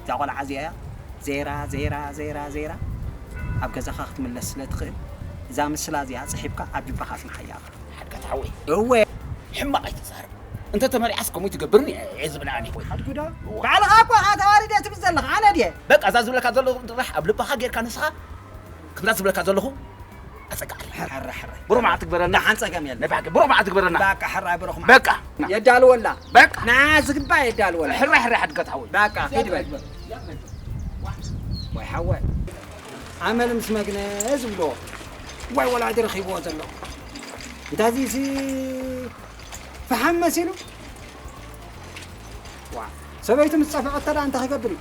እዛ ቆልዓ እዚኣ ዜራ ዜራ ዜራ ዜራ ኣብ ገዛኻ ክትምለስ ስለ ትኽእል እዛ ምስላ እዚኣ ፅሒፍካ ኣብ ጅባኻ ኣስሪሓያ ኢኻ። ሓድጋት ሓወይ እወ ሕማቕ ኣይትዛረብ። እንተ ተመሪዓስ ከምኡ ትገብርኒ እየ ዝብል ኣነ። ሓድጉዳ ባዕልኻ እኮ ኢኻ ተዋሪደ ትብል ዘለኻ ኣነ ድየ? በቃ እዛ ዝብለካ ዘለኹ ጥራሕ ኣብ ልብኻ ጌርካ ንስኻ ከምዛ ዝብለካ ዘለኹ ኣጸጋዕል። ሕረ ሕረ። ብሩህ መዓልቲ ግበረልና። ደሓን ጸገም የለን። ናይ ብሓቂ ብሩህ መዓልቲ ግበረልና። በቃ ሕራይ ብሩኽ መዓልቲ። በቃ የዳልወላ። በቃ ና ዝግባእ የዳልወላ። ሕራይ ሕራይ ሓድጋት ሓወይ። በቃ ኪድ በል። ወይ ሓወይ ኣመል ምስ መግነ ዝብልዎ ዋይ ወላዲ ረኺብዎ ዘሎ እንታዚሲ ፈሓም መሲሉ ዋ ሰበይቱ ምስ ጸፍዐት ተዳ እንታይ ክገብር እዩ?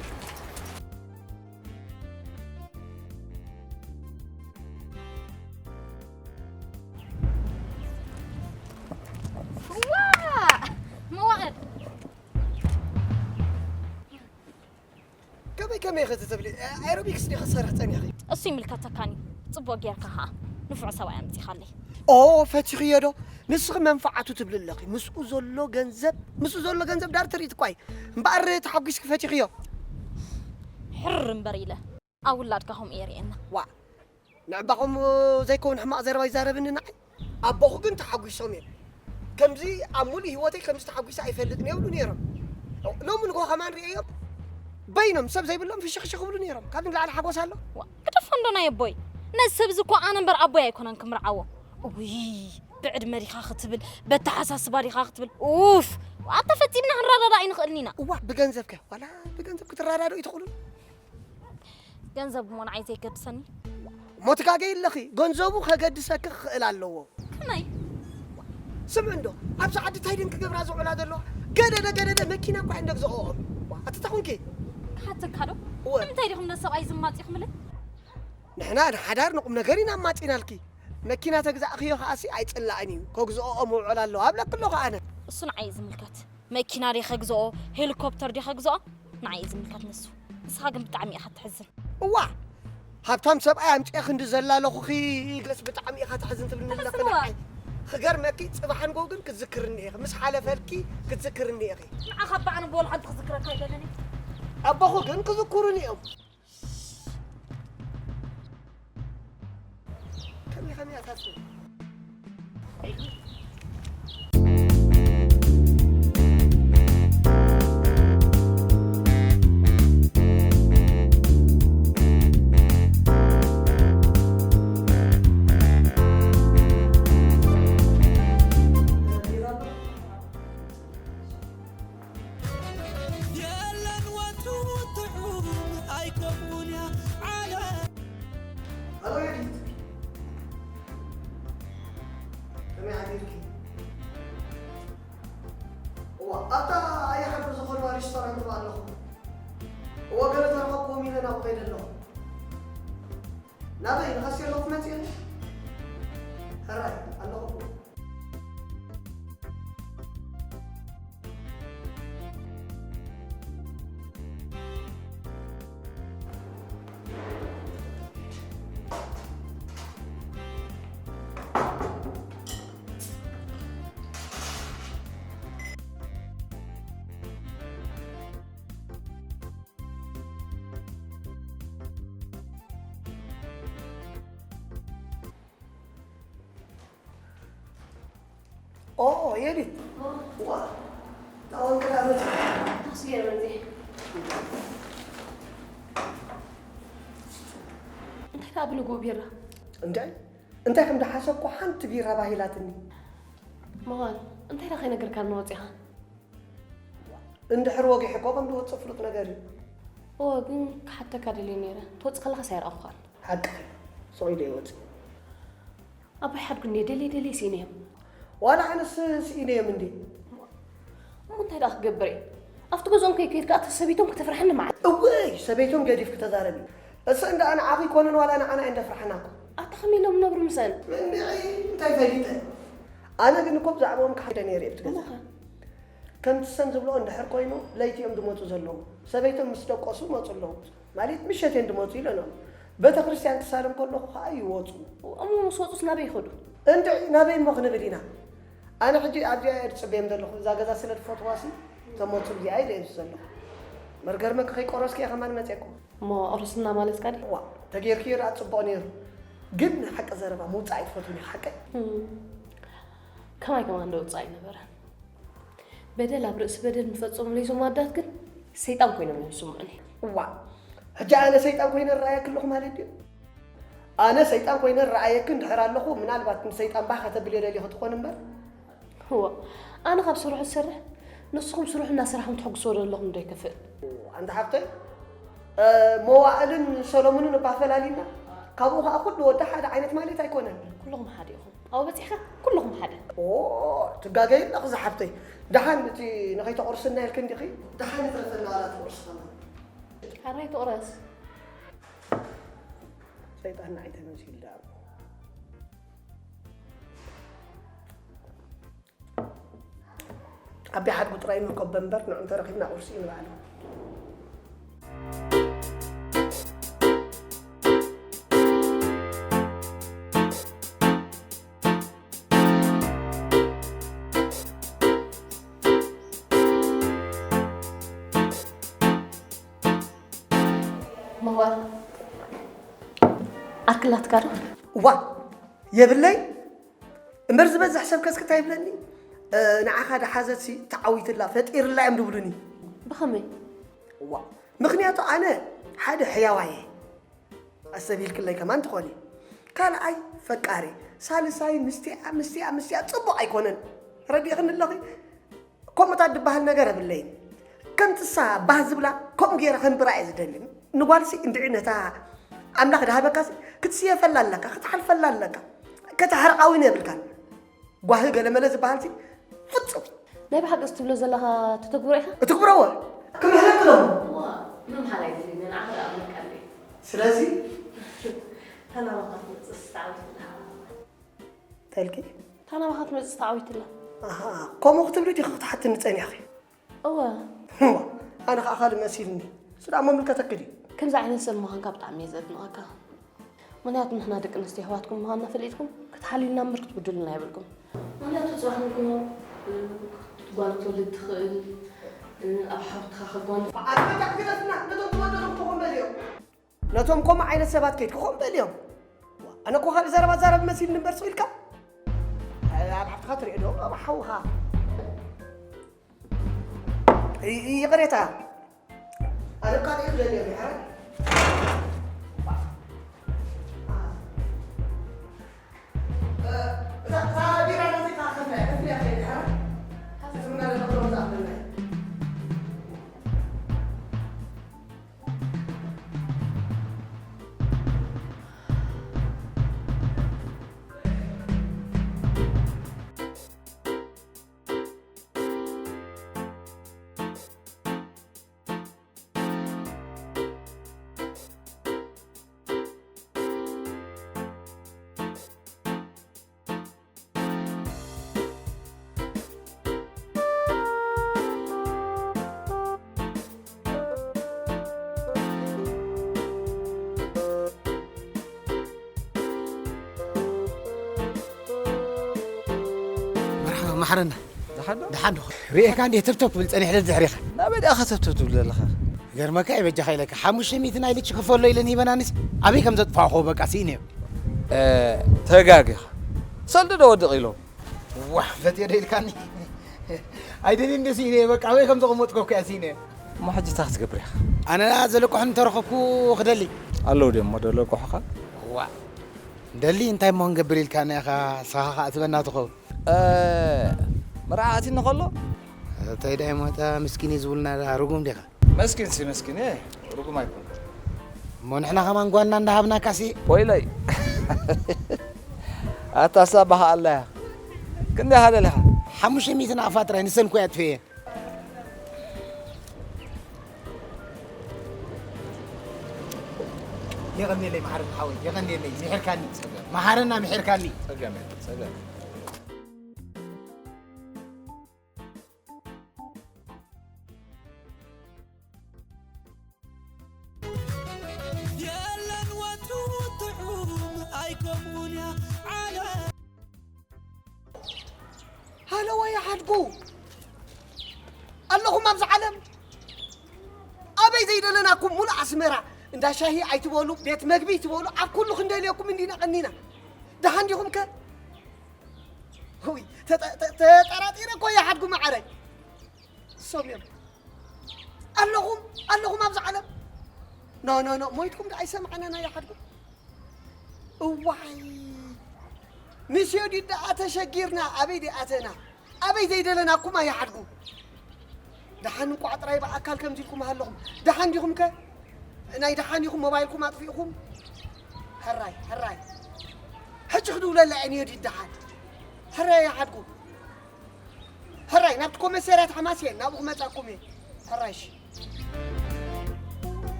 ዋእ! መዋእል! ከመይ ከመይ ኢኺ ትብሊ? ኣሮቢክስ ዲኺ ትሰርሒ ጸኒሕኺ? እሱ ይምልከተካን እዩ። ጽቡቕ ጌርካ ኸኣ ንፉዕ ሰብኣይ ኣምጺኻለይ። ኦ ፈቲኽዮ ዶ? ንስኺ መንፍዓቱ ትብሊ ኣለኺ። ምስኡ ዘሎ ገንዘብ ምስኡ ዘሎ ገንዘብ ዳር ትርኢ እኳ እዩ። እምበኣር ተሓጒስኪ ፈቲኽዮ። ሕር እምበር ኢለ ኣብ ውላድካ ከምኡ የርእየና። ዋእ! ንዕባኹም ዘይከውን ሕማቕ ዘረባ ይዛረብኒ ንዓይ ኣቦኹ ግን ተሓጒሶም እዮም ከምዚ ኣብ ሙሉእ ህይወተይ ከምዚ ተሓጒሰ ኣይፈልጥን ይብሉ ነይሮም ሎሚ ንግሆ ከማን ርእዮም በይኖም ሰብ ዘይብሎም ፍሽኽሽኽ ክብሉ ነይሮም ካብ ንላዕሊ ሓጎስ ኣሎ ግደፎ እንዶ ናይ ኣቦይ ነዚ ሰብ እዚ እኮ ኣነ እምበር ኣቦይ ኣይኮነን ክምርዓዎ እውይ ብዕድመ ዲኻ ክትብል በተሓሳስባ ዲኻ ክትብል ኡፍ ኣተፈጺምና ክንረዳዳ ኣይንኽእልን ኢና እዋ ብገንዘብከ ዋላ ብገንዘብ ክትረዳድኡ ይትኽእሉን ገንዘብ እሞ ንዓይ ዘይገድሰኒ። እሞ ትጋገይ ኣለኺ፣ ገንዘቡ ከገድሰኪ ክኽእል ኣለዎ። ከመይ? ስምዒ እንዶ፣ ኣብዚ ዓዲ ታይ ድን ክገብራ ዝውዕላ ዘለዋ? ገደደ ገደደ መኪና እኳ እየን ደግዝኦኦም። ኣቲ ተኹንኪ? ክሓተካ ዶ? እወ። ንምንታይ ዲኹም ነዚ ሰብኣይ ዝማፂኹምለይ? ንሕና ንሓዳር ንቁምነገር ኢና ኣማፂናልኪ። መኪና ተግዛእኽዮ ከዓሲ ኣይፅላእን እዩ፣ ከግዝኦኦም እውዕል ኣለዋ እብለኪ ኣለኹ ኣነ። እሱ ንዓይ እዩ ዝምልከት። መኪና ድየ ከግዝኦ ሄሊኮፕተር ድየ ከግዝኦ ንዓይ እዩ ዝምልከት ንሱ። ንስኻ ግን ብጣዕሚ ኢኻ እትሕዝን። እዋእ! ሃብታም ሰብኣይ ኣምጺኤ ክንዲ ዘላለኹኺ ኢለስ ብጣዕሚ ኢኻ ተሕዝን ትብልኒ ኣለኺ ንዓይ። ክገርመኪ ጽባሕ ንግሆ ግን ክትዝክርኒ ኢኺ። ምስ ሓለፈልኪ ክትዝክርኒ ኢኺ። ንዓኻ እባ ኣነ ብወላ ሓንቲ ክዝክረካ ኣይደልን እየ። ኣቦኹ ግን ክዝክሩኒ እዮም። ከመይ ከመይ ኣሳስብ ኣታ ኣየሓድር ዝኾንዋ ሬስቶራንት ዶ ኣለኹም? እወ ገለ ተረኸብኩም ኢለ ናብኡ ከይደ ኣለኹ። ናበይ ንኸሲ ኣለኹ መፂእኹ? ሕራይ ኣለኹ። ኦ የዲት ዋ ታወንከ ዳመት እንታይ ደኣ ብንግሆ ቢራ እንታይ እንታይ ከም ዝሓሰብኩ ሓንቲ ቢራ ባሂላትኒ መዋል እንታይ ደኣ ከይነገርካና ወፂኻ እንድሕር ወጊሑ እኮ ከም ዝወፅእ ፍሉጥ ነገር እዩ። እወ ግን ክሓተካ ደልየ ነይረ። ትወፅእ ከለኻስ ኣይረኣኹኻን። ሓቅኺ። ሱቕ ኢለ እየ ወፂእ። ኣቦይ ሓድጉ እንድየ ደልየ ደልየ ስኢነዮም። ዋላ ኣነስ ስኢነዮም እንድየ። እሞ እንታይ ደኣ ክገብር እየ? ኣብቲ ገዝኦም ከይከይድካ እታ ሰበይቶም ከተፍርሐኒ መዓት። እወይ፣ ሰበይቶም ገዲፍኪ ተዛረቢ። እሰን ደኣ ንዓኺ ይኮነን ዋላ ንዓና እየን ደፍርሓና እኮ። ኣታ ከመይ ኢሎም ነብሩ ምሰን? ምንድዒ፣ እንታይ ፈሊጠ? ኣነ ግን እኮ ብዛዕባኦም ክሓደ ነይረ እየ ብትገዛ። እሞኸ? ከምቲ ሰን ዝብልኦ እንድሕር ኮይኑ፣ ለይቲ እዮም ዝመፁ ዘለዉ። ሰበይቶም ምስ ደቆሱ ይመፁ ኣለዉ። ማለት ምሸት እዮም ዝመፁ ኢለኖም። ቤተ ክርስቲያን ክሳለም ከለኹ ከዓ ይወፁ። እሞ ምስ ወፁስ ናበይ ይኸዱ? እንድዒ፣ ናበይ እሞ ክንብል ኢና? ኣነ ሕጂ ኣብዚኣ እየ ዝፅበዮም ዘለኹ። እዛ ገዛ ስለ ዝፈትዋሲ፣ ተመፁ እዚኣ ኢለ እየ ዘለኹ። መርገርመ ከይቆረስኩ እየ ከማን መፅየኩም። እሞ ቁርስና ማለትካ ድዩ? ዋ፣ ተጌርክዮ ደኣ ጽቡቕ ነይሩ። ግን ናይ ሓቂ ዘረባ ምውጻእ ኣይትፈትውን ኢኺ ሓቀይ? እም፣ ከማይ ከማን ዶ ውጻእ ኣይነበረን። በደል ኣብ ርእሲ በደል ምፈጸሙ ለይዞም ኣዳት ግን ሰይጣን ኮይኖም እዮም ዝስምዑኒ። ዋ፣ ሕጂ ኣነ ሰይጣን ኮይነ እረኣየኪ ኣለኹ ማለት ድዩ? ኣነ ሰይጣን ኮይነ እረኣየኪ እንድሕር ኣለኹ፣ ምናልባት ንሰይጣን ባህ ከተብልዮ ደሊኺ ትኾን እምበር። እዋ፣ ኣነ ካብ ስርሑ ዝሰርሕ፣ ንስኹም ስርሑ እናሰራሕኩም ትሕግዝዎ ዘለኹም ዶ ይከፍእ? ኣንታ ሓፍተይ፣ እ፣ መዋእልን ሰሎሙንን እባ ፈላሊና፣ ካብኡ ኸዓ ኩሉ ወዲ ሓደ ዓይነት ማለት ኣይኮነን። ኩልኹም ሓደ ኢኹም። ኣብኡ በጺሕካ ኩልኹም ሓደ። ኦ፣ ትጋገይ ኣለኺ ዝሓፍተይ። ደሓን እቲ ንኸይተቑርስና ኢልኪ እንዲኺ፣ ደሓን ይትረፈና ዋላ ትቑርሲ ኸማን። ሓራይ ትቑረስ። ሰይጣን ንዓይ ተመሲሉ ደኣ። ኣቢ ሓድጉ ጥራይ ንርከቦ እምበር ንዑ እንተረኺብና ቁርሲ እዩ ንባዕሉ። መዋል ዓርኪ ኣላትካ ዶ? እዋ የብለይ። እምበር ዝበዝሕ ሰብ ከስክታ ይብለኒ፣ እ፣ ንዓኻ ደሓዘትሲ ተዓዊትላ፣ ፈጢርላ እዮም ዝብሉኒ። ብኸመይ? እዋ፣ ምኽንያቱ ኣነ ሓደ ሕያዋይ እየ። ኣሰቢልክለይ ከማን ትኾኒ። ካልኣይ ፈቃሪ፣ ሳልሳይ ምስቲኣ፣ ምስቲኣ፣ ምስቲኣ ጽቡቕ ኣይኮነን። ረዲእኽኒ ኣለኺ? ከምኡታት ዝበሃል ነገር የብለይን። ከምቲ እሳ ባህ ዝብላ ከምኡ ገይረ ከንብራ እየ ዝደሊ። ንጓልሲ እንድዒ ነታ ኣምላኽ ዝሃበካሲ ክትስየፈላ ኣለካ፣ ክትሓልፈላ ኣለካ። ከተሕርቓ እውን የብልካን። ጓሂ ገለመለ ዝበሃልሲ ፍጹም። ናይ ብሓቂ እዚ ትብሎ ዘለኻ ትተግብሮ ኢኻ? እትግብረዎ? ክምሕለክ ዶ? እዋ፣ ምምሓል ኣይደልይን፣ ንዓኻ ደኣ እምልካ ኣለይ። ስለዚ? እታ ናባኻ ትመጽእ ስታዓወት ብልሓ። እንታይ ኢልኪ? እታ ናባኻ ትመጽእ ተዓዊትላ። ኣሃ፣ ከምኡ ክትብሊ ዲኺ ክትሓትኒ ጸኒሕኺ? እወ። እዋ፣ ኣነ ኸዓ ካልእ መሲልኒ። እሱ ደኣ መምልከተኪ ድዩ? ከምዚ ዓይነት ሰብ ምዃንካ ብጣዕሚ እየ ዘድንቐካ። ምኽንያቱ ንሕና ደቂ ኣንስትዮ ኣሕዋትኩም ምዃንና ፈሊጥኩም ክትሓልዩልና እምበር ክትብድሉና የብልኩም። ምኽንያቱ ጽባሕ ንግሆ፣ እ፣ ጓል ክትወልድ ትኽእል፣ እ፣ ኣብ ሓብትኻ ከጓንፍ ኣንታ ግደፍና፣ ነቶም ትወደዶም ክኾን በልዮም። ነቶም ከምኡ ዓይነት ሰባት ከይድካ ኮን በልዮም። ኣነ እኮ ካልእ ዘረባ ዛረብ መሲልኒ እምበር ስቕ ኢልካ። ኣብ ሓፍትኻ ትሪኦ ዶ ኣብ ሓውኻ? ይ-፣ ይቕሬታ። ኣነ እኳ ሪኦ ደልዮ ይሓረ። እዛ፣ እዛ ቢራ ነዚኣ ከፍልያ፣ ከፍልያ ከይድ ይሓረ። ካብዚ ምናለ ዶክተር ዝኣኽለና እዩ። መርሓባ፣ መሓረና። ደሓን ዶ? ደሓን ዶ? ርኤካ እንዴ ተብተብ ክብል ጸኒሕ ደድሕሪኻ። ናበይ ደኣ ከተብተብ ትብል ዘለኻ? ገርመካ እዩ በጃኻ ኢለካ። ሓሙሽተ ሚእቲ ናይ ልቺ ክፈሎ ኢለን ሂበናኒስ፣ ኣበይ ከም ዘጥፋእኹ በቃ ስኢነ። እ፣ ተጋጊኻ። ሰልዲ ዶ ወድቕ ኢሎም? ዋሕ፣ ፈትየ ዶ ኢልካኒ? ኣይደልን እንደ ስኢነ፣ በቃ ኣበይ ከም ዘቐመጥኩ እኮ እያ ስኢነ። እሞ ሕጂ እንታይ ክትገብር ኢኻ? ኣነ ዘለቅሑ እንተረኸብኩ ክደሊ። ኣለዉ ድዮም እሞ ዘለቅሑኻ? ዋ፣ ደሊ እንታይ እሞ ክንገብር ኢልካኒ ኢኻ፣ ንስኻ ኸኣ ትበና ትኸውን። እ፣ መርዓ ኣቲኒ ከሎ? እንታይ ደኣ እሞ እታ ምስኪን እዩ ዝብሉና ደኣ ርጉም ዲኻ? መስኪንሲ መስኪን እየ፣ ርጉም ኣይኮንኩን። እሞ ንሕና ከማን ጓና እንዳሃብናካሲ? ወይለይ። ኣታ ሳባ ኸኣ ኣላ እያ። ክንደይ ሃደልኻ? ሓሙሽተ ሚእቲ ናቕፋ ጥራይ፣ ንሰን እኮ እየ ኣጥፊኤ። የቐንየለይ መሓረና ሓወይ፣ የቐንየለይ፣ ምሒርካኒ። ጸገም። መሓረና፣ ምሒርካኒ። ጸገም የለን፣ ጸገም። የለን ወትሩ ጥዑም ኣይከምኡን እያ ዓለም። ሃለዋ ይሓድጉ ኣለኹም ኣብዚ ዓለም። ኣበይ ዘይደለናኩም ሙሉእ ኣስመራ እንዳ ሻሂ ኣይትበሉ፣ ቤት መግቢ ኣይትበሉ፣ ኣብ ኩሉ ክንደልየኩም እንዲና ቀኒና። ደሓን ዲኹም ከ? ውይ፣ ተጠ-፣ ተ-፣ ተጠራጢረ እኮ ይሓድጉ መዓረይ። እሶም እዮም። ኣለኹም፣ ኣለኹም ኣብዚ ዓለም። ኖ፣ ኖ፣ ኖ፣ ሞይትኩም ዶ ኣይሰማዕናን ኣይሓድጉ? እዋይ፣ ምስ ዮዲት ደኣ ተሸጊርና፣ ኣበይ ደኣ ኣተና? ኣበይ ዘይደለናኩም ኣይሓድጉ? ደሓን እንቋዕ ጥራይ ብኣካል ከምዚ ኢልኩም ኣለኹም። ደሓን ዲኹም ከ? ናይ ደሓን ኢኹም፣ ሞባይልኩም ኣጥፊእኹም? ሕራይ፣ ሕራይ። ሕጂ ክድውለላ እየ ንዮዲት ደሓን። ሕራይ ኣይሓድጉ። ሕራይ፣ ናብቲ ኮመሰርያት ሓማሴን ናብኡ ክመጻኩም እየ። ሕራይ፣ እሺ።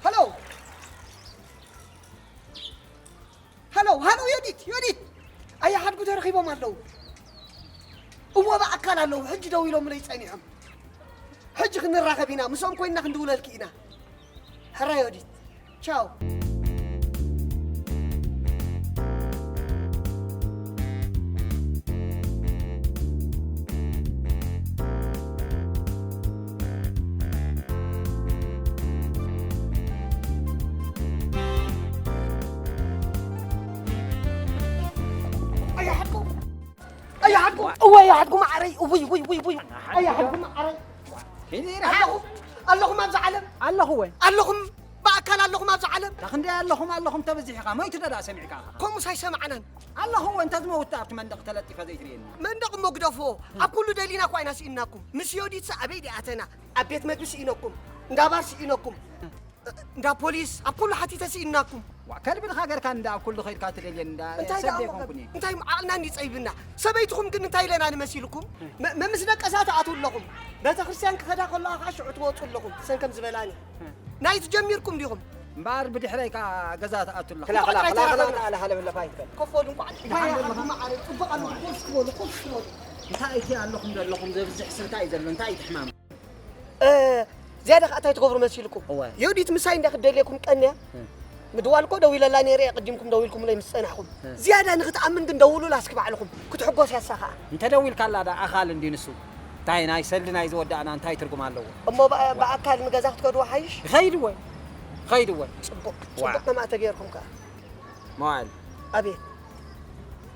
ሃሎ፣ ሃሎ፣ ሃሎ፣ ዮዲት፣ ዮዲት። ኣይሓድጉ ተረኺቦም ኣለዉ። እወ፣ ብኣካል ኣለዉ። ሕጂ ደዊሎምለይ ጸኒሖም። ሕጂ ክንራኸብ ኢና። ምስኦም ኮይንና ክንድውለልኪ ኢና። ሕራይ ዮዲት። ቻው። ኣይሓድኩም። ኣይሓድኩም። እወ፣ ኣይሓድኩም፣ ማዓረይ። ውይ፣ ውይ፣ ውይ፣ ውይ። ኣይሓድኩም፣ ማዓረይ። ሂድ፣ ሂድ፣ ኣለኹም፣ ኣለኹም ኣብዚ ዓለም። ኣለኹ ወይ? ኣለኹም፣ ብኣካል ኣለኹም ኣብዚ ዓለም። ታ ክንደይ ኣለኹም፣ ኣለኹም ተበዚሕኻ። ሞይቱ ዶ ደኣ ሰሚዕካ ኢኻ? ከምኡስ ኣይሰማዕናን። ኣለኹ ወይ? እንተ ዝመውት ኣብቲ መንደቕ ተለጢፈ ዘይትርእየኒ። መንደቕ እሞ ግደፍዎ። ኣብ ኩሉ ደሊና እኳ ኢና ስኢንናኩም። ምስ ዮዲትስ ኣበይ ደኣ ኣተና? ኣብ ቤት መግቢ ስኢነኩም። እንዳ ባር ስኢነኩም። እንዳ ፖሊስ ኣብ ኩሉ ሓቲተ ስኢንናኩም። ዋ፣ ከልቢ ድኻ ገርካ እንዳ ኣብ ኩሉ ኸይድካ ትደልየኒ እንዳ እንታይ ሰብ ደኣ ዘይኮንኩን እየ። እንታይ ዓቕልና እንዲ ጸይብና? ሰበይትኹም ግን እንታይ ኢለና ንመሲልኩም? መ-፣ መምስ ደቀሳ ትኣትዉ ኣለኹም። ቤተ ክርስቲያን ክኸዳ ከለዋ ኸዓ ሽዑ ትወጹ ኣለኹም። ሰን ከም ዝበላኒ። ናይ ትጀሚርኩም ዲኹም? እምበኣር ብድሕረይ ከኣ ገዛ ትኣቱ ኣለኹም። ክላ፣ ክላ፣ ክላ፣ ክላ፣ ክላ፣ ክላ፣ ክላ፣ ክላ፣ ክላ፣ ክላ። ከፎሉ እንኳዕ። እንታይ ኣለኹም? ማዕረ ጽቡቕ ኣለኹም። ኮፍ ክበሉ፣ ኮፍ ክበሉ። እንታይ እቲ ኣለኹም ዘለኹም ዘብዝሕ ስልታ እዩ ዘሎ። እንታይ እቲ ሕማም? እ፣ ዝያዳ ከኣ እንታይ ትገብሩ መሲልኩም? እወ። ዮዲት ምሳይ እንዳ ክትደልየኩም ቀንያ? እ። ምድዋል እኮ ደዊለላ ነይረ እየ፣ ቅዲምኩም ደዊልኩምለይ ምስ ጸናሕኩም። እ። ዝያዳ ንኽትኣምን ግን ደውሉላ እስኪ ባዕልኹም። ክትሕጎስ እያ እሳ ከኣ። እንተ ደዊልካላ ደኣ ኣኻል እንድዩ ንሱ። እንታይ ናይ ሰልዲ ናይ ዝወዳእና እንታይ ትርጉም ኣለዎ? እሞ ብኣ-፣ ብኣካል ንገዛ ክትከድዎ ሓይሽ? ይኸይድ እወ። ይኸይድ እወ። ጽቡቕ፣ ዋ። ጽቡቕ ከምኣ ተገይርኩም ከኣ። መዋእል። ኣቤት።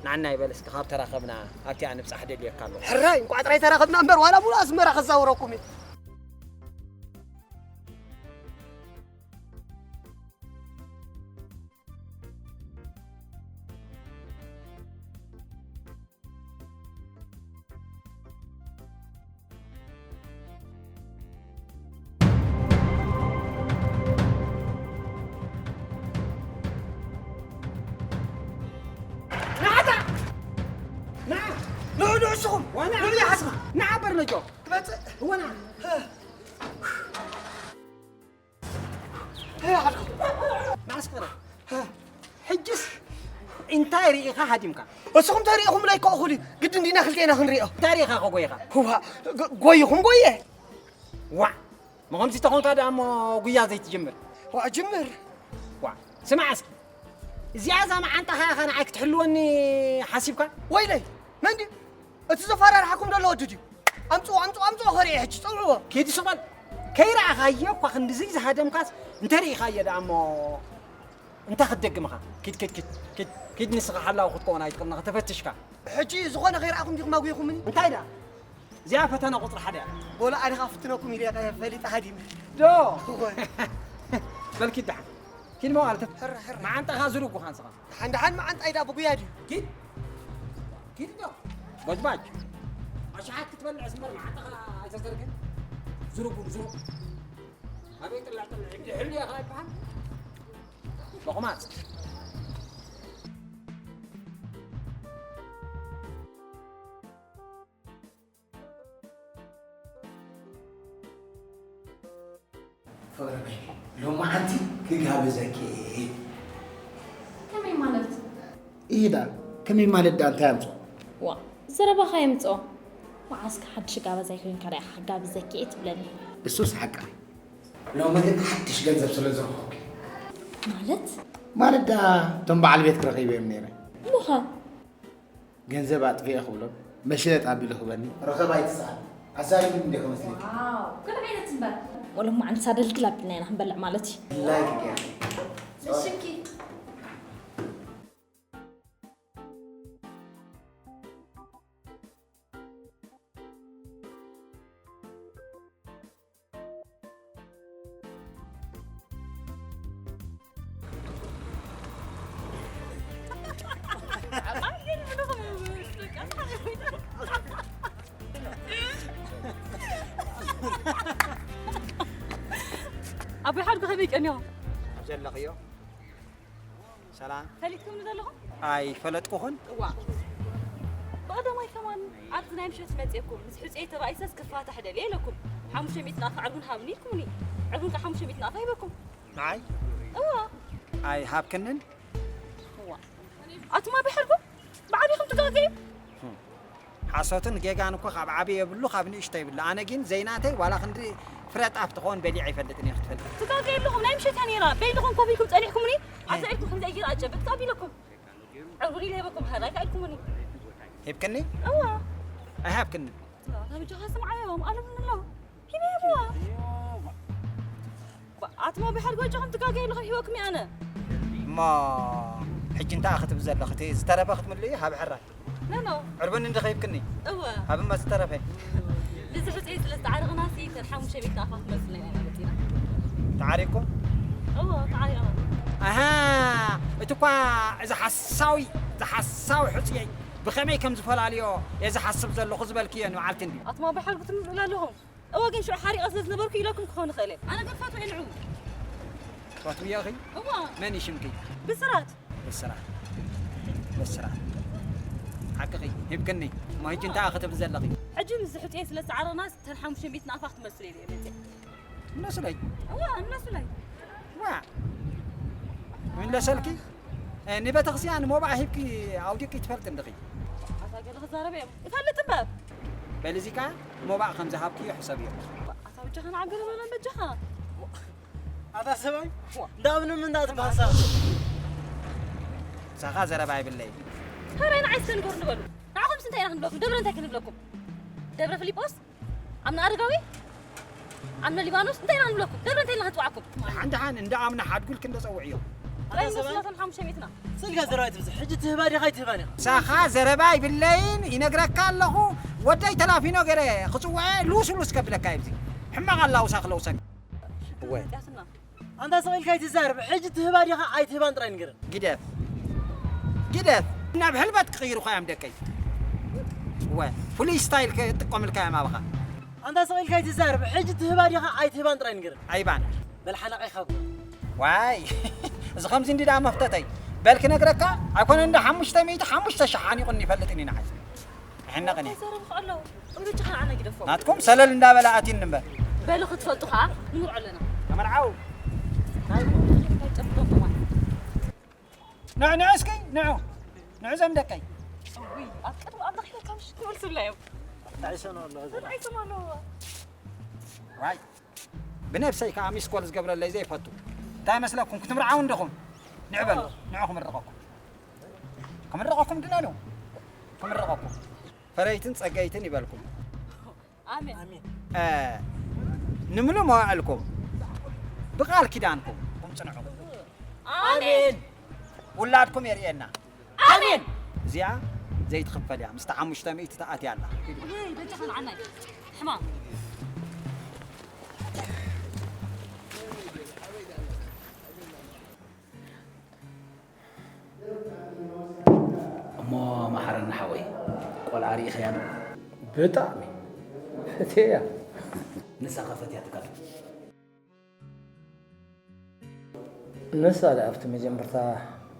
ንዓና ይበል እስኪ፣ ካብ ተራኸብና ኣብቲኣ ንብጻሕ ደልየካ ኣለኹ። ሕራይ፣ እንቋዕ ጥራይ ተራኸብና እምበር፣ ዋላ ሙሉእ ኣስመራ ከዛውረኩም እየ። ንዓታ! ንዓ! ንዑ፣ ንዑ፣ ንስኹም! ዋና ንዑ፣ ንዓ! ንዓ፣ በርነጆ! ትመጽእ? ወና! ሀ! ሀ፣ ዓርኩ! መዓስ ቀረ? ሀ! ሕጅስ እንታይ ርኢኻ ሃዲምካ? እስኹም ተሪኢኹምለይ እኮ እኹል እዩ። ግድን ዲና ክልቴና ክንሪኦ? እንታይ ርኢኻ እኮ ጎይኻ? ህዋ፣ ጎ-፣ ጎይኹም ጎየ። ዋዕ! መኸምዚ ተኾንካ ደኣ እሞ ጉያ ዘይትጅምር? ዋዕ፣ ጅምር። ዋዕ! ስማዕ እስኪ። እዚኣ እዛ መዓንጣኻ ኢኻ ንዓይ ክትሕልወኒ ሓሲብካ? ወይለይ! መን ድዩ? እቲ ዘፈራርሓኩም ዘሎ ወዲ ድዩ? ኣምጽዎ፣ ኣምጽዎ፣ ኣምጽዎ፣ ከርእዮ ሕጂ፣ ጸውዕዎ። ኪድ ሱቕ በል። ከይረኣኻዮ እኳ ክንድዚ ዝሃደምካስ፣ እንተ ርኢኻዮ ደኣ እሞ እንታይ ክትደግም ኢኻ? ኪድ፣ ኪድ፣ ኪድ፣ ኪድ፣ ኪድ ንስኻ ሓላዊ ክትከውን ኣይትኽእልን ኢኻ፣ ተፈትሽካ። ሕጂ ዝኾነ ከይረኣኹም ዲኹም ኣጉይኹምኒ? እንታይ ደኣ? እዚኣ ፈተነ ቁጽሪ ሓደ እያ። በሉ ኣነ ኸኣ ክፍትነኩም ኢለ እየ ፈሊጠ ሃዲመ። ዶ? እወ። በል ኪድ ደሓን። ኪድ መዋል ተፍ-፣ ሕረ፣ ሕረ። መዓንጣኻ ዝርጉ ኻንስኻ። ደሓን፣ ደሓን መዓንጣይ ደኣ ብጉያ ድዩ? ኪድ። ኪድ ዶ? ቦጅባጅ። ኣሽሓት ክትበልዕስ እምበር መዓንጣኻ ኣይተዘርግን። ዝርጉ፣ ዝርጉ። ኣበይ ጥልዕ ጥልዕ? ሕልዮ ኢኻ ይበሃል? ሎቕማጽ። ፍቕረይ፣ ሎማዓንቲ ክጋብዘኪ እየ። ከመይ ማለት? ኢሂዳ፣ ከመይ ማለት ደኣ እንታይ ኣምፅኦ? ዋ፣ ዘረባኻ የምፅኦ። መዓስከ ሓድሽ ጋበዛይ ኮይንካ ደኣ ኢኻ ክጋብዘኪ እየ ትብለኒ? እሱስ ሓቅኺ። ሎሚ ግን ሓድሽ ገንዘብ ስለ ዝረኸብኩ። ማለት? ማለት ደኣ እቶም በዓል ቤት ክረኺበዮም ነይረ። እሞኸ? ገንዘብ ኣጥፊኤ ክብሎም መሽረጥ ኣቢሉ ክበኒ ረኸባ ኣይትስኣል። ኣዛሪቡኒ እንዲኹ መስለኒ። ዋው፣ ገለ ዓይነት እምበር። ወለሞ ዓንሳ ደልድል ኣቢልና ኢና ክንበልዕ ማለት እዩ። ላይክ ገይረ። እሺ፣ እንኪ። ኣቦይ ሓድጉ ከመይ ቀኒኹም? ዘለኽዮ ሰላም ፈሊጥኩም ዘለኹም? ኣይፈለጥኩኹን። እዋ፣ ብቐዳማይ ከማን ኣብዚ ናይ ምሸት መፅእኩም ምስ ሕፅየይ ተባኢሰስ ክፋታሕ ደልየ ኢለኩም ሓሙሽተ ሚእቲ ናቕፋ ዕርቡን ሃብኒ ኢልኩምኒ። ዕርቡን ከዓ ሓሙሽተ ሚእቲ ናቕፋ ሂበኩም። ንዓይ እዋ። ኣይሃብክንን። እዋ፣ ኣቱም ኣቦይ ሓድጉ ብዓቢኹም ትጋገዩ። ሓሶትን ጌጋን እኮ ካብ ዓቢ የብሉ ካብ ንእሽቶ ይብሉ። ኣነ ግን ዘይናተይ ዋላ ክንዲ ፍረ ጣፍ ትኸውን በሊዐ ኣይፈልጥን እየ ክትፈልጥ። ትጋገዩ ኣለኹም። ናይ ምሸት እያ ነይራ። በይንኹም ኮፍ ኢልኩም ፀኒሕኩምኒ። ኣሳኢልኩም ከምዚ ኣየር ኣጨብጥ ካብ ኢለኩም ዕርቡን ኢለ ሂበኩም። ሃራይ ከ ኢልኩምኒ። ሂብክኒ እዋ። ኣይሃብክኒ። ኣታ በጃኻ ስምዓዮም ኣለምኒ ኣለዉ። ሂበ ሂብዋ። ኣቱም ኣቦይ ሓድጉ በጃኹም ትጋገዩ ኣለኹም። ሂበኩም እየ ኣነ። እሞ ሕጂ እንታይ ክትብ ዘለኺ እቲ ዝተረፈ ክትምልኢ ሃብ ሕራይ ኖ ኖ። ዕርቡን እንዲ ኸይብክኒ እወ። ሃብማ ዝተረፈ ንዚ ሕፅይ ስለ ዝተዓረቕና ሲ ተን ሓሙሽተ ሚእቲ ናቕፋ ክትመልሱልና ኢና መፂና። ተዓሪኩም እወ ተዓሪቕና። ኣሃ እቲ እኳ እዚ ሓሳዊ እዚ ሓሳዊ ሕፅየይ ብኸመይ ከም ዝፈላልዮ እየ ዝሓስብ ዘለኹ ዝበልክዮ ንበዓልቲ እንድዩ ኣቱም ኣቦይ ሓድጉ ትምልኡላ ኣለኹም። እወ ግን ሽዑ ሓሪቐ ስለ ዝነበርኩ ኢለኩም ክኸውን ይኽእል እየ። ኣነ ግን ፈትወ ንዕኡ። ትፈትውዮ ኺ እዋ መን እዩ ሽምኪ ብስራት። ብስራት ብስራት ሓቅኺ ሂብክኒ እሞ ሕጂ እንታይ ክትብል ዘለኺ ሕጂ ምስ ዝሕፅየ ስለ ዝዓረቕና ተን ሓሙሽተ ሚእቲ ናቕፋ ክትመስሉ ኢለ እየ መፅእ። እነስለይ እዋ እነስለይ ዋ ምለሰልኪ ንቤተክርስትያን ሞባእ ሂብኪ ኣውዲቂ ትፈልጥ እንድኺ ኣታ ገለ ክዛረበ እዮም ይፈልጥ እምበር በልዚ ከ ሞባእ ከም ዝሃብክዮ ሕሰብዮ ኣታ በጃኻ ንዓገለ በለን በጃኻ ኣታ ሰብኣይ እንዳብንም እንዳትባሳ ሳኻ ዘረባ ይብለይ ከመይ ንዓይ እስከ ንገሩ ንበሉ ንዓኹምስ እንታይ ኢና ክንብለኩም ደብረ እንታይ ክንብለኩም ደብረ ፊልጶስ ኣምና ኣረጋዊ ኣምና ሊባኖስ እንታይ ኢና ክንብለኩም ደብረ እንታይ ኢና ክንፅዋዕኩም ሓንቲ ሓን እንዳ ኣምና ሓድጉልክ እንደ ፀውዕዮ ጥራይ ንመስላቶም ሓሙሽተ ሚእትና ስልካ ዘረባ ትብዝሕ ሕጂ ትህባ ዲኻ ኣይትህባን ኢኻ ሳኻ ዘረባ ይብለይን ይነግረካ ኣለኹ ወደይ ተላፊኖ ገረ ክፅውዐ ልውስ ልውስ ከብለካ ይብዚ ሕማቕ ኣላውሳ ክለውሰን እወ መፅያትና ኣንታ ስቕ ኢልካ ኣይትዛረብ ሕጂ ትህባ ዲኻ ኣይትህባን ጥራይ ንገረን ግደፍ ግደፍ ናብ ሕልበት ክቕይሩኻ እዮም ደቀይ እወ ፍሉይ ስታይል ክጥቀምልካ እዮም ኣባኻ ኣንታ ስቕ ኢልካ ኣይትዛረብ ሕጂ ትህባ ዲኻ ኣይትህባን ጥራይ ንገረን ኣይባን በል ሓናቕ ኢኻ ዋይ እዚ ከምዚ እንዲ ደኣ መፍተተይ በል ክነግረካ ኣይኮነ እንደ ሓሙሽተ ሚእቲ ሓሙሽተ ሸሕ ሓኒቑኒ ይፈልጥን እዩ ንዓይ ኣይሕነቕን እዩ ይዘረብኹ ኣለዉ ወይ በጃኻ ንዓና ግደፎም ናትኩም ሰለል እንዳበለ ኣትዩኒ እምበር በሉ ክትፈልጡ ከዓ ንምርዖ ኣለና ተመርዓው እንታይ ጨፍጦም ከማን ንዕ ንዕ እስኪ ንዑ ንዑ ዘም ደቀይ እውይ ኣብ ቅድሚ ኣብ ደኺለ ካብ ምሽት ክመልሱልና እዮም ታይሰኖ ኣሎ ተጣይሶም ኣለዎ ዋይ ብነብሰይ ከዓ ሚስኮል ዝገብረለይ ዘይፈቱ እንታይ መስለኩም ክትምርዓው እንደኹም ንዕ በሉ ንዑ ክምርቐኩም ክምርቐኩም ድነኑ ክምርቐኩም ፈረይትን ጸገይትን ይበልኩም ኣሜን እ፣ ንምሉእ መዋዕልኩም ብቃል ኪዳንኩም ቁም ጽንዑ ኣሜን ውላድኩም የርእየና ኣሜን እዚኣ ዘይትኽፈል እያ ምስቲ ሓሙሽተ ሚእቲ ተኣትያ ኣላ ውይ በጃኻ ንዓናይ ሕማም እሞ መሓረኒ ሓወይ ቆልዓ ርኢኸያ ዶ? ብጣዕሚ ፈትየያ። ንሳ ከ ፈትያትካ ዶ? ንሳ ደኣ ኣብቲ መጀመርታ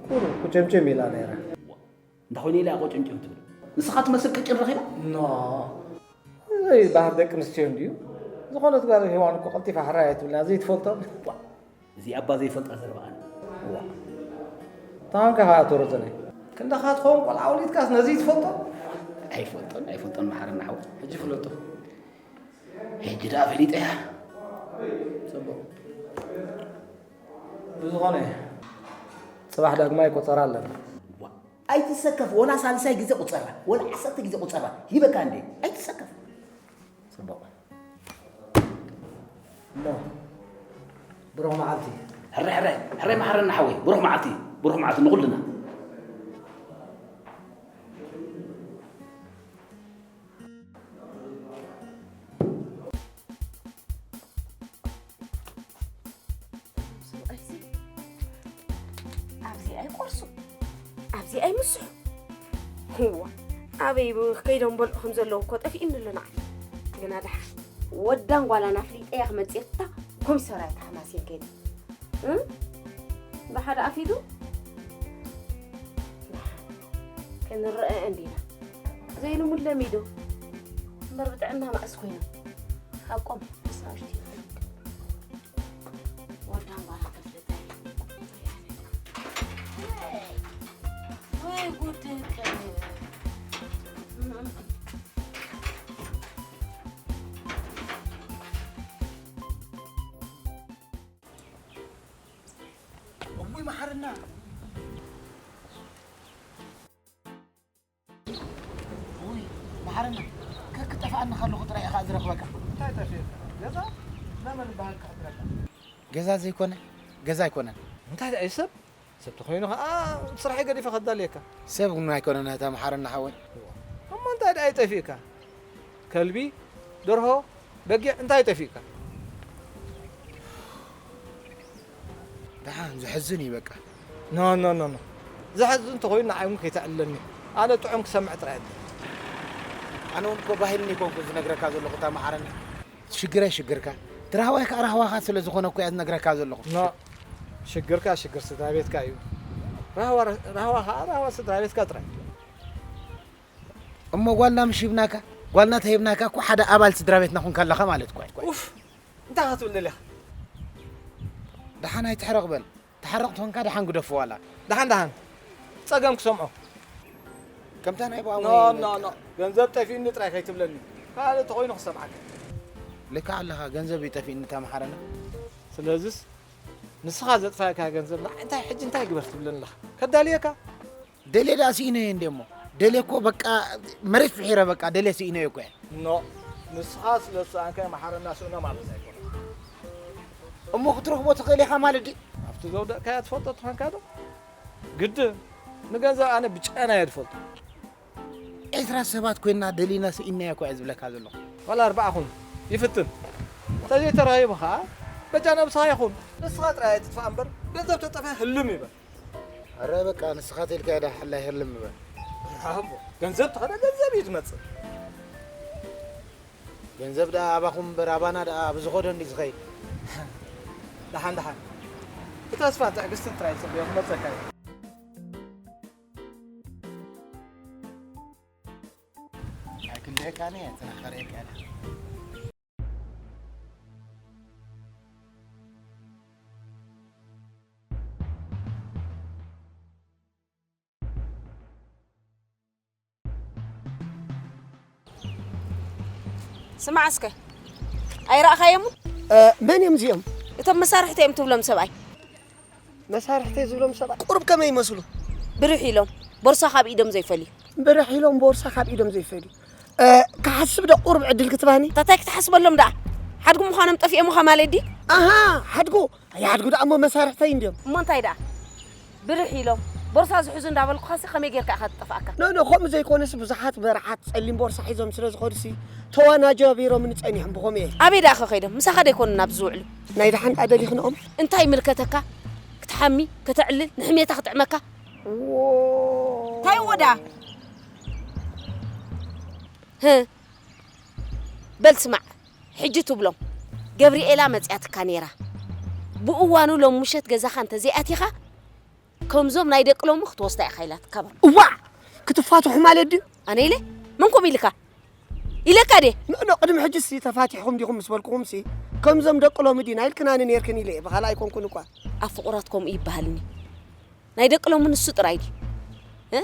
ቁሩብ ቁጭምጭም ኢላ ነይራ። እንታይ ኮይኑ ኢላ እያ ቁጭምጭም ትብል? ንስኻ ትመስል ቅጭን ረኺባ? ኖ፣ እዚ ባህር ደቂ ኣንስትዮ እንድዩ። ዝኾነት ጓል ሄዋን እኮ ቀልጢፋ ሕራይ ኣይትብልና፣ ዘይትፈልጦ። ዋ፣ እዚ ኣባ ዘይፈልጣ ዘረባኣን። ዋ። ታንካ ኸኣ ትወርጽኒ። ክንዳኻ ትኸውን ቆልዓ ወሊድካስ ነዚ ትፈልጦ? ኣይፈልጦን፣ ኣይፈልጦን መሓረና ሓው። ሕጂ ፍለጦ። ሕጂ ደኣ ፈሊጠያ። ጽቡቕ። ብዝኾነ፣ ጽባሕ ዳግማይ ቆጸራ ኣለና። ዋ፣ ኣይትሰከፍ፣ ወላ ሳልሳይ ግዜ ቁጸራ፣ ወላ ዓሰርተ ግዜ ቁጸራ። ሂበካ እንዴ? ኣይትሰከፍ። ጽቡቕ። እሞ፣ ብሩኽ መዓልቲ። ሕራይ፣ ሕራይ፣ ሕራይ መሓረና ሓወይ። ብሩኽ መዓልቲ፣ ብሩኽ መዓልቲ ንኹልና። ሰብኣይሲ ኣብዚ ኣይቆርሱ፣ ኣብዚ ኣይምስሑ። እዋ፣ ኣበይ ከይዶም በልዑ ከም ዘለዉ እኮ ጠፊእኒ ኣሎ ንዓይ። ግና ደሓን ወዳን ጓላን ኣፍሊጠያ ክመጽእ እታ ኮሚሰራይ ተሓማስየን ከይደ። እ? ብሓደ ኣፊዱ? ደሓን ክንረአ እንዲና። ዘይልሙድ ለሚዱ። እምበር ብጥዕና መኣስ ኮይኖም። ሓቆም፣ ምስ ናእሽቱ ይፈልጥ። ወዳን ጓላ ከፍልጠ። ወይ ጉድ ደቂ። እሙይ መሓርና። ውይ፣ መሓረና፣ ከክጠፍኣኒ ከለኹ ጥራይ ኢኻ ዝረኽበካ። እንታይ ጠፊእካ? ገዛ? መን ዝበሃል ክሕብረካ? ገዛ ዘይኮነ፣ ገዛ ኣይኮነን። እንታይ ደኣ እዩ ሰብ? ሰብ ተኾይኑ ኸዓ ስራሐይ ገዲፈ ከዳልየካ። ሰብ እውን ኣይኮነን፣ እታ መሓረና ሓወይ። እሞ እንታይ ደኣ እዩ ጠፊእካ? ከልቢ፣ ደርሆ፣ በጊዕ እንታይ ጠፊእካ? ደሓን ዘሕዝን እዩ በቃ። ኖ፣ ኖ፣ ኖ፣ ኖ። ዘሕዝን እንተኾይኑ ንዓይ እውን ከይተዕልለኒ። ኣነ ጥዑም ክሰምዕ ጥራይ እየ። ኣነ እውን እኮ ባህልኒ ኣይኮንኩን ዝነግረካ ዘለኹ እታ መሓረኒ። ሽግረይ ሽግርካ፣ እቲ ራህዋይ ከዓ ራህዋኻ ስለ ዝኾነ እኮ እያ ዝነግረካ ዘለኹ። ኖ፣ ሽግርካ ሽግር ስድራ ቤትካ እዩ። ራህዋ፣ ራህዋ ከዓ ራህዋ ስድራ ቤትካ ጥራይ። እሞ ጓልና ምሽ ሂብናካ፣ ጓልና ተሂብናካ እኮ ሓደ ኣባል ስድራ ቤትና ኮንካ ኣለኻ ማለት እኮ እዩ። ኡፍ፣ እንታይ ክትብል ደሊኻ? ደሓን ኣይትሕረቕ በል። ተሓረቕ ተኾንካ ደሓን ግደፎ ዋላ። ደሓን ደሓን። ጸገም ክሰምዖ። ከምታ ናይ ብኣቦይ ኖ፣ በቃ። ኖ፣ ኖ። ገንዘብ ጠፊእኒ ጥራይ ከይትብለኒ። ካልእ ተኾይኑ ክሰምዓካ። ልክዕ ኣለኻ፣ ገንዘብ እዩ ጠፊእኒ እታ መሓረና። ስለዚስ ንስኻ ዘጥፋእካ ገንዘብ ንዓይ እንታይ ሕጂ እንታይ ግበር ትብለኒ ኣለኻ? ከዳልየካ? ደልየ ደኣ ስኢነዮ እንዴ እሞ። ደልየ እኮ በቃ መሬት ፍሒረ በቃ ደልየ ስኢነዮ እኮ እየ። ኖ፣ ንስኻ ስለ ዝሰኣንካ መሓረና ስእኖ ማለት ኣይኮነን። እሞ ክትረኽቦ ትኽእል ኢኻ ማለት ድዩ? ኣብቲ ዘውደቕካዮ ትፈልጦ ተኾንካ ዶ? ግድን። ንገንዘብ ኣነ ብጨና እየ ዝፈልጦ። ዒስራ ሰባት ኮይንና ደሊና ስኢናዮ እኮ እየ ዝብለካ ዘለኹ። ዋላ ኣርባዓ ኹን ይፍትን። እንተዘይተራኺቡ ኸዓ በጃ ነብስኻ ይኹን። ንስኻ ጥራይ ኣይትጥፋእ እምበር ገንዘብ ተጠፍአ ህልም ይበል። ኣረ በቃ ንስኻ ተልካ እያ ደሓን ላይ ህልም እበል። ብራቮ። ገንዘብ ተኸደ ገንዘብ እዩ ዝመጽእ። ገንዘብ ደኣ ኣባኹም እምበር ኣባና ደኣ ብዝኸዶ እንዲ ዝኸይድ። ደሓን ደሓን። ብተስፋን ትዕግስትን ጥራይ ጽበዮ ክመጸካ እዩ። ኣይክልኤካን እየ፣ ጽናሕ ከርእየካ እየ። ስማዕ እስከ፣ ኣይረኣኻዮምን? እ፣ መን እዮም እዚኦም? እቶም መሳርሕቲ እዮም ትብሎም ሰብኣይ። መሳርሕተይ ዝብሎም ሰባት ቁሩብ ከመይ ይመስሉ? ብርሕ ኢሎም፣ ቦርሳ ካብ ኢዶም ዘይፈልዩ። ብርሕ ኢሎም፣ ቦርሳ ካብ ኢዶም ዘይፈልዩ። እ፣ ክሓስብ ዶ ቁሩብ ዕድል ክትባኒ? ታታይ ክትሓስበሎም ደኣ? ሓድጉ ምዃኖም ጠፊኦምኻ ማለት ድዩ? ኣሃ፣ ሓድጉ። ኣይ፣ ሓድጉ ደኣ እሞ መሳርሕተይ እንድዮም። እሞ እንታይ ደኣ? ብርሕ ኢሎም፣ ቦርሳ ዝሕዙ እንዳበልኩኻሲ ከመይ ጌርካ ኢኻ ትጠፍኣካ? ኖ፣ ኖ፣ ከምኡ ዘይኮነሲ ብዙሓት መርዓት ጸሊም ቦርሳ ሒዞም ስለ ዝኸዱሲ ተዋናጃቢሮምኒ ጸኒሖም ብኸምኡ እየ። ኣበይ ደኣ ከ ከይዶም? ምሳኻ ዶ ኣይኮኑን ኣብዚ ዝውዕሉ? ናይ ደሓን ደኣ ደሊኽንኦም? እንታይ ይምልከተካ? ክትሓሚ፣ ከተዕልል፣ ንሕሜታ ክጥዕመካ? ዎ። እንታይ እዎ ደኣ? ህ። በል ስማዕ፣ ሕጂ ትብሎም፣ ገብርኤላ መጺኣትካ ነይራ። ብእዋኑ ሎም ምሸት ገዛኻ እንተዘይኣቲኻ፣ ከምዞም ናይ ደቂ ሎሚ ክትወስዳ ኢኻ ኢላትካ በል። እዋእ! ክትፋትሑ ማለት ድዩ? ኣነ ኢለ? መን ከምኡ ኢልካ? ኢለካ ድየ? ኖ ኖ፣ ቅድሚ ሕጂ ሲ ተፋቲሕኩም ዲኹም ምስ በልኩኹም ሲ፣ ከምዞም ደቂ ሎሚ ዲና ኢልክናኒ ኔርክን ኢለ እየ። ብኻልእ ኣይኮንኩን እኳ። ኣብ ፍቑራት ከምኡ ይበሃልኒ። ናይ ደቂ ሎሚ ንሱ ጥራይ ድዩ? እ?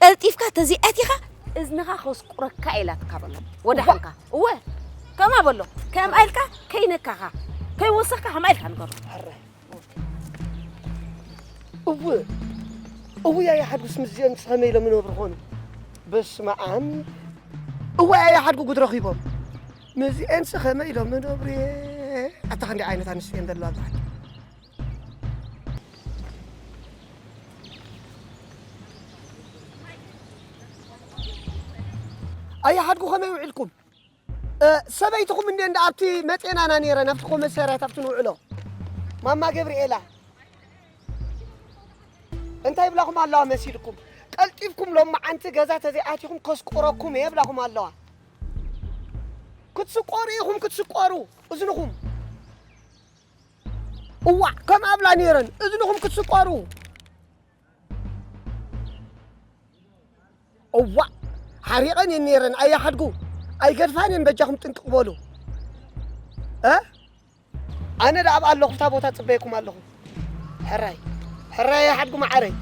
ቀልጢፍካ ተዘይኣቲኻ እዝንኻ ከስቁረካ ኢላትካ በሎ። ወደ እዋ። ሓንካ። እወ። ከምኣ በሎ። ከምኣ ኢልካ ከይነካኻ፣ ከይወሰኽካ ከምኣ ኢልካ ንገሮ። ሕራይ። እው፣ እው፣ ያያ ሓድጉስ ምስዚኦም ምስ ኸመይ ኢሎም ይነብሩ ኾኑ? በስመ ኣብ። እው፣ ያያ ሓድጉ ጉድ ረኺቦም። ምስዚኤንስ ኸመይ ኢሎም ይነብሩ? ኣታ ክንደይ ዓይነት ኣንስትዮ እየን ዘለዋ ኣብዚ ዓዲ? ኣያ ሓድጉ ኸመይ ውዒልኩም? እ፣ ሰበይትኹም እንዴ እንዳ ኣብቲ መጼናና ነይረን፣ ኣብቲ ኮመሳርያት ኣብቲ ንውዕሎ። ማማ ገብርኤላ፣ እንታይ ይብላኹም ኣለዋ መሲልኩም? ቀልጢፍኩም ሎመዓንቲ ገዛ ተዘይኣቲኹም ከስቁረኩም እየ ይብላኹም ኣለዋ። ክትስቆሩ ኢኹም ክትስቆሩ፣ እዝንኹም። እዋዕ፣ ከም ኣብላ ነይረን፣ እዝንኹም ክትስቆሩ። እዋዕ፣ ሓሪቐን እየን ነይረን፣ ኣያሓድጉ። ኣይገድፋን እየን፣ በጃኹም ጥንቅቕ በሉ። እ? ኣነ ደኣ ኣብ ኣለኹ፣ እታ ቦታ ጽበየኩም ኣለኹ። ሕራይ፣ ሕራይ ኣያሓድጉ መዓረይ።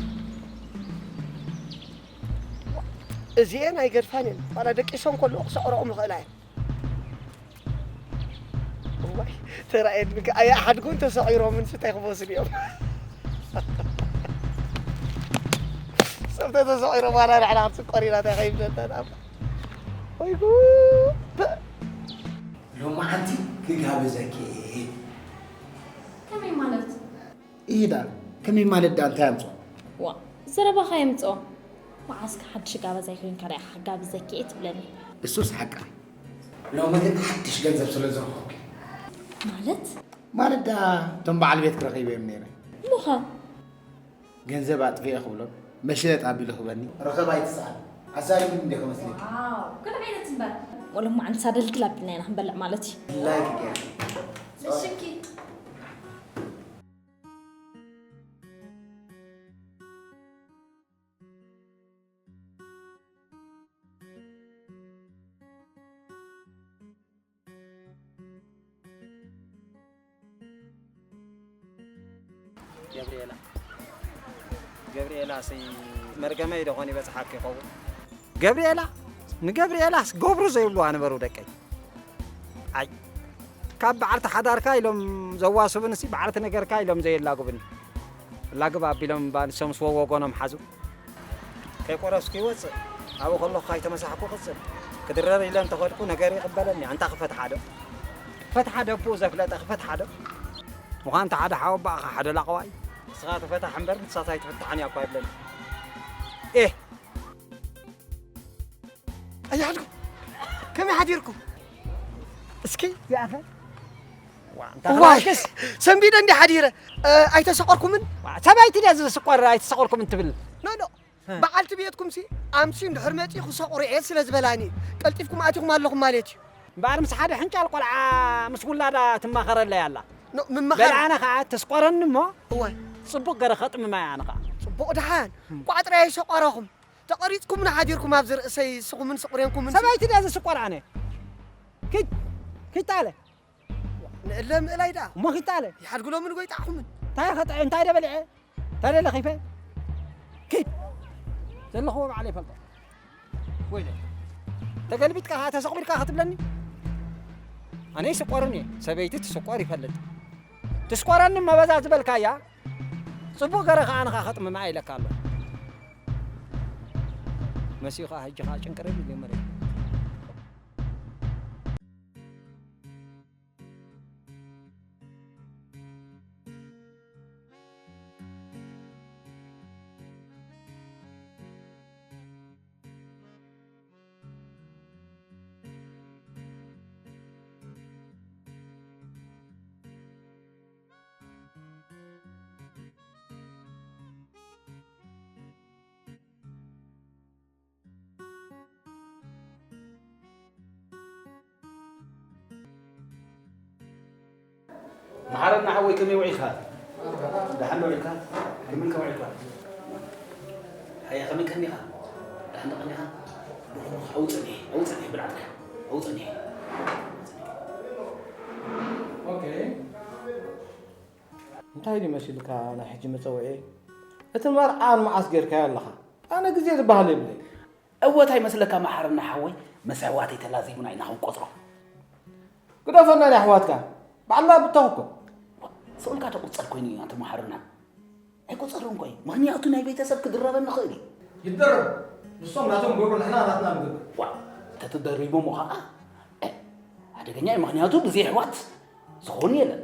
እዚኤን ኣይገድፋን እየን፣ ዋላ ደቂሶም ከለዉ ክሰዕረኦም ይኽእላ እየን። እዋይ፣ ተራእየኒ ከ፣ ኣያሓድጉን ተሰዒሮምን ስታይ ክመስሉ እዮም። ሰብ ተተሰዒሮም ዋላ ንሕና ክንስቆር ኢና፣ እንታይ ከይብለና ደኣ። ወይ ጉድ! ሎማዓንቲ ክጋብዘኪ እየ። ከመይ ማለት? ኢዳ፣ ከመይ ማለት ደኣ እንታይ ኣምጾ? ዋ፣ ዘረባኻ የምጽኦ። መዓስከ ሓድሽ ጋባዛይ ኮይንካ ደኣ ኢኻ ክጋብዘኪ እየ ትብለኒ? እሱስ ሓቃ። ሎሚ ግን ሓድሽ ገንዘብ ስለ ዝረኸብኩ። ማለት? ማለት ደኣ እቶም በዓል ቤት ክረኺበዮም ነይረ። እሞኸ? ገንዘብ ኣጥፊኤ ክብሎም፣ መሽረጥ ኣቢሉ ክበኒ። ረኸባ ኣይትስኣል። ኣዛሪቡኒ እንደ ከመስለኪ። ዋው፣ ገለ ዓይነት እምበር። ወለማ ኣንሳ ደልድል ኣቢልና ኢና ክንበልዕ ማለት እዩ። ላይክ ገይረ። እሺ፣ እኪ። ገብርኤላ፣ ገብርኤላ ሲ መርገመይ ዶ ኾን ይበጽሓክ ይኸውን? ገብርኤላ፣ ንገብርኤላስ ገብሩ ዘይብልዋ ነበሩ ደቀይ። ኣይ፣ ካብ በዓልቲ ሓዳርካ ኢሎም ዘዋስብንሲ በዓልቲ ነገርካ ኢሎም ዘየላጉብኒ። ላግብ ኣቢሎም እባ ንሶምስ ወወገኖም ሓዙ። ከይቆረስኩ ይወጽእ፣ ኣብኡ ከለኹ ካይተመሳሕኩ ቅጽል። ክድረር ኢለ እንተኸድኩ ነገር ይቕበለኒ። ኣንታ ክፈትሓ ዶ? ክፈትሓ ዶ ብኡ ዘፍለጠ ክፈትሓ ዶ? ምዃን እንተ ሓደ ሓወባእኻ ሓደ ላቕዋይ። ንስኻ ትፈታሕ እምበር ንሳስ ኣይትፍታሕን እያ እኮ ኣይብለኒ። ኤህ! ኣያድኩም ከመይ ሓዲርኩም? እስኪ እዚኣኸ? ዋ፣ እንታይ ዋይ! ክበልክስ? ሰንቢደ እንዲ ሓዲረ፣ እ፣ ኣይተሰቆርኩምን? ዋ፣ ሰበይቲ ድያ ዝስቆር ኣይተሰቆርኩምን ትብል? ኖ፣ ኖ። እ። በዓልቲ ቤትኩምሲ ኣምሲ እንድሕር መጺኡ ክሰቑሩ እየ ስለ ዝበላኒ፣ ቀልጢፍኩም ኣቲኹም ኣለኹም ማለት እዩ። እምበኣር ምስ ሓደ ሕንጫል ቆልዓ ምስ ውላዳ ትማኸረለይ ኣላ። ኖ፣ ምምኻር። በልዓነ ኸዓ ተስቆረኒ እሞ እዋይ። ጽቡቕ ገረ ኸጥምማ እያ ኣነ ኸዓ። ጽቡቕ ደሓን። እም። ቋጥሪ ኣይሰቆረኹም። ተቐሪጽኩምኒ ሓዲርኩም ኣብዚ ርእሰይ፣ ስኹምን ስቑሬንኩምን። ሰበይቲ ድያ ዝስቆር ኣነ? ኪድ፣ ኪድ ታለ። ንእለ ምእላይ ደኣ። እሞ ኪድ ታለ። ይሓድጉ ሎምን ጎይጣኹምን። እንታይ ኸጥዕ፣ እንታይ ደበሊዐ? እንታይ ደለ ኺፈ? ኪድ። ዘለኽዎ ባዕለ ይፈልጦ። ወይለ። ተገልቢጥካ ኸዓ ተሰቑሪርካ ኸትብለኒ? ኣነ ይስቆርን እየ። ሰበይቲ ትስቆር ይፈልጥ። ትስቆረኒ እሞ በዛ ዝበልካያ፣ ጽቡቕ ገረ ኸዓ ንኻ ኸጥምማ ኢለካ ኣሎ። መሲኡ ኸዓ ሕጂ ኸዓ ጭንቅርር ኢሉ መሬት። መሓረና ሓወይ፣ ከመይ ውዒልካ? ደሓን ዶ ውዒልካ? ከመይ ከ ውዒልካ? ሃየ፣ ከመይ ቀኒኻ? ደሓን ዶ ቀኒኻ? ኣውፅኒ፣ ኣውፅኒ ብልዓትካ። ኣውፅእኒ። ኦኬ። እንታይ ድዩ መሲልካ ናይ ሕጂ መጸውዒ? እቲ መርዓ ንመዓስ ጌርካዮ ኣለኻ? ኣነ ግዜ ዝበሃል የብለይ። እወ እንታይ መስለካ መሓርና ሓወይ፣ ምስ ኣሕዋተይ ተላዚብና ኢና ክንቆፅሮ። ግደፈና ናይ ኣሕዋትካ። ባዕልና ብተኹኮ። ስቕ ኢልካ ተቑፀር ኮይኑ እዩ ኣንተ መሓርና። ኣይቆፀርን ኮይ ምኽንያቱ ናይ ቤተሰብ ክድረበኒ ይኽእል እዩ። ይደረብ። ንሶም ናቶም ገብሩ ንሕና ናትና ንገብር። ዋ እንተተደሪቦሞ ከዓ ሓደገኛ እዩ ምኽንያቱ ብዘይ ኣሕዋት ዝኾን የለን።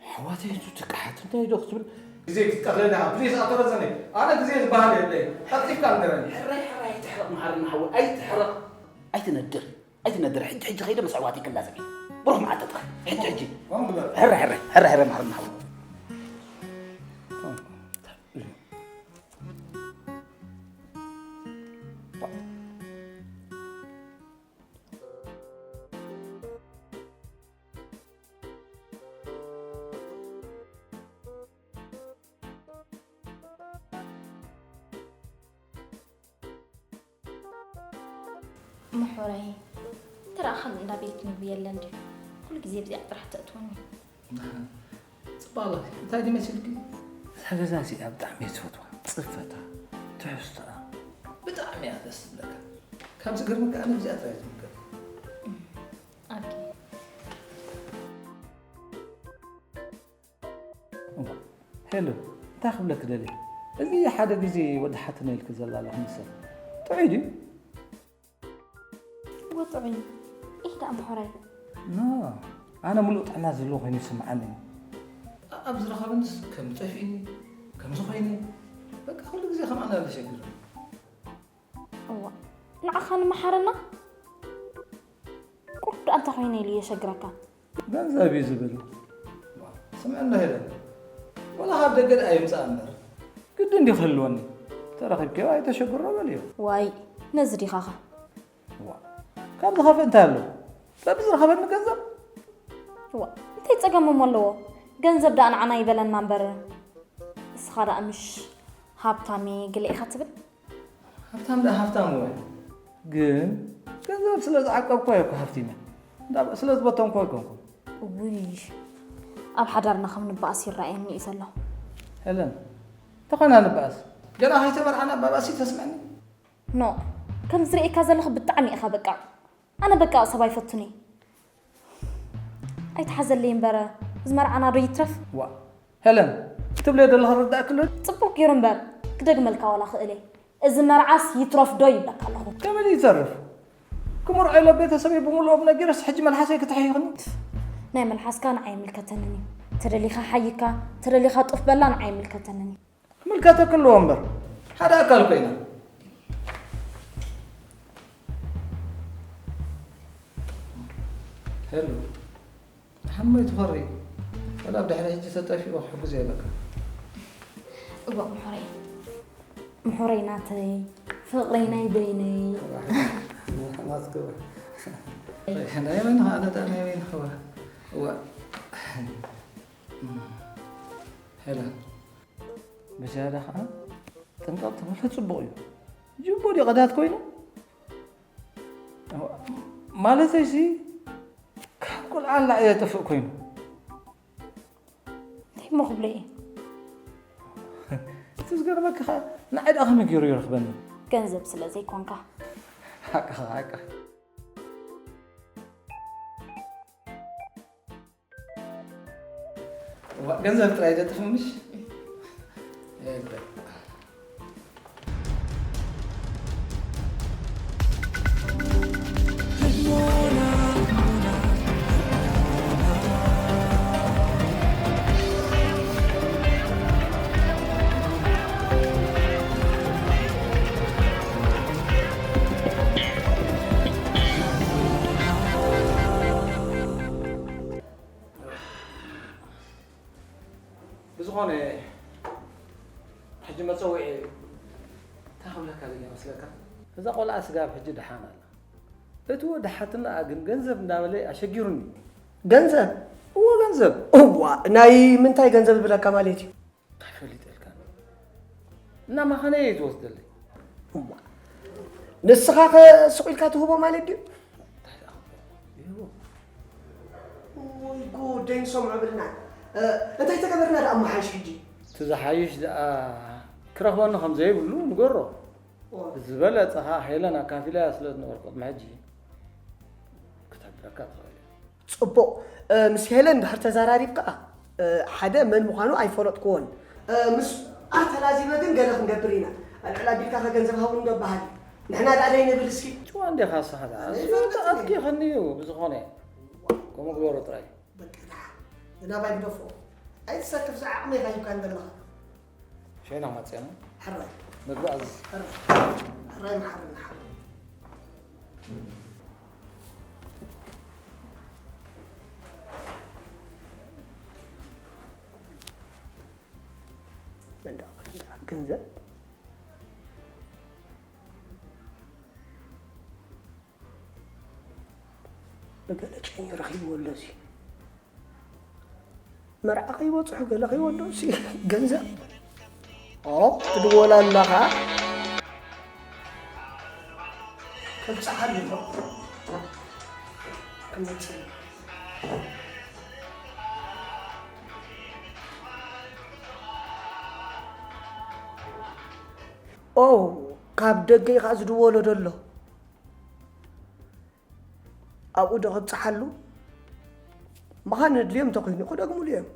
ኣሕዋተይ እቱ ትቅሓት እንታይ ዶ ክትብል ግዜ ክትቀትለኒ ኢኻ ፕሊስ ኣቶ ረዘነ። ኣነ ግዜ ዝበሃል የብለይ። ቀልጢፍካ ንገረኒ። ሕራይ ሕራይ ኣይትሕረቕ መሓርና ሓወይ ኣይትሕረቕ። ኣይትነድር ኣይትነድር ሕጂ ሕጂ ከይደ ምስ ኣሕዋተይ ክላዘብ እየ። ብሩኽ መዓልቲ ጥራይ ሕጂ ሕጂ። ከምኡ ግበር። ሕራይ ሕራይ ሕራይ ሕራይ መሓርና ሓወይ። ምሑረይ፣ ተረኣኻኒ እንዳ ቤት ምግቢ የለን ድዩ? ኩሉ ግዜ ብዚኣ ጥራሕ ተእትወኒ። ጽባለ እንታይ ድመሲልኪ? እዛ ገዛ እዚኣ ብጣዕሚ እየ ዝፈትዋ። ጽፈታ፣ ትሕዝቶኣ ብጣዕሚ እያ ደስ ትብለካ። ካብ ዝገርመካ ኣነ ብዚኣ ጥራይ ዝምገብ። ኣኪ እዋ፣ ሄሎ፣ እንታይ ክብለኪ ደልየ? እዚ ሓደ ግዜ ወዲ ሓትነ ኢልኪ ዘላ ኣለኺ መሰል። ጥዑይ ድዩ? እወ ጥዑይ። ኢህ ደኣ ምሑረይ። ኖ፣ ኣነ ሙሉእ ጥዕና ዘለዎ ኮይኑ ይስምዓኒ። ኣብ ዝረኸበንስ ከም ጠፊእኒ፣ ከም ዝኾይኒ፣ በቃ ኩሉ ግዜ ከም ኣና ዘሸግር። እዋ፣ ንዓኻ ንምሓረና? ቁሩብ ደኣ እንታይ ኮይነ ኢሉ የሸግረካ? ገንዘብ እዩ ዝብል። ስምዕና ሄለን፣ ወላ ካብ ደገ ደኣ ይምጻእ እምበር ግዲ እንዲ ክህልወኒ። ተረኺብክዮ ኣይተሸግሮ በልዮ። ዋይ፣ ነዚ ዲኻኸ? ዋ፣ ካብ ዝኸፍእ እንታይ ኣሎ? በቢ ዝረኸበኒ ገንዘብ። ዋ፣ እንታይ ጸገሞም ኣለዎ? ገንዘብ ደኣ ንዓና ይበለና እምበር። እስኻ ደኣ ምሽ ሃብታም እየ ገለ ኢኻ ትብል? ሃብታም ደኣ ሃብታም እወ፣ ግን ገንዘብ ስለ ዝዓቀብኩ እየ እኮ ሃፍቲመ። እንዳ ስለ ዝበተንኩ ኣይኮንኩን። ውይ፣ ኣብ ሓዳርና ከም ንበኣስ ይረኣየኒ እዩ ዘሎ። ሄለን፣ እንተኾና ንበኣስ። ገና ከይተመርዓና ባባሲ ተስምዕኒ። ኖ፣ ከም ዝርእየካ ዘለኹ ብጣዕሚ ኢኻ በቃ። ኣነ በቃ ሰብ ኣይፈቱን እየ። ኣይትሓዘለይ እምበር፣ እዚ መርዓና ዶ ይትረፍ? ዋ፣ ሄለን፣ ትብልዮ ዘለኺ ርዳእኪ ኣሎ ድዩ? ጽቡቕ ገይሩ እምበር፣ ክደግመልካ ዋላ ክእል እየ። እዚ መርዓስ ይትረፍ ዶ ይብለካ ኣለኹ። ከመይ ድዩ ይተርፍ? ክምርዖ ኢለ ቤተሰበይ ብምልኦም ነጊረስ ሕጂ መልሓሰይ ክትሕይኽኒ? ናይ መልሓስካ ንዓይ ኣይምልከተንን እዩ። ተደሊኻ ሓይካ፣ ተደሊኻ ጡፍ በላ ንዓይ ኣይምልከተንን እዩ። ክምልከተኪ ኣለዎ እምበር፣ ሓደ ኣካል ኮይና። ሄሎ፣ ሓመይ ትኾሪ፣ ወላ ኣብ ድሕሪ ሕጂ ተጠፊኡ ክሕግዞ የለካ። እዋ፣ ምሑረይ፣ ምሑረይ ናተይ፣ ፍቕረይ ናይ በይነይ። ናይ መን ኸዓ ነታ ናይ በይንኻ እዋ። እዋ። ሄላ። ብዝያዳ ኸዓ ጥንቀቕ ተበለ ጽቡቕ እዩ። ጅቦ ድዩ ቀዳት ኮይኑ? ማለተይሲ ካብ ቆልዓ ንላዕሊ የጥፍእ ኮይኑ። እንታይ እሞ ክብሎ እየ? እቲ ዝገርመኪ ኸዓ ንዓይ ደኣ ከመይ ገይሩ ይረኽበኒ? ገንዘብ ስለ ዘይኮንካ። ሓቅኻ ሓቅኻ። እዋ፣ ገንዘብ ጥራይ ደጥፍ ምሽ? የለ። ብዝኾነ፣ ሕጂ መጸውዒ እንታይ ክብለካ ደልየ መስለካ? እዛ ቆልዓ ስጋብ ሕጂ ደሓን ኣላ። እቲ ወዲ ሓትነኣ ግን ገንዘብ እንዳበለ ኣሸጊሩኒ። ገንዘብ? እወ ገንዘብ። እዋ፣ ናይ ምንታይ ገንዘብ ይብለካ ማለት እዩ? እንታይ ፈሊጠልካ? እናማኸነ እየ ዝወስደለይ። እዋ፣ ንስኻ ከ ስቕ ኢልካ ትህቦ ማለት ድዩ? እንታይ ወይ ጉድ፣ ደይንሰምዖ ብልና። እ፣ እንታይ ተገበርና ደኣ እሞ ሓይሽ ሕጂ? እቲ ዝሓይሽ ደኣ ክረኽበኒ ከም ዘይብሉ ንገሮ። ኦ። ዝበለጸ ኸኣ ሄለን ኣካፊላያ ስለ ዝነበርኩ ቅድሚ ሕጂ ክትሕብረካ ትኽእል እያ። ጽቡቕ። እ፣ ምስ ሄለን ድሕር ተዘራሪብካ፣ እ፣ ሓደ መን ምዃኑ ኣይፈለጥክዎን። እ፣ ምስ ኣተላዚበ ግን ገለ ክንገብር ኢና። ኣልዕል ኣቢልካ ከ ገንዘብ ሃቡኒ ዶ በሃል እዩ? ንሕና ደኣ ደይ ንብል እስኪ። ጭዋ እንዲኻ ንስኻ ደኣ። ኣነ ዝፈልጥ ይፈልጥ እየ። ኣትኪኽኒ እዩ ብዝኾነ። ከምኡ ግበሩ ጥራይ። በቃ ደሓን። ንናባይ ግደፎ። ኣይትሰክፍ፣ ዝዓቕመይ ኢኻ ሂብካኒ ዘለኻ። ሸይና መፅና። ሕራይ። ምግቢ ኣዝዝ። ሕራይ። ሕራይ መሓረና ሓወይ። ገንዘብ ብገለ ጨኝ ረኺብዎ ኣሎ እዚ። መርዓ ከይበጽሑ ገለ ከይወደው ሲ ገንዘብ። ኦ፣ ትድወል ኣለኻ። ከብጽሓሉ ነው። ክመጽእ። ኦ፣ ካብ ደገ ኢኻ ዝድወሎ ደሎ። ኣብኡ ዶ ከብጽሓሉ? ምዃን ንድልዮም እንተኾይኑ ክደግሙሉ እዮም።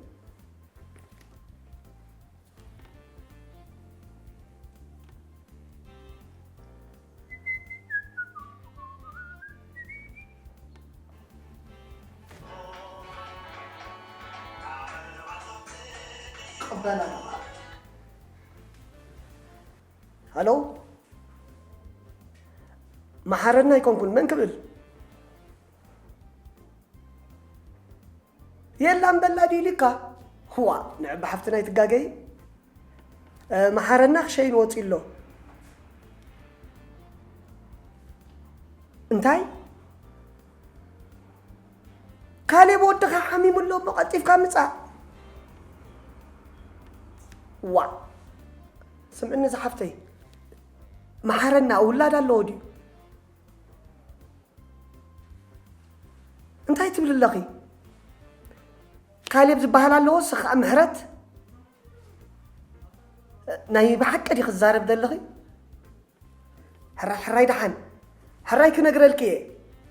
ቅበላ። ሃሎ፣ መሓረና ኣይኮንኩን፣ መን ክብል? የላም በላ ድዩ ኢልካ? ህዋ፣ ንዕቢ ሓፍትና ኣይትጋገይ። እ፣ መሓረና ክሸይን ወጺኡ ኣሎ። እንታይ? ካሌብ ወድኻ ሓሚሙ ኣሎ እሞ ቀልጢፍካ ምጻእ። ዋ፣ ስምዕኒ ዝሓፍተይ፣ መሓረና ውላድ ኣለዎ ድዩ? እንታይ ትብል ኣለኺ? ካሌብ ዝበሃል ኣለዎ፣ ስኻ ምሕረት? ናይ ብሓቂ ዲኺ ትዛረብ ዘለኺ? ሕራይ፣ ሕራይ ደሓን። ሕራይ ክነግረልኪ እየ።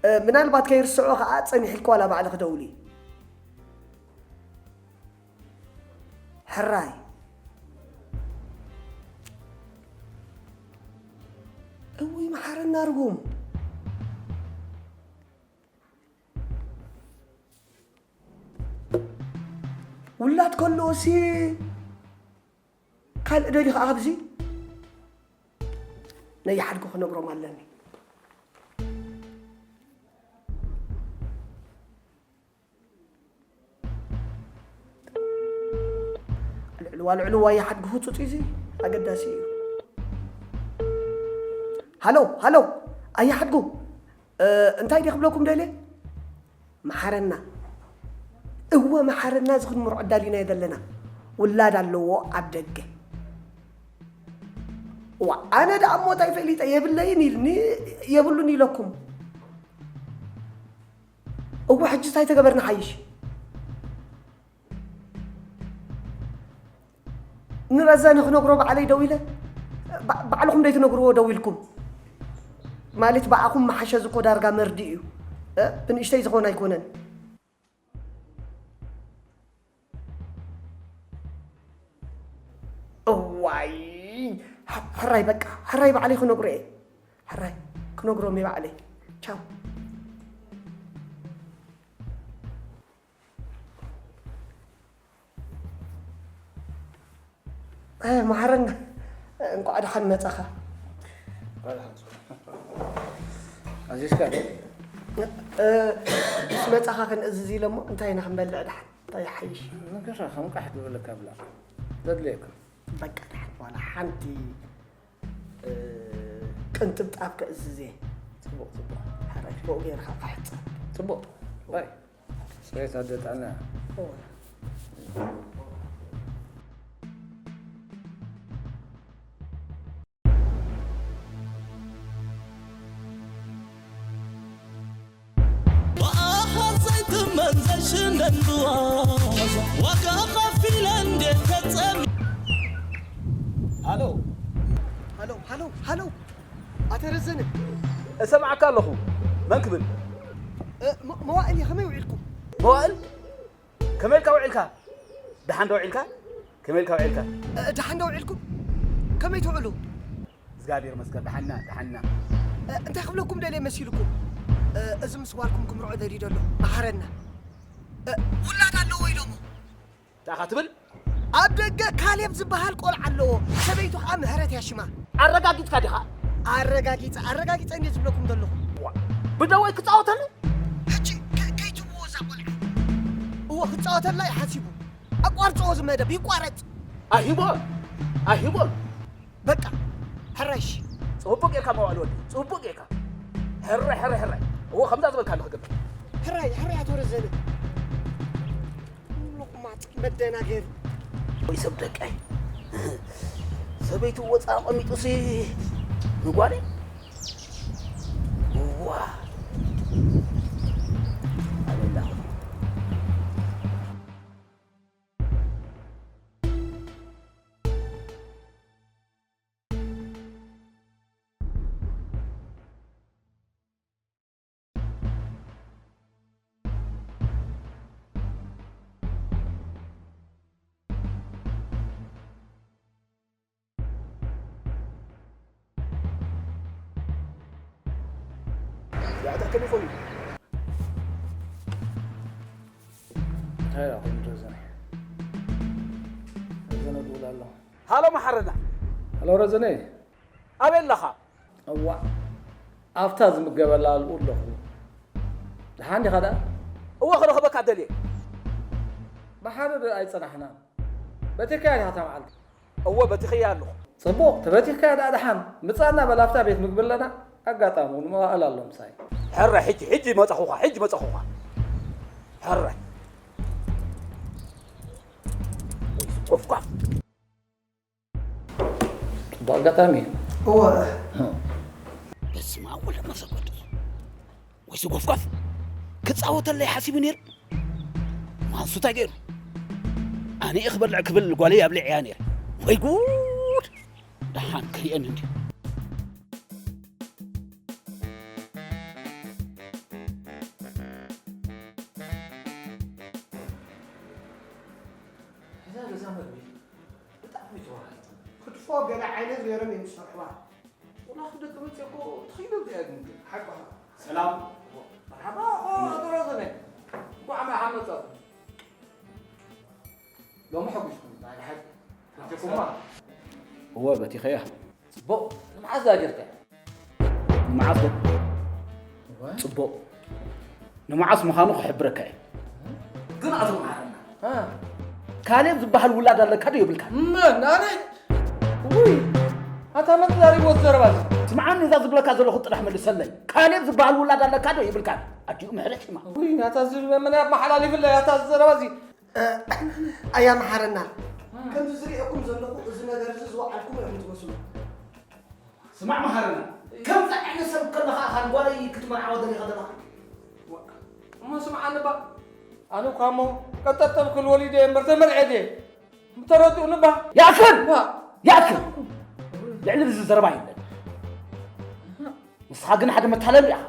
እ፣ ምናልባት ከይርስዖ ኸኣ ጸኒሕልኪ ዋላ ባዕልኺ ደውሊ። ሕራይ። እውይ፣ መሓረና ርጉም። ውላድ ከለዎሲ ካልእ ደልዩ ኸዓ ኣብዚ ነይሓድጉ ክነግሮም ኣለኒ። ኣልዕልዋ፣ ኣልዕልዋ፣ ኣያሓድጉ ህጹጽ እዩ፣ እዚ ኣገዳሲ እዩ። ሃሎ፣ ሃሎ፣ ኣያሓድጉ፣ እ፣ እንታይ ድየ ክብለኩም ደልየ? መሓረና። እወ፣ መሓረና፣ እዚ ክንምርዖ ኣዳሊናዮ ዘለና። ውላድ ኣለዎ ኣብ ደገ። ዋ፣ ኣነ ደኣ እሞ እንታይ ፈሊጠ? የብለይን ኢልኒ፣ የብሉን ኢለኩም። እወ፣ ሕጂ እንታይ ተገበርና ሓይሽ? ንረዘነ ክነግሮ ባዕለይ ደው ኢለ፣ ባ-፣ ባዕልኹም ደይትነግርዎ ደው ኢልኩም? ማለት ብኣኹም መሓሸ ዝኮ ዳርጋ መርዲ እዩ። እ? ብንእሽተይ ዝኾን ኣይኮነን። እዋይ፣ ሕ-፣ ሕራይ በቃ፣ ሕራይ ባዕለይ ክነግሮ እየ። ሕራይ ክነግሮም እየ ባዕለይ። ቻው። እ፣ መሓረና፣ እንቋዕ ደሓን መጻኻ። ኣዚዝካ ዶ? እ፣ ምስ መጻኻ ክንእዝዝ ኢለ እሞ እንታይ ኢና ክንበልዕ ደሓን? እንታይ ይሓይሽ? ንገራ፣ ከም ቃሕ ዝበለካ ብላ። ዘድልየካ። በቃ ደሓን፣ ዋላ ሓንቲ፣ እ፣ ቅንጥብጣብ ከእዝዝ እየ። ጽቡቕ፣ ጽቡቕ። ሕራይ፣ ብኡ ጌርካ ክሕጸብ። ጽቡቕ። ባይ። ሰበይት ኣደ ጥዕና። እወ። ሽንደንድዋ ዋጋ ኸፊለ እንዴት ተጸሚ ሃሎ ሃሎ ሃሎ ሃሎ፣ ኣተ ረዘነ። እሰምዓካ ኣለኹ። መን ክብል? እ፣ መ- መዋእል እየ፣ ከመይ ውዒልኩም? መዋእል? ከመይ ኢልካ ውዒልካ? ደሓን ዶ ውዒልካ? ከመይ ኢልካ ውዒልካ? እ፣ ደሓን ዶ ውዒልኩም? ከመይ ትውዕሉ? እግዚኣብሔር ይመስገን፣ ደሓንና፣ ደሓንና። እ፣ እንታይ ክብለኩም ደልየ መሲልኩም? እ፣ እዚ ምስ ጓልኩም ክምርዖ ደልዩ ደሎ፣ መሓረና። እ፣ ውላድ ኣለዎ ኢሎሞ። እንታይ ኢኻ ትብል? ኣብ ደገ ካሌብ ዝበሃል ቆልዓ ኣለዎ፣ ሰበይቱ ኸዓ ምህረት እያ ሽማ። ኣረጋጊጽካ ዲኻ? ኣረጋጊጸ፣ ኣረጋጊጸ እንድየ ዝብለኩም ዘለኹ። ዋ፣ ብደወይ ክጻወተሉ? ሕጂ ከ-፣ ከይትብዎ እዛ ቆልዓ። እዎ፣ ክጻወተላ እዩ ሓሲቡ። ኣቋርጽዎ፣ እዚ መደብ ይቋረጽ። ኣሂቦ፣ ኣሂቦ። በቃ፣ ሕራይሽ። ጽቡቅ ጌርካ መዋእል ወዲ፣ ጽቡቅ ጌርካ። ሕራይ፣ ሕራይ፣ ሕራይ። እዎ፣ ከምዛ ዝበልካ ንኽገብር። ሕራይ፣ ሕራይ ኣቶ ረዘነ። ሎቕማጽ መደናገሪ። ወይ ሰብ ደቀይ። ሰበይቱ ወጻ ኣቐሚጡሲ ንጓለይ። እዋ። ኣበላኹ። ያዕዳ ከመይ ኮይኑ? እንታይ ደኣ ኮይኑ ረዘነ? ረዘነ ድውል ኣሎ። ሃሎ መሓረና። ሃሎ ረዘነ። ኣበይ ኣለኻ? እዋ፣ ኣብታ ዝምገበላ ኣልኡ ኣለኹ። ደሓን ዲኻ ደኣ? እወ ክረኽበካ ደልየ። ብሓደ ዶ ኣይጸናሕናን? በቲኽካያ ዲኻ እታ መዓልቲ? እወ በቲኽያ ኣለኹ። ጽቡቕ፣ ተበቲኽካያ ደኣ ደሓን። ምጻና በል ኣብታ ቤት ምግቢ ኣለና። ኣጋጣሚ እውን መዋእል ኣሎ ምሳይ። ሕራይ ሕጂ፣ ሕጂ መጻኹኻ፣ ሕጂ መጻኹኻ። ሕራይ። ቆፍቋፍ። ጽቡቕ ኣጋጣሚ እዩ። እወ። በስመ ኣብ ወወልድ ወመንፈስ ቅዱስ። ወይሲ ጎፍጋፍ ክጻወተለይ ሓሲቡ ነይሩ። ማንሱ እንታይ ገይሩ? ኣነ እየ ክበልዕ ክብል ጓለይ ኣብሊዐያ ነይረ። ወይ ጉድ! ደሓን ክሪኤኒ እንድዩ። እዛ ገዛ መግቢ ብጣዕሚ ትወሃይ። ክትፎ ገለ ዓይነት ገይሮም እዮም ዝሰርሕዋ። ወላ ደቂ መፅእ እኮ ትኽይሎም እዚኣ ግን ሓቅኻ። ሰላም። መርሓባ፣ ኦ፣ ኣቶ ረዘነ። እንኳዕ መርሓባ መጻእኩም። ሎሚ ሓጒስኩም፣ ናይ ብሓቂ። ፈቲኹማ። እወ፣ በቲኸያ። ጽቡቕ፣ ንመዓስ ዛጊርካ? ንመዓስ ዶ? እወ። ጽቡቕ። ንመዓስ ምዃኑ ክሕብረካ እየ። ግን ኣቶ መሓረና፣ እ። ካሌብ ዝበሃል ውላድ ኣለካ ዶ የብልካን? መን? ኣነ? ውይ! ኣታ መን ተዛሪብዎ እዚ ዘረባ እዚ? ስምዓኒ፣ እዛ ዝብለካ ዘለኹ ጥራሕ መልሰለይ። ካሌብ ዝበሃል ውላድ ኣለካ ዶ የብልካን? ኣዲኡ ምሕረት ሽማ። ውይ፣ ናታ እዚ መን ኣመሓላሊፍለይ ኣታ እዚ ዘረባ እዚ? እ፣ ኣያ መሓረና። ከምዚ ዝሪኤኩም ዘለኹ እዚ ነገር እዚ ዝወዓልኩም እዮም ትመስሉ። ስማዕ መሃረና፣ ከምዚ ዓይነት ሰብ ከለኻ ኢኻ ንጓለይ ክትመርዓዋ ደሊኻ ዘለኻ። እሞ ስምዓኒ እባ፣ ኣነ እኳ እሞ ቀብጠብጠብ ክብል ወሊደ እየ እምበር ተመርዔ ድየ? ተረድኡኒ እባ። ይኣክል! ዋ! ይኣክል! ልዕሊ እዚ ዘረባ የለን። ንስኻ ግን ሓደ መታለሊ ኢኻ።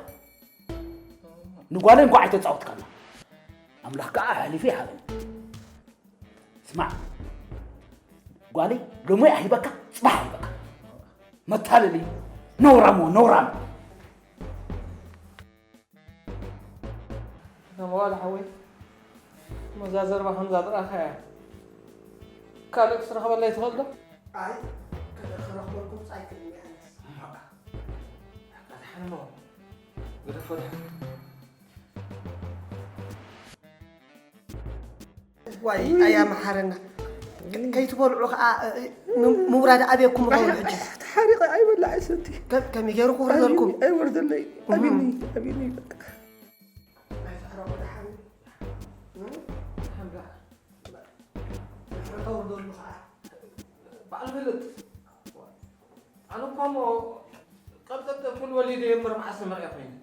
ንጓለይ እንኳዕ ኣይተጻወትካላ። ኣምላኽ ከኣ ኣሕሊፉ ይሃበኒ። ስማዕ፣ ጓለይ ሎሚ ኣሂበካ፣ ጽባሕ ኣሂበካ። መታለሊ፣ ነውራሞ፣ ነውራም። መዋል ሓወይ፣ እሞ እዛ ዘረባ ከምዛ ጥራኻ እያ። ካልእ ክትረኽበለይ ትኽእል ዶ? ኣይ፣ ክረኽበልኩም ጻይ ክልኒ ኣነስ። እምባእ፣ ደሓን እሞ፣ ግደፎ ደሓን። ዋይ ኣያ መሓረና። ከይትበልዑ ከዓ፣ እ፣ እ፣ ም-፣ ምውራድ ኣብየኩም ይኸውን ሕጂ። ተሓሪቐ ኣይበላዕ ኣይሰቲ። ከ-፣ ከመይ ገይሩ ክውርደልኩም? ኣይወርደለይ። እም። ኣቢኒ፣ ኣቢኒ በቃ። ኣይትሕረቑ ደሓን። እም? ደሓን ደኣ። ድሕሪ ተውርደሉ ከዓ። በዓል ፍልጥ። ኣነ እኳ እሞ ቀብጠብጠብ ክብል ወሊደ እየ እምበር መዓስ ንመርያ ኮይነ።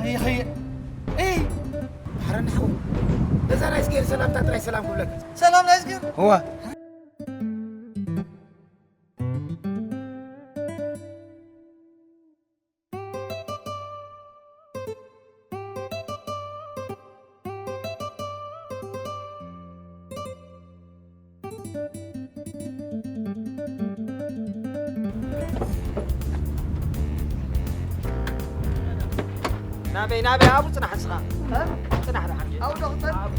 ይኸየ። እይ፣ ማረና ሓወይ። ነዛ ናይ እስጌር ሰላምታ ጥራይ ሰላም ክብለካ። ሰላም ናይ እስጌር? እዋ። ናበይ፣ ናበይ? ኣብኡ ጽናሕ እስኻ። እ? ጽናሕ ደሓን። ኣብኡ ዶ ክጸን? ኣብኡ።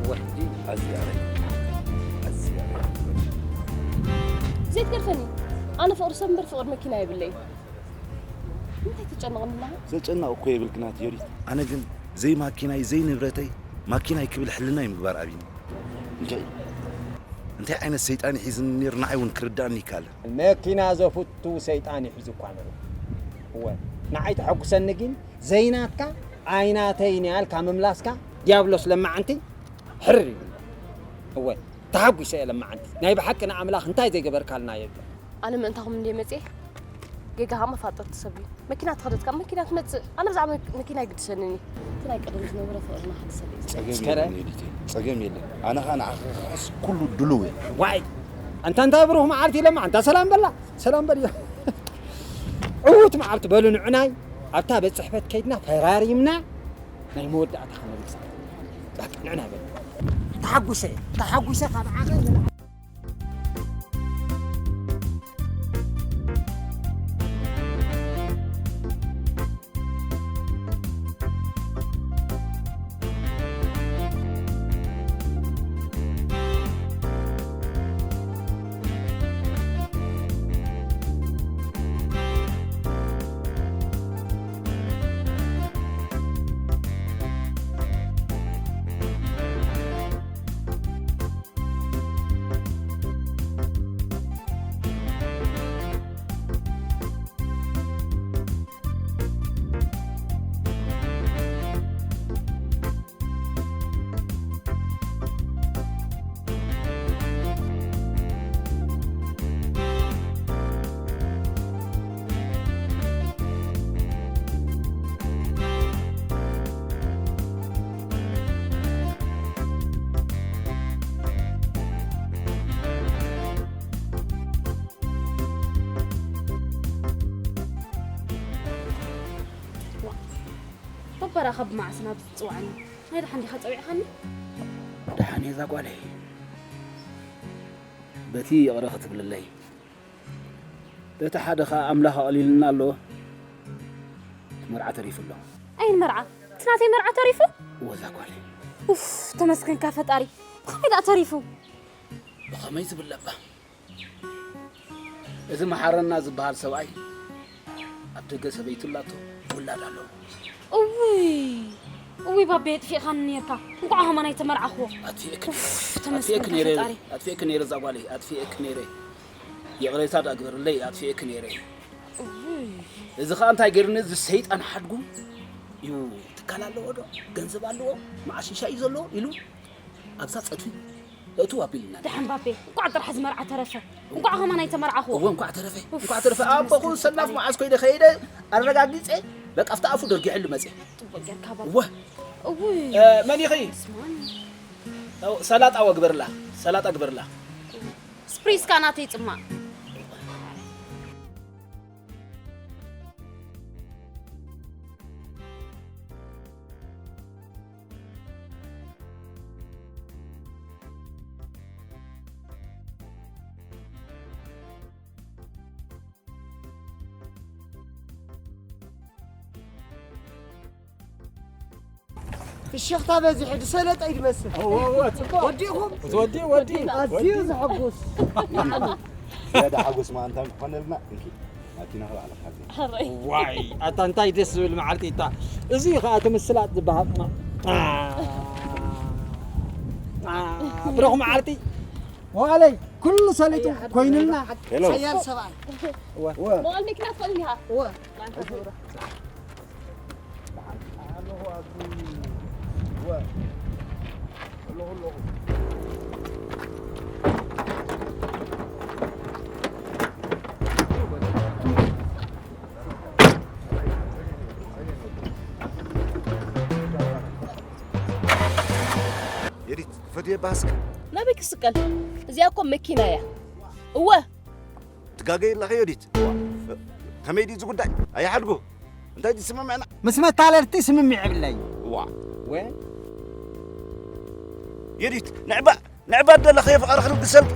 ወዲ ኣዝያ ኣረይ። ኣዝያ ኣረይ። ዘይትገርፈኒ። ኣነ ፍቕሪ ሰብ እምበር ፍቕሪ መኪና የብለይ። እንታይ ትጨነቕ ኣለኻ? ዘጨነቕ እኮ የብልክን ኣቲ ዮዲት። ኣነ ግን ዘይ ማኪናይ፣ ዘይ ንብረተይ፣ ማኪናይ ክብል ሕልናይ ምግባር ኣብይኒ። እንታይ? እንታይ ዓይነት ሰይጣን እዩ ሒዝኒ ነይሩ ንዓይ እውን ክርዳእኒ ይካለ። መኪና ዘፍቱ ሰይጣን እዩ ሒዙ እኳ ነይሩ። እወ፣ ንዓይ ተሐጉሰኒ ግን ዘይናትካ ኣይናተይን እያ ኢልካ ምምላስካ ዲያብሎስ ለማዓንቲ ሕርር ይብል። እወ፣ ተሓጒሰ እየ ለማዓንቲ። ናይ ብሓቂ ንኣምላኽ እንታይ ዘይገበርካልና የለን። ኣነ ምእንታኹም እንድየ መጽየ፣ ጌጋ ከኣ መፋጠርቲ ሰብ እዩ። መኪና ተኸደት ከኣ መኪና ትመጽእ። ኣነ ብዛዕባ መክ-፣ መኪና ኣይግድሰንን እዩ። እቲ ናይ ቀደም ዝነበረ ፍቕርና ክሕደሰለይ እዩ። ጸገም እስከረ? የለን ዮዲተይ፣ ጸገም የለን። ኣነ ኸኣ ንዓኺ ክሕስ ኩሉ ድሉው እየ። ዋይ! ኣንታ እንታይ ብሩኽ መዓልቲ ኢሎማ፣ ኣንታ ሰላም በላ፣ ሰላም በል። ዕዉት መዓልቲ በሉ ንዑናይ፣ ኣብታ ቤት ጽሕፈት ከይድና ፈራሪምና ናይ መወዳእታ ከነብልሳ። በቃ ንዑና በል። ተሓጉሰ፣ ተሓጉሰ ካብ ዓቐን ንላዕሊ። ባባ፣ ካብ መዓስ ናብ ዝጽውዓኒ? ናይ ደሓን ዲኻ ጸዊዕኻኒ? ደሓን እየ እዛ ጓለይ። በቲ ይቕረ ክትብልለይ፣ በቲ ሓደ ኸኣ ኣምላኽ ኣቕሊልና ኣሎ። እቲ መርዓ ተሪፉ ኣሎ። ኣየን መርዓ? እቲ ናተይ መርዓ ተሪፉ? እወ እዛ ጓለይ። ኡፍ፣ ተመስገንካ ፈጣሪ። ብኸመይ ደኣ ተሪፉ? ብኸመይ ዝብል እባ? እዚ መሓረና ዝበሃል ሰብኣይ ኣብ ደገ ሰበይቱ ኣላቶ፣ ውላድ ኣለዎ። እውይ፣ እውይ ባቤ፣ የጥፊእኻኒ ነርካ። እንቋዕ ኸማን ኣይተመርዓኽዎ። ኣጥፊእክ ነይረ፣ ኡፍ፣ ተመስገን ኣጥፊእክ ነይረ፣ ፈጣሪ። ኣጥፊእክ ነይረ፣ እዛ ጓለይ፣ ኣጥፊእክ ነይረ። ይቕሬታ ደኣ ግበርለይ፣ ኣጥፊእክ ነይረ። እውይ። እዚ ኸኣ እንታይ ገይሩኒ፣ እዚ ሰይጣን ሓድጉ እዩ፣ ትካል ኣለዎ ዶ፣ ገንዘብ ኣለዎ፣ መዓሽ ይሻይ እዩ ዘሎ ኢሉ ኣብዛ ጸድፊ እቱ ኣቢልና። ደሓን ባቤ፣ እንቋዕ ጥራሕ እዚ መርዓ ተረፈ። እንቋዕ ኸማን ኣይተመርዓኹ። እወ፣ እንቋዕ ተረፈ፣ ኡፍ፣ እንቋዕ ተረፈ። ኣቦኹ ተመስገን ሰናፍ ፈጣሪ። መዓስ ኮይደ ከይደ ኣረጋጊጸ፣ በቃ፣ ኣብቲ ኣፉ ደርጊሐሉ መጽየ። ጽቡቕ ጌርካ ባባ። እወ። እውይ። እ፣ መን ኢኺ? ስማኒ። እ፣ ሰላጣ ወግበርላ፣ ሰላጣ ግበርላ። ስፕሪስ ከኣ ናተይ ጽማቕ። ፍሽኽታ በዚሑ፣ ድሰለጠ እዩ ድመስል። እወ፣ እወ፣ ጽቡቕ። ወዲእኹም? እቲ ወዲ፣ ወዲ፣ ኣዝዩ ወዲ። ዘሐጉስ። ዝያዳ ሓጎስ መኣንታ ክኾነልና፣ እንኪ፣ ናቲና ክባዕልኻ። ሕራይ። ዋይ፣ ኣታ እንታይ ደስ ዝብል መዓልቲ እታ። እዚ ኸኣ እቲ ምስላጥ ዝበሃል። አ፣ አ፣ ብሩኽ መዓልቲ። ዋለይ፣ ኩሉ ሰሊጡ ኮይኑልና። ሄሎ። ሓያል ሰብኣይ። እወ። እወ። መዋል መኪና ትፈልጥ ኢኻ? እወ። መዓልቲ ትብሮ። ኣለኹ ኣብዚ፣ እወ። ኣለኹ፣ ኣለኹ። የዲት፣ ክፈትዮ ባስክ። ናበይ ክስቀል? እዚኣ እኮ መኪና እያ። እወ። ትጋገይ ኣለኺ የዲት። ከመይ ድዩ እዚ ጉዳይ? ኣይሓድጉ። እንታይ ድዩ ስምምዕና? ምስ መታለልቲ ስምምዕ የብለይ። ዋ። ወ- የዲት፣ ንዕባ፣ ንዕባ ደለኺ የፍቐርኺ ልግሰልኪ።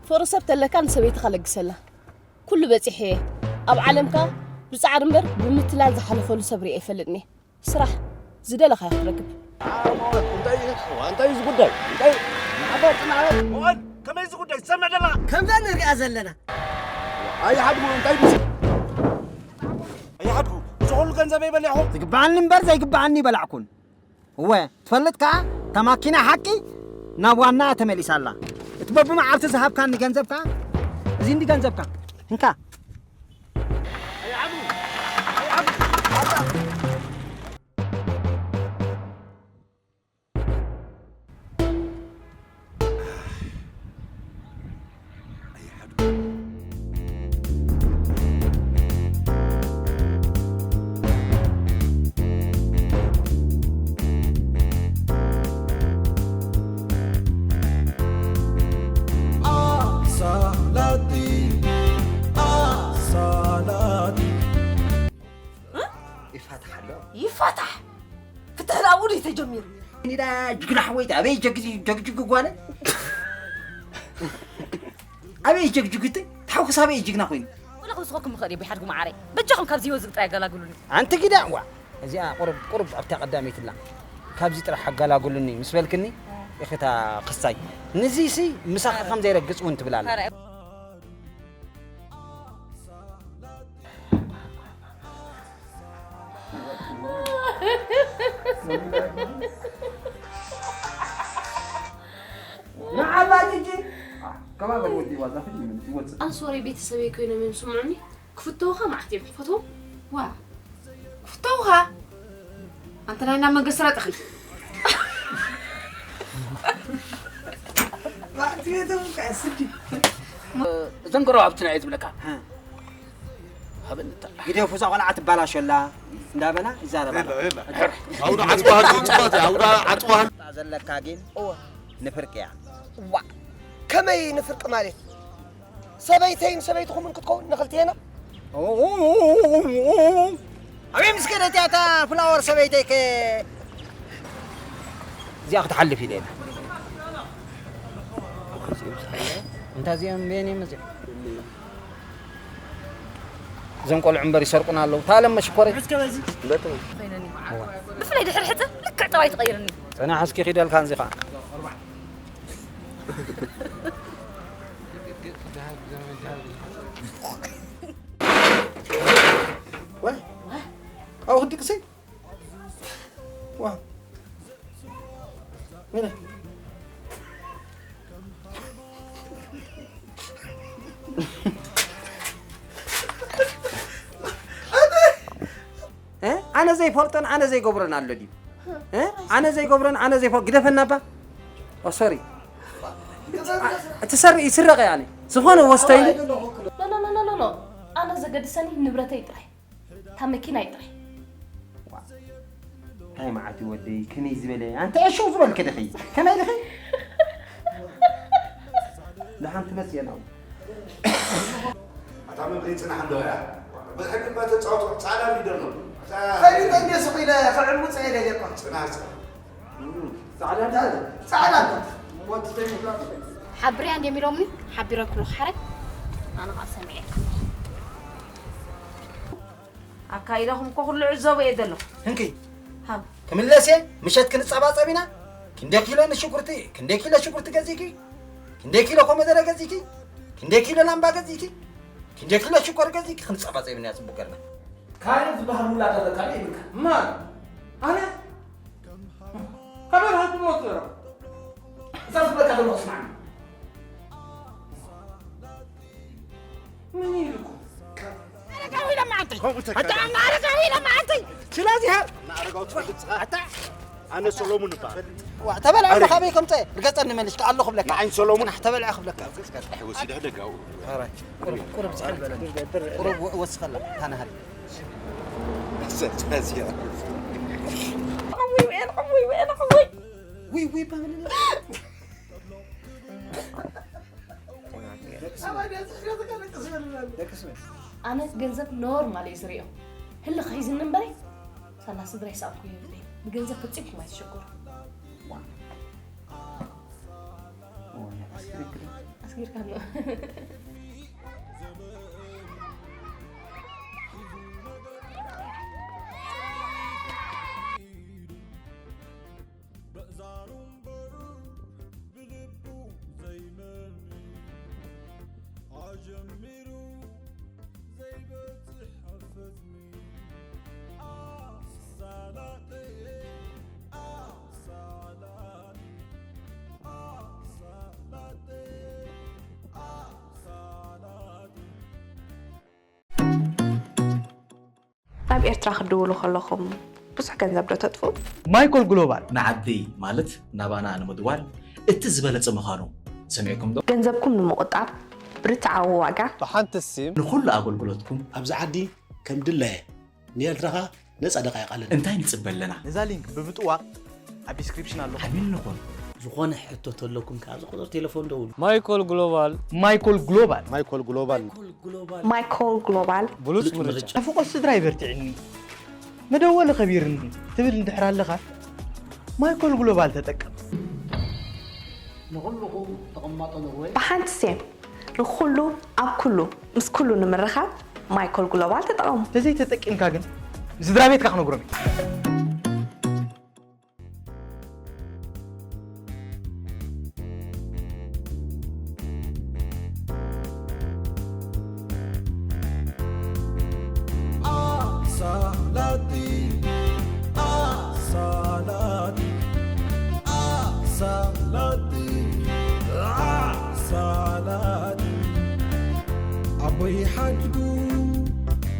ፍቕሪ ሰብ ተለካ ንሰበይትኻ ለግሰላ። ኩሉ በጺሐ እየ። ኣብ ዓለምካ ብጻዕሪ እምበር ብምትላል ዝሓለፈሉ ሰብ ርእየ ኣይፈልጥን እየ። ስራሕ፣ ዝደለኻዮ ክትረክብ። እንታይ እንታይ እዚ ጉዳይ እንታይ? ንዓባ ጽናዕ። እዋን ከመይ እዚ ጉዳይ ዝሰምዕ ደላ? ከምዛ ንሪኣ ዘለና። ኣይሓድጉ እንታይ ድዩ? ኣይሓድጉ እዚ ኩሉ ገንዘበይ በሊዕኹም? ዝግብኣኒ እምበር ዘይግብኣኒ ይበላዕኩን። እወ፣ ትፈልጥ ከኣ እታ ማኪና ሓቂ ናብ ዋና ተመሊሳ ኣላ። እቲ በብመዓልቱ ዝሃብካኒ ገንዘብ ከኣ እዚ እንዲ ገንዘብካ። እንካ። ኣሳላጢ፣ ኣሳላጢ። ይፋታሕ ኣሎ። ይፋታሕ። ፍትሕ ላብኡ ድዩ ተጀሚሩ? ኒዳ ጅግና ሓወይቲ፣ ኣበይ ጀግጂ-፣ ጀግጅግ ጓለ? ኣበይ ጀግጅግቲ? ተሓውክስ ኣበይ ጅግና ኮይኑ? ወላ ክውስኸኩም ይኽእል እዩ፣ ቢሓድጉ መዓረይ። በጃኹም ካብዚ ህይወት ጥራይ ኣገላግሉኒ። ኣንቲ ጊዳ፣ ዋ፣ እዚኣ ቁሩብ፣ ቁሩብ ኣብታ ቀዳመይትላ። ካብዚ ጥራሕ ኣገላግሉኒ ምስ በልክኒ፣ ኢኽታ ክሳይ። ንዚሲ ምሳኻ ከም ዘይረግጽ እውን ትብል ኣላ። ኧረ። ንዓላ ጂጂ። ከባበር ወዲ ዋዛ ፊልም ይወጽእ። ኣንሶሪ ቤተሰበይ ኮይኖም እዮም ስምዑኒ። ክፍተውኻ መዓት እዮም። ፈትዎም? ዋ፣ ክፍተውኻ? ኣንተ ናይ ናብ መንገድ ስራ ጠኺ። መዓት ቤቶም ከስዲ። እዘን ጎረባብትና እየ ዝብለካ። ሃ። ሃበኒ እታ። ግደፉ፣ እዛ ቆልዓ ትባላሾ ኣላ እንዳበላ ይዛረባ። የላ፣ የላ። ኣውዳ ዓጽዋሃሉ ጽፋት፣ ኣውዳ ዓጽዋሃሉ። ዘለካ ግን፣ እወ። ንፍርቂ እያ። ዋ፣ ከመይ ንፍርቂ ማለት? ሰበይተይን ሰበይትኹምን ክትከውን ንኽልቴና? ኣበይ ምስ ከደት እያ እታ ፍላወር ሰበይተይ ከ? እዚኣ ክትሓልፍ ኢለ እየ። እንታ እዚኦም መን እዮም እዚኦም? እዞም ቆልዑ እምበር ይሰርቁና ኣለዉ። ታለም መሽኮረይ። እስከ በዚ። ኮይነኒ። ብፍላይ ድሕሪ ሕጽ ልክዕ ጠባይ ትቐይርኒ። ጽናሕ እስኪ ኪደልካ እንዚኻ። ወይ፣ ኣብኡ ክድቅሰይ? ዋ። ምን? እ? ኣነ ዘይፈልጦን ኣነ ዘይገብሮን ኣሎ ድዩ? እ? ኣነ ዘይገብሮን ኣነ ዘይፈ-፣ ግደፈና እባ። ኦ፣ ሶሪ። አ-፣ ትሰር-፣ ይስረቕ እየ ኣነ። ዝኾነ ወስቶ ኢሉ። ሎ፣ ሎ፣ ሎ፣ ሎ፣ ሎ፣ ሎ። ኣነ ዘገድሰኒ ንብረተይ ጥራይ። እታ መኪናይ ጥራይ። እንታይ መዓት እዩ ወደይ፣ ከመይ ዝበለ፣ ኣንተ ዕሽው ዝበልክ ድኺ? ከመይ ድኺ? ደሓን ትመጽእ የላ። ኣታ መምህር ጽናሕ ኣለዋ እያ። ብድሕሪ ድማ ተጻወቱ፣ ጻዕዳ እንዲ ደሎ። ፈሊጠ እንደ ሱቕ ኢለ ክዕልሙ ጸየ ኢለ እኮ። ጽናሕ፣ ጽናሕ። ጻዕዳ እንደ፣ ጻዕዳ እንደ። ሞት ዘይምፍላጥ። ሓብርያ እንደ ሚሎምኒ፣ ሓቢረክሉ ሓረግ። ኣነ ኸኣ ሰሚዐ። ኣካይዳኹም እኮ ኩሉ ዕዘቡ እየ ዘለኹ። እንኪ። ሃብ። ክምለስ እየ፣ ምሸት ክንጸባጸብ ኢና። ክንደይ ኪሎ ንሽጉርቲ፣ ክንደይ ኪሎ ሽጉርቲ ገዚእኪ? ክንደይ ኪሎ ኮመደረ ገዚእኪ? ክንደይ ኪሎ ላምባ ገዚእኪ? ክንደይ ኪሎ ሽኮር ገዚእኪ? ክንጸባጸብ ኢና ጽቡቅ ገርና። ካልእ ዝበሃል ውላድ ኣለካ ዶ ይብልካ? ማን? ኣነ? ካበይ ረኺብኩሞ ትዘረብ? እዛ ዝብለካ ዘለኹ ስማዕኒ። ምን ኢልኩም? ኣረጋዊ ለማዓንተይ። ከምኡ ተካ-፣ ኣታ ኣረጋዊ ለማዓንተይ። ስለዚ ሃር-፣ ኣታ ኣነ ሰሎሙን እበሃል። ዋ፣ ተበልዐ ኣረ። ካበይ ከምፀ? ርገፀኒ መልሽ፣ ከኣሎ ክብለካ። ንዓይን ሰሎሙን። ናሕ ተበልዐ ክብለካ። ወሲደ ደጋው። ኣረ፣ ቁሩብ፣ ቁሩብ ዝሕል በለኒ። ቁሩብ ወ-፣ ወስኸላ፣ ታናህል። ስለዚ ሃር-፣ እውይ፣ ወይን፣ እውይ፣ ወይን፣ እውይ። ውይ፣ ኣነ ገንዘብ ኖርማል እየ ዝሪኦ። ህልኽ ሒዝኒ እምበሪ ሳላ ስድራ ይሰኣንኩ እየ ዝብል። ብገንዘብ ፈጺምኩም ኣይትሸገሩ። ኣስጊርካ ኣሎ። በእዛኑ እምበር ብልቡ ዘይመኒ ኣጀሚሩ ዘይበጽሕ ኣብ ፈጽሚ ኣሳላጠየ ኣሳላጢ ኣሳላጠየ ኣሳላጢ ናብ ኤርትራ ክትድውሉ ከለኹም ብዙሕ ገንዘብ ዶ ተጥፍኡ? ማይኮል ግሎባል ንዓዲ ማለት ናባና ንምድዋል እቲ ዝበለጸ ምዃኑ ሰሚዕኩም ዶ? ገንዘብኩም ንምቑጣብ ብርትዓዊ ዋጋ ብሓንቲ ሲም ንኹሉ ኣገልግሎትኩም ኣብዚ ዓዲ ከም ድላየ ንኤርትራ ከኣ ነጻ ደቃይቕ ኣለና። እንታይ ንጽበ ኣለና? ነዛ ሊንክ ብምጥዋቕ ኣብ ዲስክሪፕሽን ኣሎ። ዓሚል ንኹን። ዝኾነ ሕቶ ተለኩም ከኣ ኣብዚ ቁጽሪ ቴሌፎን ደውሉ። ማይኮል ግሎባል ማይኮል ግሎባል ማይኮል ግሎባል ማይኮል ግሎባል ብሉጽ ምርጫ። ናፍቖት ስድራ ይበርቲዕኒ መደወሊ ከቢርኒ ትብል እንድሕር ኣለኻ ማይኮል ግሎባል ተጠቀም። ንኹልኹም ተቐማጦ ኖርወይ ብሓንቲ ሴም ንኹሉ ኣብ ኩሉ ምስ ኩሉ ንምርኻብ ማይኮል ግሎባል ተጠቐሙ። ተዘይተጠቂምካ ግን ንስድራ ቤትካ ክነግሮም እዩ። ኣሳላጢ ኣሳላጢ ኣሳላጢ ኣሳላጢ ኣቦይ ሓድጉ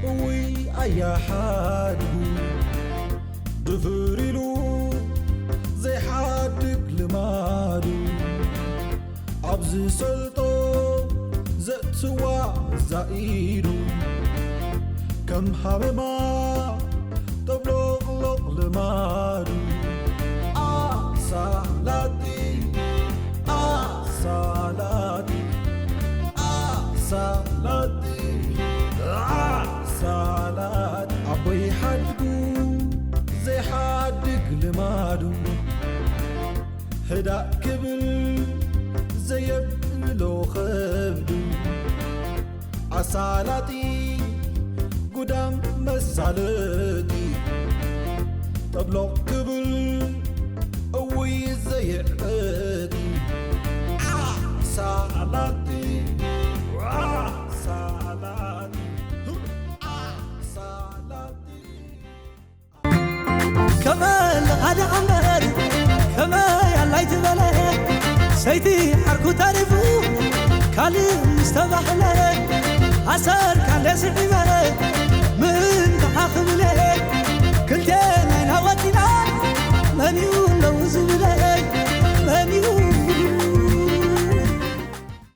እውይ ኣያ ሓድጉ ድፍር ኢሉ ዘይሓድግ ልማዱ ኣብ ዝሰልጦ ዘእትዋ ዛኢዱ ከም ሃመማ ጠብሎቕሎቕ ልማዱ ኣሳላጢ ኣሳላጢ ኣሳላጢ ኣሳላጢ ኣቦይ ሓድጉ ዘይሓድግ ልማዱ ህዳእ ክብል ዘየብሎ ኸብዱ ኣሳላጢ ጉዳም መሳለጢ ጠብሎቕ ክብል እውይ ዘየዕበጢ ኣሳላጢ ኣሳላጢ ኣሳላጢ ከመይ ለኻዲ ኣምበር ከመይ ኣላይ ዝበለ ሰይቲ ዓርኩ ተሪፉ ካልእ ምስ ተባህለ ኣሰርካ እንደ ስዒበ